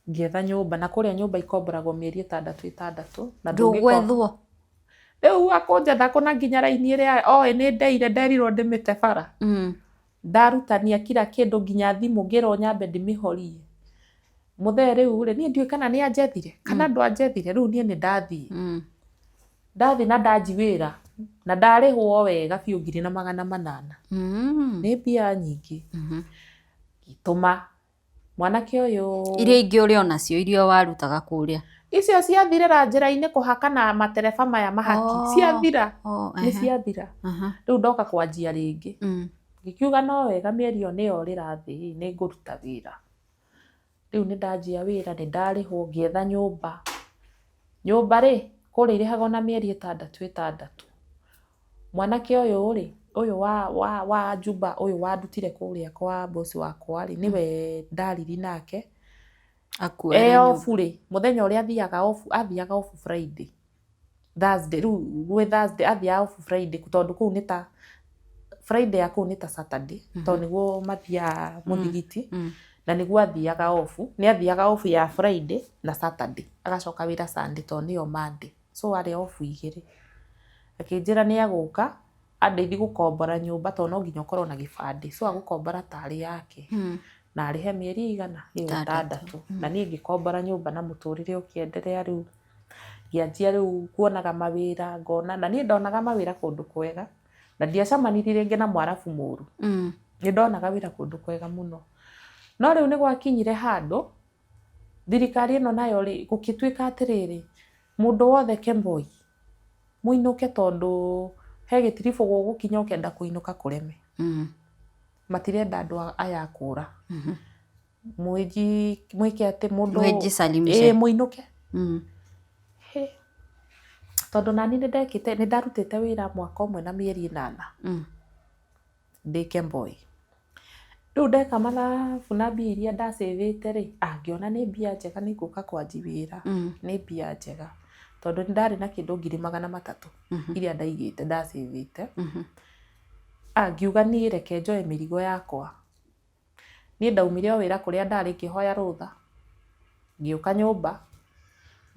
ngĩetha nyũmba, na kũrĩa nyũmba ikomboragwo mĩeri ĩtandatũ ĩtandatũ. Na Ndũgwethwo? Rĩu akũnjetha kũ na nginya raini ĩrĩa oĩ nĩ ndeire nderirwo ndĩmĩte bara. Ndarutania kila kĩndũ nginya thimũ ngĩrwo nyambe ndĩmĩhorie. Mũthee rĩu rĩ, niĩ ndiũĩ kana nĩ anjethire kana ndwanjethire, rĩu niĩ nĩ ndathiĩ. Ndathiĩ na ndanji wĩra na ndarĩhwo wega biũ 1800. Nĩ mbia nyingĩ. Ngĩtũma mwanake ũyũ. Iria ingĩ ũrĩ o nacio iria warutaga kũrĩa? Icio ciathirĩra njĩra-inĩ kũhaka na matereba maya mahaki. Ciathira. Nĩ ciathira. Rĩu ndoka kwanjia rĩngĩ. Ngĩkiuga no wega mĩeri ĩyo nĩ yorĩra thĩ, nĩ ngũruta wĩra. Rĩu nĩ ndanjia wĩra, nĩ ndarĩhwo, ngĩetha nyũmba. Nyũmba rĩ, kũrĩa irĩhagwo na mĩeri ĩtandatũ ĩtandatũ. Mwanake ũyũ rĩ, ũyũ wa Juba ũyũ wandutire kũrĩa kwa boss wakwa rĩ, nĩwe ndariri nake. E off rĩ, mũthenya ũrĩa athiaga off, athiaga off Friday. Thursday, rĩu gwĩ Thursday, athiaga off Friday tondũ kũu nĩ ta, Friday ya kũu nĩ ta Saturday, tondũ nĩguo mathiaga mũthigiti, na nĩguo athiaga off. Nĩ athiaga off ya Friday na Saturday, agacoka wĩra Sunday tondũ nĩyo Monday. So arĩ off igĩrĩ. Akĩnjĩra nĩ egũka andeithie gũkombora nyũmba tondũ no nginya ũkorwo na gĩbandĩ. So agũkombora tarĩ yake na arĩhe mĩeri ĩigana? Ĩyo ĩtandatũ. Na niĩ ngĩkombora nyũmba na mũtũrĩre ũkĩenderea rĩu. Ngĩanjia rĩu kuonaga mawĩra ngona, na niĩ ndonaga mawĩra kũndũ kwega, na ndiacemanirie rĩngĩ na mwarabu mũru. Nĩ ndonaga wĩra kũndũ kwega mũno. No rĩu nĩ gwakinyire handũ, thirikari ĩno nayo rĩ, gũgĩtuĩka atĩrĩrĩ, mũndũ wothe Kemboi, mũinũke tondũ he gĩtiribũ gũgũkinya ũkenda kũinũka kũreme. Matirenda andũ aya a kũra. Mwĩji mwĩke atĩ mũndũ Mwĩjisalimishe. Ĩĩ mũinũke. Hĩ. Tondũ nani nĩ ndekĩte nĩ ndarutĩte wĩra mwaka ũmwe na mĩeri ĩnana. Ndĩ Kemboi. Rĩu ndeka mathabu na mbia iria ndacĩvĩte rĩ, ah ngĩona nĩ mbia njega nĩ ngũka kwanji wĩra. Nĩ mbia njega. Tondũ nĩ ndarĩ na kĩndũ 300,000 iria ndaigĩte ndacĩvĩte. Ah ngiuga niĩ reke njoe mĩrigo yakwa. Niĩ ndaumire o wĩra kũrĩa ndarĩ ngĩhoya rũtha, ngĩũka nyũmba,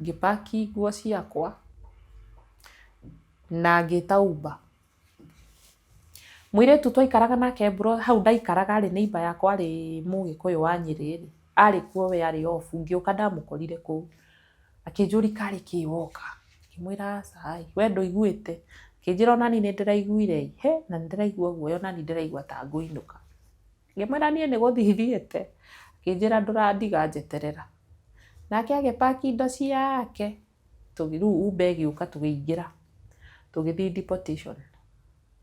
ngĩ pack nguo ciakwa na ngĩta Uber. Mũirĩtu twaikaraga nake hau ndaikaraga rĩ, neighbour yakwa arĩ mũgĩkũyũ wa Nyĩrĩ rĩ, arĩ kuo we arĩ off, ngĩũka ndamũkorire kũu. Akĩnjũria karĩ kĩ woka? Ngĩmwĩra aca ĩ, we ndũiguĩte? Akĩnjĩra ona niĩ nĩ ndĩraiguire ĩ, hĩ na nĩ ndĩraigua guoya ona niĩ ndĩraigua ta ngũinũka. Ngĩmwĩra niĩ nĩ gũthiĩ thiĩte, akĩnjĩra ndũrandiga njeterera. Nake agĩ pack indo ciake, rĩu Uber ĩgĩũka tũkĩingĩra, tũgĩthiĩ deportation,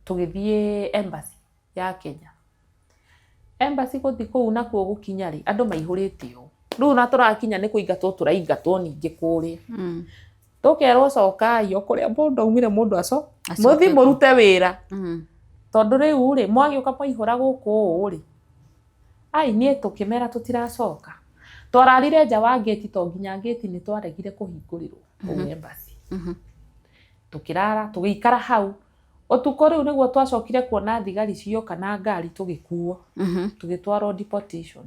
tũgĩthiĩ embassy ya Kenya. Embassy gũthiĩ kũu nakuo gũkinya rĩ, andũ maihũrĩte ũũ. Rĩu ona tũrakinya nĩ kũingatwo tũraingatwo ningĩ kũrĩa. Tũkerwo cokai o kũrĩa mũndũ aumire mũndũ mũthiĩ mũrute wĩra. Tondũ rĩu rĩ, mwagĩũka mwaihũra gũkũ ũũ rĩ, Ai niĩ tũkĩmera tũtiracoka. Twararire nja wa ngĩti to nginya ngĩti nĩ twaregire kũhingũrĩrwo kũu embassy. Tũkĩrara tũgĩikara hau. Ũtukũ rĩu nĩguo twacokire kuona thigari cioka na ngari tũgĩkuo. Tũgĩtwarwo deportation.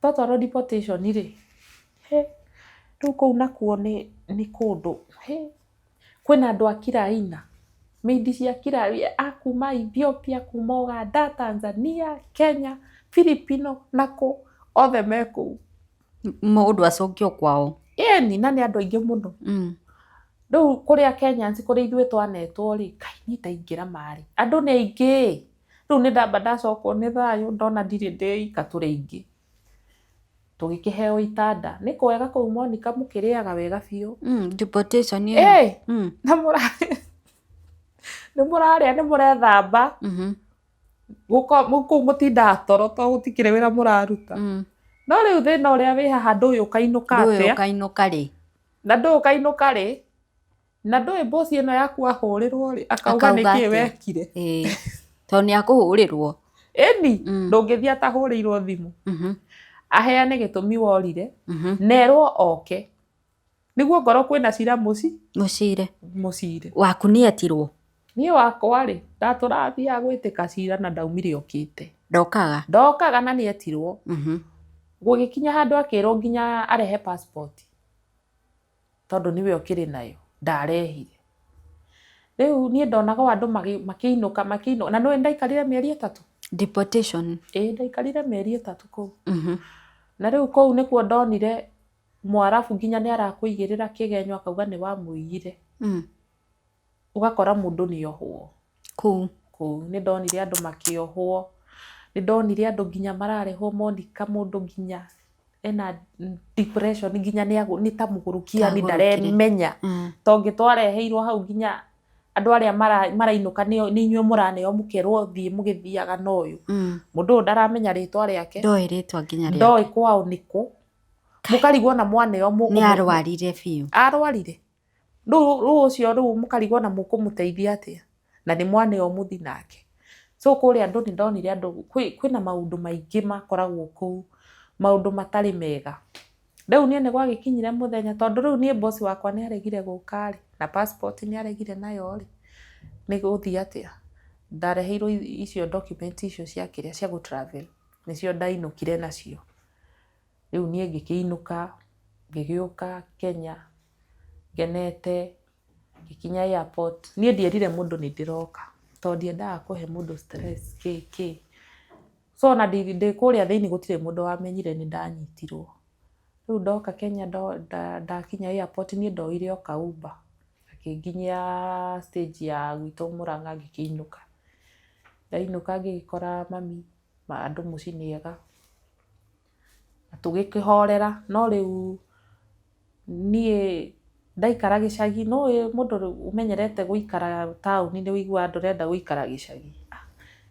Twatwarwo deportation rĩ, hĩ, rĩu kũu nakuo nĩ kũndũ, hĩ, kwĩna andũ a kila aina, maid cia kila, a kuma Ethiopia, kuma Uganda, Tanzania, Kenya, Filipino na kũ, othe me kũu. Mũndũ acokio kwao. Ĩni, na nĩ andũ aingĩ mũno. Rĩu kũrĩa Kenyans kũrĩa ithuĩ twanetwo rĩ, Ngai niĩ ndaingĩra marĩ, andũ nĩ aingĩ. Rĩu nĩ ndamba ndacokwo nĩ thayũ ndona ndirĩ ndĩ ika tũrĩ aingĩ. Tũgĩkĩheo itanda. Nĩ kwega kũu Monica mũkĩrĩaga wega biũ. Deportation ĩyo. Ĩĩ, na nĩ mũrarĩa nĩ mũrethamba. Kũu mũtindaga toro tondũ gũtikĩrĩ wĩra mũraruta. No rĩu thĩna ũrĩa wĩ haha ndũĩ ũkainũka Ndũĩ atĩa. ũkainũka rĩ. Na ndũĩ ũkainũka rĩ. Na ndũĩ boss ĩno yaku ahũrĩrwo rĩ, akauga Akauga nĩkĩ atĩa? wekire. Ĩĩ. Tondũ nĩ akũhũrĩrwo. Ĩni, ndũngĩthiĩ atahũrĩirwo thimũ. Aheane gĩtũmi worire, na erwo oke. Nĩguo ngorwo kwĩna cira Mũcire. Mũcire. Waku nĩ etirwo? Niĩ wakwa rĩ, ndatũrathiaga gwĩtĩka cira na ndaumire okĩte. Ndokaga? Ndokaga na nĩ etirwo. Gũgĩkinya handũ akĩrwo nginya arehe passport. Tondũ nĩwe ũkĩrĩ nayo, ndarehire. Rĩu niĩ ndonaga o andũ makĩinũka, makĩinũka, na nĩũĩ ndaikarire mĩeri 3? Deportation. Ĩĩ ndaikarire mĩeri 3 kũu. Na rĩu kũu nĩkuo ndonire Mwarabu nginya nĩ arakũigĩrĩra kĩgenyo akauga nĩ wamũiyire. Ũgakora mũndũ nĩ ohwo. Kũu. Kũu. Nĩ ndonire andũ makĩohwo. Nĩ ndonire andũ nginya mararehwo Monica mũndũ nginya ena depression nginya nĩ ta mũgũrũki yani ndaremenya. Tondũ twareheirwo hau nginya andũ arĩa marainũka nĩ inyuĩ mũraneo mũkerwo thiĩ mũgĩthiaga na ũyũ. Mũndũ ũyũ ndaramenya rĩtwa rĩake. Ndoĩ rĩtwa nginya rĩake. Ndoĩ kwao nĩkũ. Mũkarigwo na mwaneo Nĩ arwarire biũ. Arwarire. Rĩu ũcio rĩu mũkarigwo na mũkũmũteithia atĩa. Na nĩ mwaneo mũthi nake. So kũrĩa andũ nĩ ndonire andũ kwĩna maũndũ maingĩ makoragwo kũu. Maũndũ matarĩ mega. Rĩu niĩ nĩ gwagĩkinyire mũthenya tondũ rĩu niĩ boss wakwa nĩ aregire gũka rĩ, na passport nĩ aregire nayo rĩ, nĩ gũthiĩ atĩa? Ndareheirwo icio document icio cia kĩrĩa cia gũ travel nĩcio ndainũkire nacio. Rĩu niĩ ngĩkĩinũka, ngĩgĩũka Kenya ngenete, ngĩkinya airport. Niĩ ndierire mũndũ nĩ ndĩroka tondũ ndiendaga kũhe mũndũ stress kĩ kĩ. So ona ndĩ kũrĩa thĩinĩ gũtirĩ mũndũ wamenyire nĩ ndanyitirwo. Rĩu ndoka Kenya ndakinya airport niĩ ndoire o ka Uber gakĩnginyia stage ya gwitũ Mũrang'a ngĩkĩinũka. Ndainũka ngĩgĩkora mami andũ mũciĩ nĩ ega. Na tũgĩkĩhorera no rĩu niĩ ndaikara gĩcagi no mũndũ ũmenyerete gũikara taũni nĩ ũiguaga ndũrenda gũikara gĩcagi.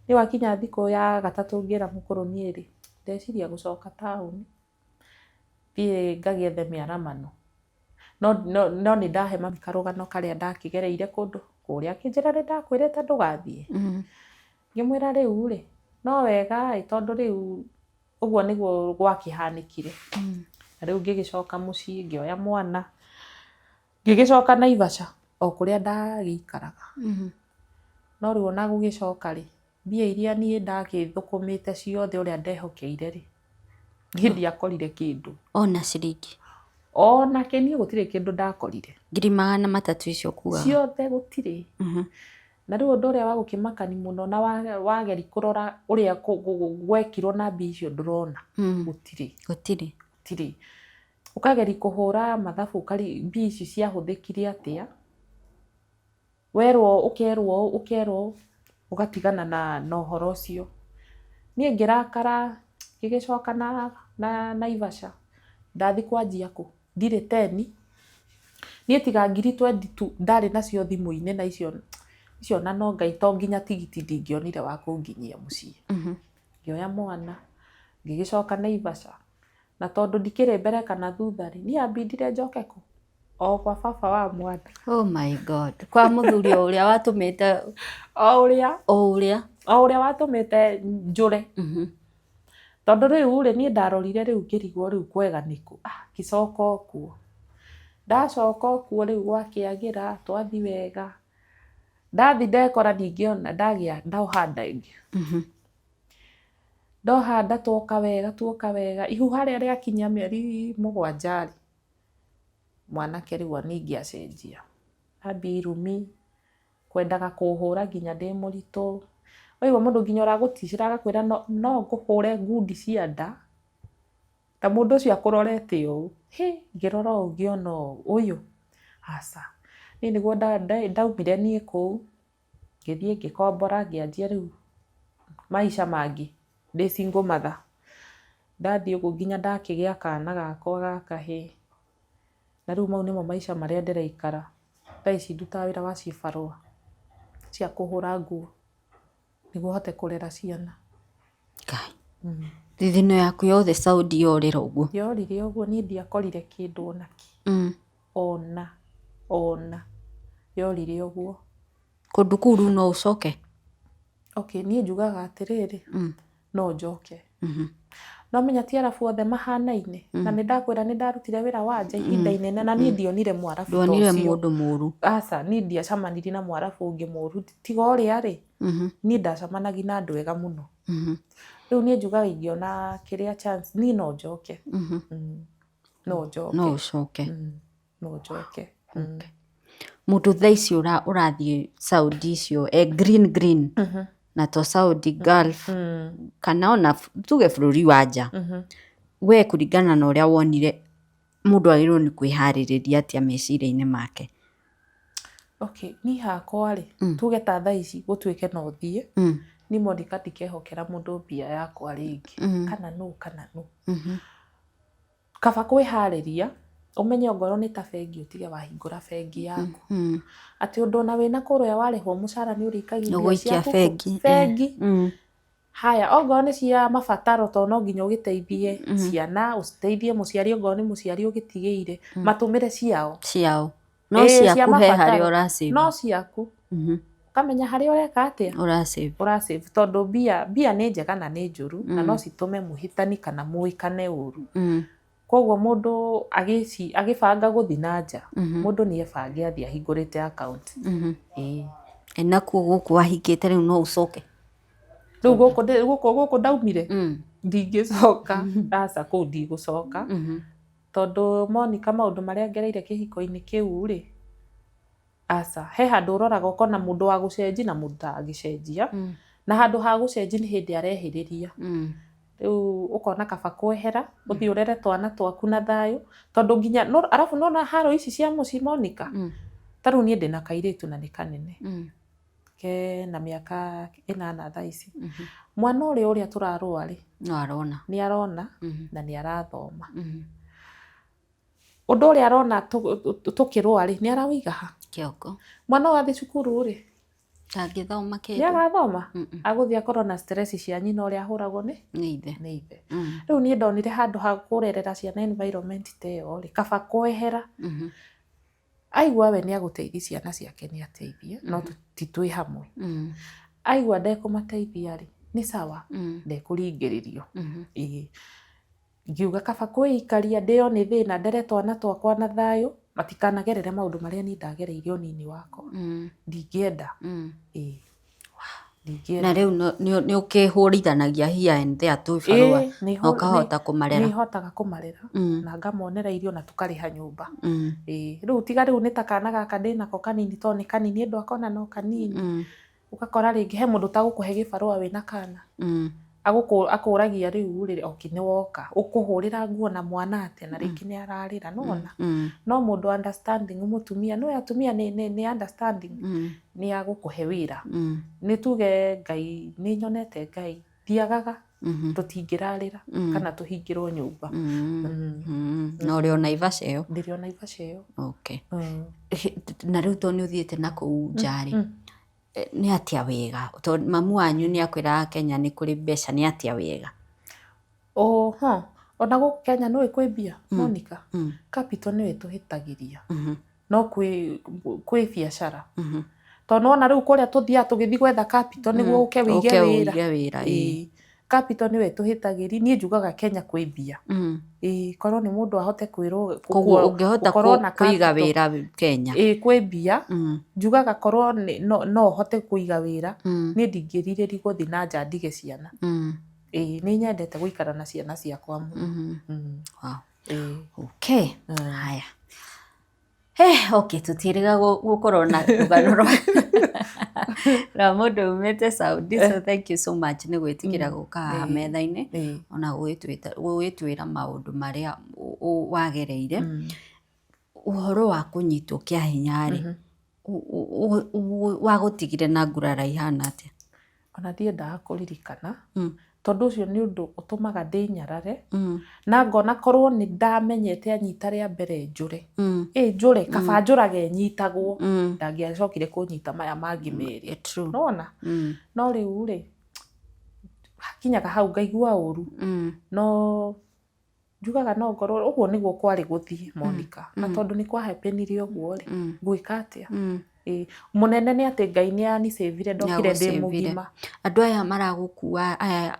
Niĩ wakinya thikũ ya gatatũ ngĩra mũkũrũ niĩ rĩ, ndeciria gũcoka taũni thiĩ ngagĩethe mĩaramano. No nĩ ndahe mami karũgano karĩa ndakĩgereire kũndũ kũrĩa akĩnjĩra nĩ ndakwĩrĩte ndũgathiĩ. Ngĩmwĩra rĩu rĩ, no wega ĩ tondũ rĩu ũguo nĩguo gwakĩhanĩkire. Na rĩu ngĩgĩcoka mũciĩ ngĩoya mwana ngĩgĩcoka Naivasha o kũrĩa ndagĩikaraga. No rĩu ona gũgĩcoka rĩ, mbia iria niĩ ndagĩthũkũmĩte ciothe ũrĩa ndehokeire rĩ, niĩ ndiakorire kĩndũ. Ona ciringi. Ona kĩ niĩ gũtirĩ kĩndũ ndakorire. 300,000 icio kuaga. Ciothe gũtirĩ. Na rĩu ũndũ ũrĩa wa gũkĩmakani mũno na wageri kũrora ũrĩa gwekirwo na mbia icio ndũrona. Gũtirĩ. Gũtirĩ. Gũtirĩ. Ũkageri kũhũra mathabu mbia ici ciahũthĩkire atĩa? Werwo ũkerwo ũkerwo ũgatigana na ũhoro ũcio. Niĩ ngĩrakara ngĩgĩcoka na Naivasha. Ndathi kwanjia kũ? Ndirĩ teni. Niĩ tiga 20,000 tu ndarĩ nacio thimũ-inĩ na icio na no Ngai to nginya tigiti ndingĩonire wa kũnginyia mũciĩ. Ngĩoya mwana ngĩgĩcoka Naivasha. Na tondũ ndikĩrĩ mbere kana thutha rĩ, niĩ ambindire njoke kũ? O kwa baba wa mwana. Oh my God. Kwa mũthuri o ũrĩa watũmĩte O ũrĩa. O ũrĩa. O ũrĩa watũmĩte njũre. Tondũ rĩu rĩ, niĩ ndarorire rĩu ngĩrigwo rĩu kwega nĩkũ, ah ngĩcoka o kuo. Ndacoka o kuo rĩu gwakĩagĩra, twathi wega. Ndathi ndekora ningĩ ona ndagĩa ndoha nda ĩngĩ. Ndoha nda twoka wega tuoka wega, ihu harĩa rĩakinya mĩeri 7 rĩ, mwanake rĩu ningĩ acenjia. Ambia irumi, kwendaga kũhũra nginya ndĩ mũritũ. Waigua mũndũ nginya ũragũticĩra agakwĩra no, no ngũhũre ngundi cia nda, na mũndũ ũcio akũrorete ũũ. Hĩ, ngĩrora ũũ ngĩona ũũ, ũyũ, aca. Niĩ nĩguo ndaumire niĩ kũu, ngĩthiĩ ngĩkombora, ngĩanjia rĩu maica mangĩ, ndĩ single mother. Ndathiĩ ũguo nginya ndakĩgĩa kana gakwa ga kahĩĩ. Na rĩu mau nĩmo maica marĩa ndĩraikara. Thaa ici ndutaga wĩra wa cibarũa cia kũhũra nguo nĩguo hote kũrera ciana. Ngai. Thithino yaku yothe Saudi yorĩra ũguo. Yorire ũguo, niĩ ndiakorire kĩndũ ona kĩ. Ona, ona. Yorire ũguo. Kũndũ kũu rĩu no ũcoke? Okay, niĩ njugaga atĩrĩrĩ, no njoke. No menya ti arabu othe mahanaine. Na nĩ ndakwĩra nĩ ndarutire wĩra wa nja ihinda inene na niĩ ndionire mwarabu ta Ndwonire ũcio. mũndũ mũru. Aca, niĩ ndiacemanirie na mwarabu ũngĩ mũru. Tiga ũrĩa rĩ, niĩ ndacemanagia na andũ ega mũno. Rĩu niĩ njugaga ingĩona kĩrĩa chance, niĩ no njoke. No njoke. No ũcoke. No njoke. Mũndũ thaa ici ũrathiĩ Saudi icio, green green, na to Saudi Gulf, kana ona tuge bũrũri wa nja. We kũringana na ũrĩa wonire, mũndũ agĩrĩirwo nĩ kwĩharĩrĩria atĩa meciria-inĩ make? Okay, niĩ hakwa rĩ, tuge ta thaa ici gũtuĩke no thiĩ, niĩ Monica ndikehokera mũndũ mbia yakwa rĩngĩ, kana nũ kana nũ. Kaba kwĩharĩria, ũmenye ongorwo nĩ ta bengi ũtige wahingũra bengi yaku. Atĩ ũndũ ona wĩna kũrĩa warĩhwo mũcara nĩ ũrĩikagia mbia Ũgũikia ciaku kũ? bengi, Bengi. Haya, ongorwo nĩ cia mabataro to no nginya ũgĩteithie ciana, ũteithie mũciari ongorwo nĩ mũciari ũgĩtigĩire, matũmĩre ciao. Ciao. No Ĩĩ, cia ciaku he harĩa mabataro. ũrasave. No ciaku. Ũkamenya harĩa ũreka atĩa? Ũrasave. Ũrasave tondũ mbia nĩ njega na nĩ njũru, na no citũme mũhĩtani kana mũĩkane ũru. Koguo mũndũ agĩbanga gũthiĩ na nja, mũndũ nĩ ebange athiĩ ahingũrĩte account. Ĩĩ. Nakuo gũkũ wahingĩte rĩu no ũcoke? Rĩu gũkũ ndaumire? Ndingĩcoka. Aca, kũu ndigũcoka. Tondũ Monica maũndũ marĩa ngereire kĩhiko-inĩ kĩu rĩ, aca, he handũ ũroraga ũkona mũndũ wa gũcenjia na mũndũ ũtangĩcenjia. Na handũ ha gũcenjia nĩ hĩndĩ arehĩrĩria. Rĩu ũkona kaba kwehera, ũthiĩ ũrere twana twaku na thayũ, tondũ nginya, arabu nĩwona haro ici cia mũciĩ Monica, ta rĩu niĩ ndĩna kairĩtu na nĩ kanene. Kena mĩaka 8 thaa ici. Mwana ũrĩa ũrĩa tũrarũa rĩ, No arona. Nĩ arona na nĩ arathoma. Ũndũ ũrĩa arona tũkĩrũa rĩ, nĩ arawĩiga ha? Kĩongo. Mwana ũyũ athiĩ cukuru rĩ, Ndangĩthoma kĩndũ. Nĩ agathoma? Agũthiĩ akorwo na stress cia nyina ũrĩa ahũragwo nĩ? Nĩ ithe. Nĩ ithe. Rĩu niĩ ndonire handũ ha kũrerera ciana environment ta ĩyo rĩ, kaba kwehera. Aigua we nĩ agũteithia ciana ciake nĩ ateithie, no ti twĩ hamwe. Aigua ndekũmateithia rĩ, nĩ sawa, ndekũringĩrĩrio. Ĩĩ. Ngiuga kaba kwĩikaria ndĩo nĩ thĩna, ndere twana twakwa na thayũ, matikanagerere maũndũ marĩa niĩ ndagereire ũnini wakwa. Ndingĩenda. Ĩĩ. Ndingĩenda. Na rĩu nĩ ũkĩhũrithanagia here and there tũbarũa, Ĩĩ, na ũkahota kũmarera. Nĩ hotaga kũmarera, na ngamonera irio na tũkarĩha nyũmba. Ĩĩ, rĩu tiga rĩu nĩ ta kana gaka ndĩnako kanini tondũ nĩ kanini ndwakona no kanini. Ũgakora rĩngĩ he mũndũ ũtagũkũhe gĩbarũa wĩna kana. Akũragia rĩu rĩ, okay nĩ woka, ũkũhũrĩra nguo na mwana atĩa na rĩngĩ nĩ ararĩra, nĩwona? No mũndũ understanding mũtumia, nĩũĩ atumia nĩ understanding, nĩ agũkũhe wĩra. Nĩ tuge Ngai, nĩ nyonete Ngai, ndiagaga, tũtingĩrarĩra kana tũhingĩrwo nyũmba. Na ũrĩ o Naivasha ĩyo? Ndĩrĩ o Naivasha ĩyo. Okay. Na rĩu tondũ nĩ ũthiĩte na kũu nja rĩ, nĩ atĩa wega? Tondũ mamu wanyu nĩ akwĩraga Kenya nĩ kũrĩ mbeca, nĩ atĩa wega? Oho, ona gũkũ Kenya nĩũĩ kwĩ mbia, Monica? Capital nĩyo ĩtũhĩtagĩria. No kwĩ biacara. Tondũ nĩwona rĩu kũrĩa tũthiaga tũgĩthiĩ gwetha capital nĩguo ũke wĩige Ũke wĩra. wĩige wĩra, ĩĩ. Ĩĩ. Capital nĩwe ĩtũhĩtagĩri. Niĩ njugaga Kenya kwĩ mbia. Ĩĩ, korwo nĩ mũndũ ahote kwĩrwo Koguo ũngĩhota gũkorwo na kũiga capital. wĩra Kenya. Ĩĩ, kwĩ mbia. Njugaga korwo no hote kũiga wĩra, niĩ ndingĩrirĩria gũthiĩ na nja ndige ciana. Ĩĩ, nĩ nyendete gũikara na ciana ciakwa mũno. Wow. Ĩĩ. Okay. Haya. Okay, tũtiĩrĩga gũkorwo na rũgano rwa mũndũ umĩte Saudi, so thank you so much nĩ gwĩtĩkĩra gũka haha metha-inĩ ona gũgĩtwĩra maũndũ marĩa wagereire. Ũhoro wa kũnyitwo kĩa hinya rĩ, wagũtigire na ngurara ihana atĩa? Ona ndiendaga kũririkana, tondũ ũcio nĩ ũndũ ũtũmaga ndĩnyarare, na ngona korwo nĩ ndamenyete anyita rĩa mbere njũre, ĩ njũre, kaba njũrage nyitagwo, ndangĩacokire kũnyita maya mangĩ merĩ. Nĩwona? No rĩu rĩ, hakinyaga hau ngaigua ũru, no njugaga no ngorwo ũguo nĩguo kwarĩ gũthiĩ, Monica, na tondũ nĩ kwahapenire ũguo rĩ, ngwĩka atĩa? Mũnene nĩ atĩ Ngai nĩ anicĩvire, ndokire ndĩ mũgima. Andũ aya maragũkua, aya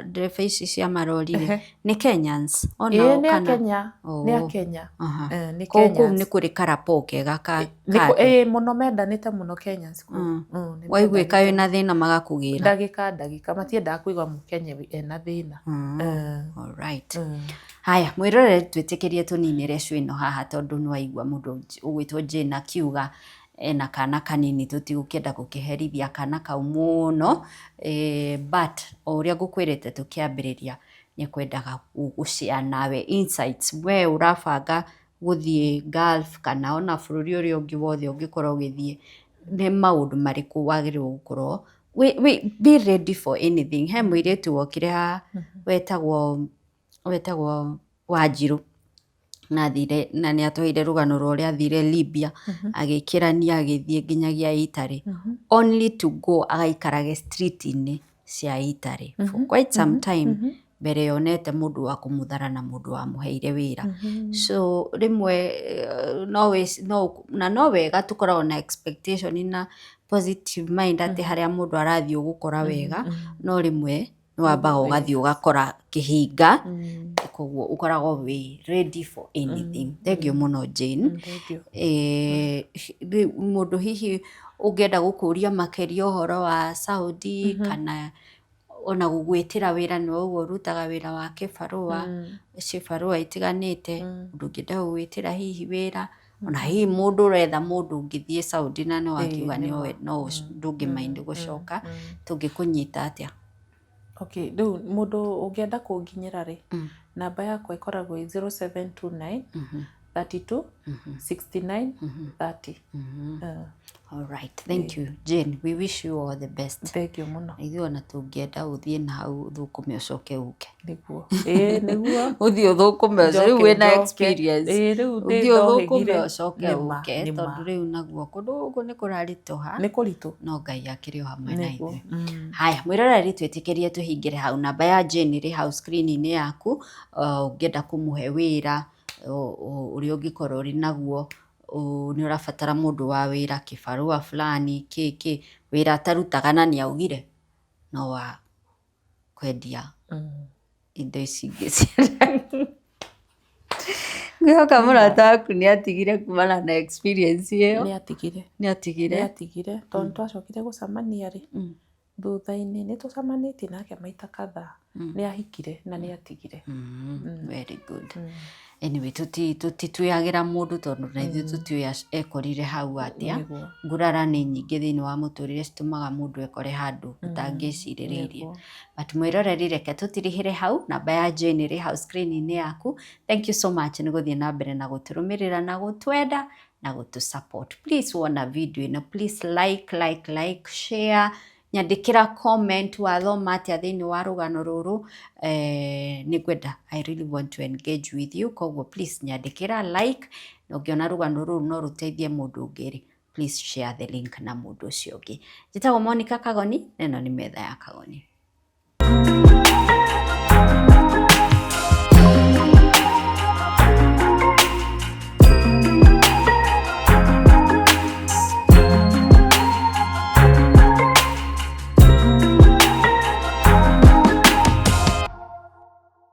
ndereba ici cia marori rĩ, nĩ Kenyans onao kana? Nĩ a Kenya, nĩ a Kenya. Nĩ Kũu nĩ kũrĩ karapo kega ka Ĩĩ, mũno mendanĩte mũno Kenyans kũu. Waiguĩka wĩna thĩna magakũgĩra. Ndagĩka ndagĩka, matiendaga kũigua mũkenya ena thĩna. Alright. Haya, mwĩrorere twĩtĩkĩrie tũninĩre show ĩno haha tondũ nĩ waigua mũndũ ũgwĩtwo Jane akiuga ena kana kanini, tũtigũkĩenda gũkĩherithia kana kau mũno, but o ũrĩa ngũkwĩrĩte tũkĩambĩrĩria, nĩ kwendaga gũshare nawe insights, we ũrabanga gũthiĩ Gulf kana ona bũrũri ũrĩa ũngĩ wothe ũngĩkorwo ũgĩthiĩ, nĩ maũndũ marĩkũ wagĩrĩirwo gũkorwo be ready for anything. He mũirĩtu wokire haha wetagwo Wanjirũ, na athire na nĩ atwĩrire rũgano rwa ũrĩa athire Libya, agĩkĩrania agĩthiĩ nginyagia Italy, only to go agaikarage street-inĩ cia Italy for quite some time mbere yonete mũndũ wa kũmũthara na mũndũ wamũheire wĩra. So rĩmwe no na no wega tũkoragwo na expectation na positive mind atĩ harĩa mũndũ arathiĩ ũgũkora wega, no rĩmwe nĩ wambaga ũgathiĩ ũgakora kĩhinga, koguo ũkoragwo wĩ ready for anything. Thank you mũno Jane. Mũndũ hihi ũngĩenda gũkũria makĩria ũhoro wa Saudi kana ona gũgwĩtĩra wĩra, nĩ ũguo ũrutaga wĩra wa kĩbarũa, cibarũa itiganĩte, mũndũ ũngĩenda gũgwĩtĩra hihi wĩra, ona hihi mũndũ ũretha mũndũ ũngĩthiĩ Saudi na nĩ wakiuga no ndũngĩ mind gũcoka, tũngĩkũnyita atĩa? Okay, rĩu mũndũ ũngĩenda kũnginyĩra rĩ, namba yakwa ĩkoragwo ĩ 0729 32 69 30. All right, thank you Jane, we wish you all the best. Thank you mũno. Ithuĩ ona tũngĩenda ũthiĩ na hau ũthũkũme ũcoke ũke. Nĩguo, ĩĩ nĩguo. Ũthiĩ ũthũkũme rĩu wĩna experience. Ĩĩ rĩu ũthiĩ ũthũkũme ũcoke ũke, tondũ rĩu naguo kũndũ gũkũ nĩ kũraritũha. Nĩ kũritũ. No Ngai akĩrĩ o hamwe na ithuĩ. Haya, mwĩroreri twĩtĩkĩrie tũhingĩre hau. Namba ya Jane ĩrĩ hau screen-inĩ yaku, ũngĩenda kũmũhe wĩra ũrĩa ũngĩkorwo ũrĩ naguo, nĩ ũrabatara mũndũ wa wĩra kĩbarũa fulani kĩ kĩ wĩra atarutaga na nĩ augire no wa kwendia indo ici ingĩ cia. Ngwĩhoka mũrata waku nĩ atigire kumana na experience ĩyo. Nĩ atigire. Nĩ atigire. Nĩ atigire tondũ twacokire gũcemania rĩ, thutha-inĩ nĩ tũcemanĩtie nake maita kadhaa, nĩ ahikire na nĩ atigire. Very good. Anyway, tũtituagĩra mũndũ tondũ na ithuĩ tũtiũĩ ekorire hau atĩa. Ngurara nĩ nyingĩ thĩinĩ wa mũtũrĩre citũmaga mũndũ ekore handũ ũtangĩcirĩrĩirie. But mwĩroreri reke tũtirihĩre hau, namba ya Jane ĩrĩ hau screen-inĩ yaku. Thank you so much nĩ gũthiĩ na mbere na gũtũrũmĩrĩra na gũtwenda na gũtũ support. Please wona video ĩno, please like, like, like, share, nyandĩkĩra comment wathoma atĩa thĩinĩ wa rũgano rũrũ. Nĩ ngwenda, I really want to engage with you, koguo please nyandĩkĩra like, na ũngĩona rũgano rũrũ no rũteithie mũndũ ũngĩ rĩ, please share the link na mũndũ ũcio ũngĩ. Njĩtagwo Monica Kagoni, na ĩno nĩ metha ya Kagoni.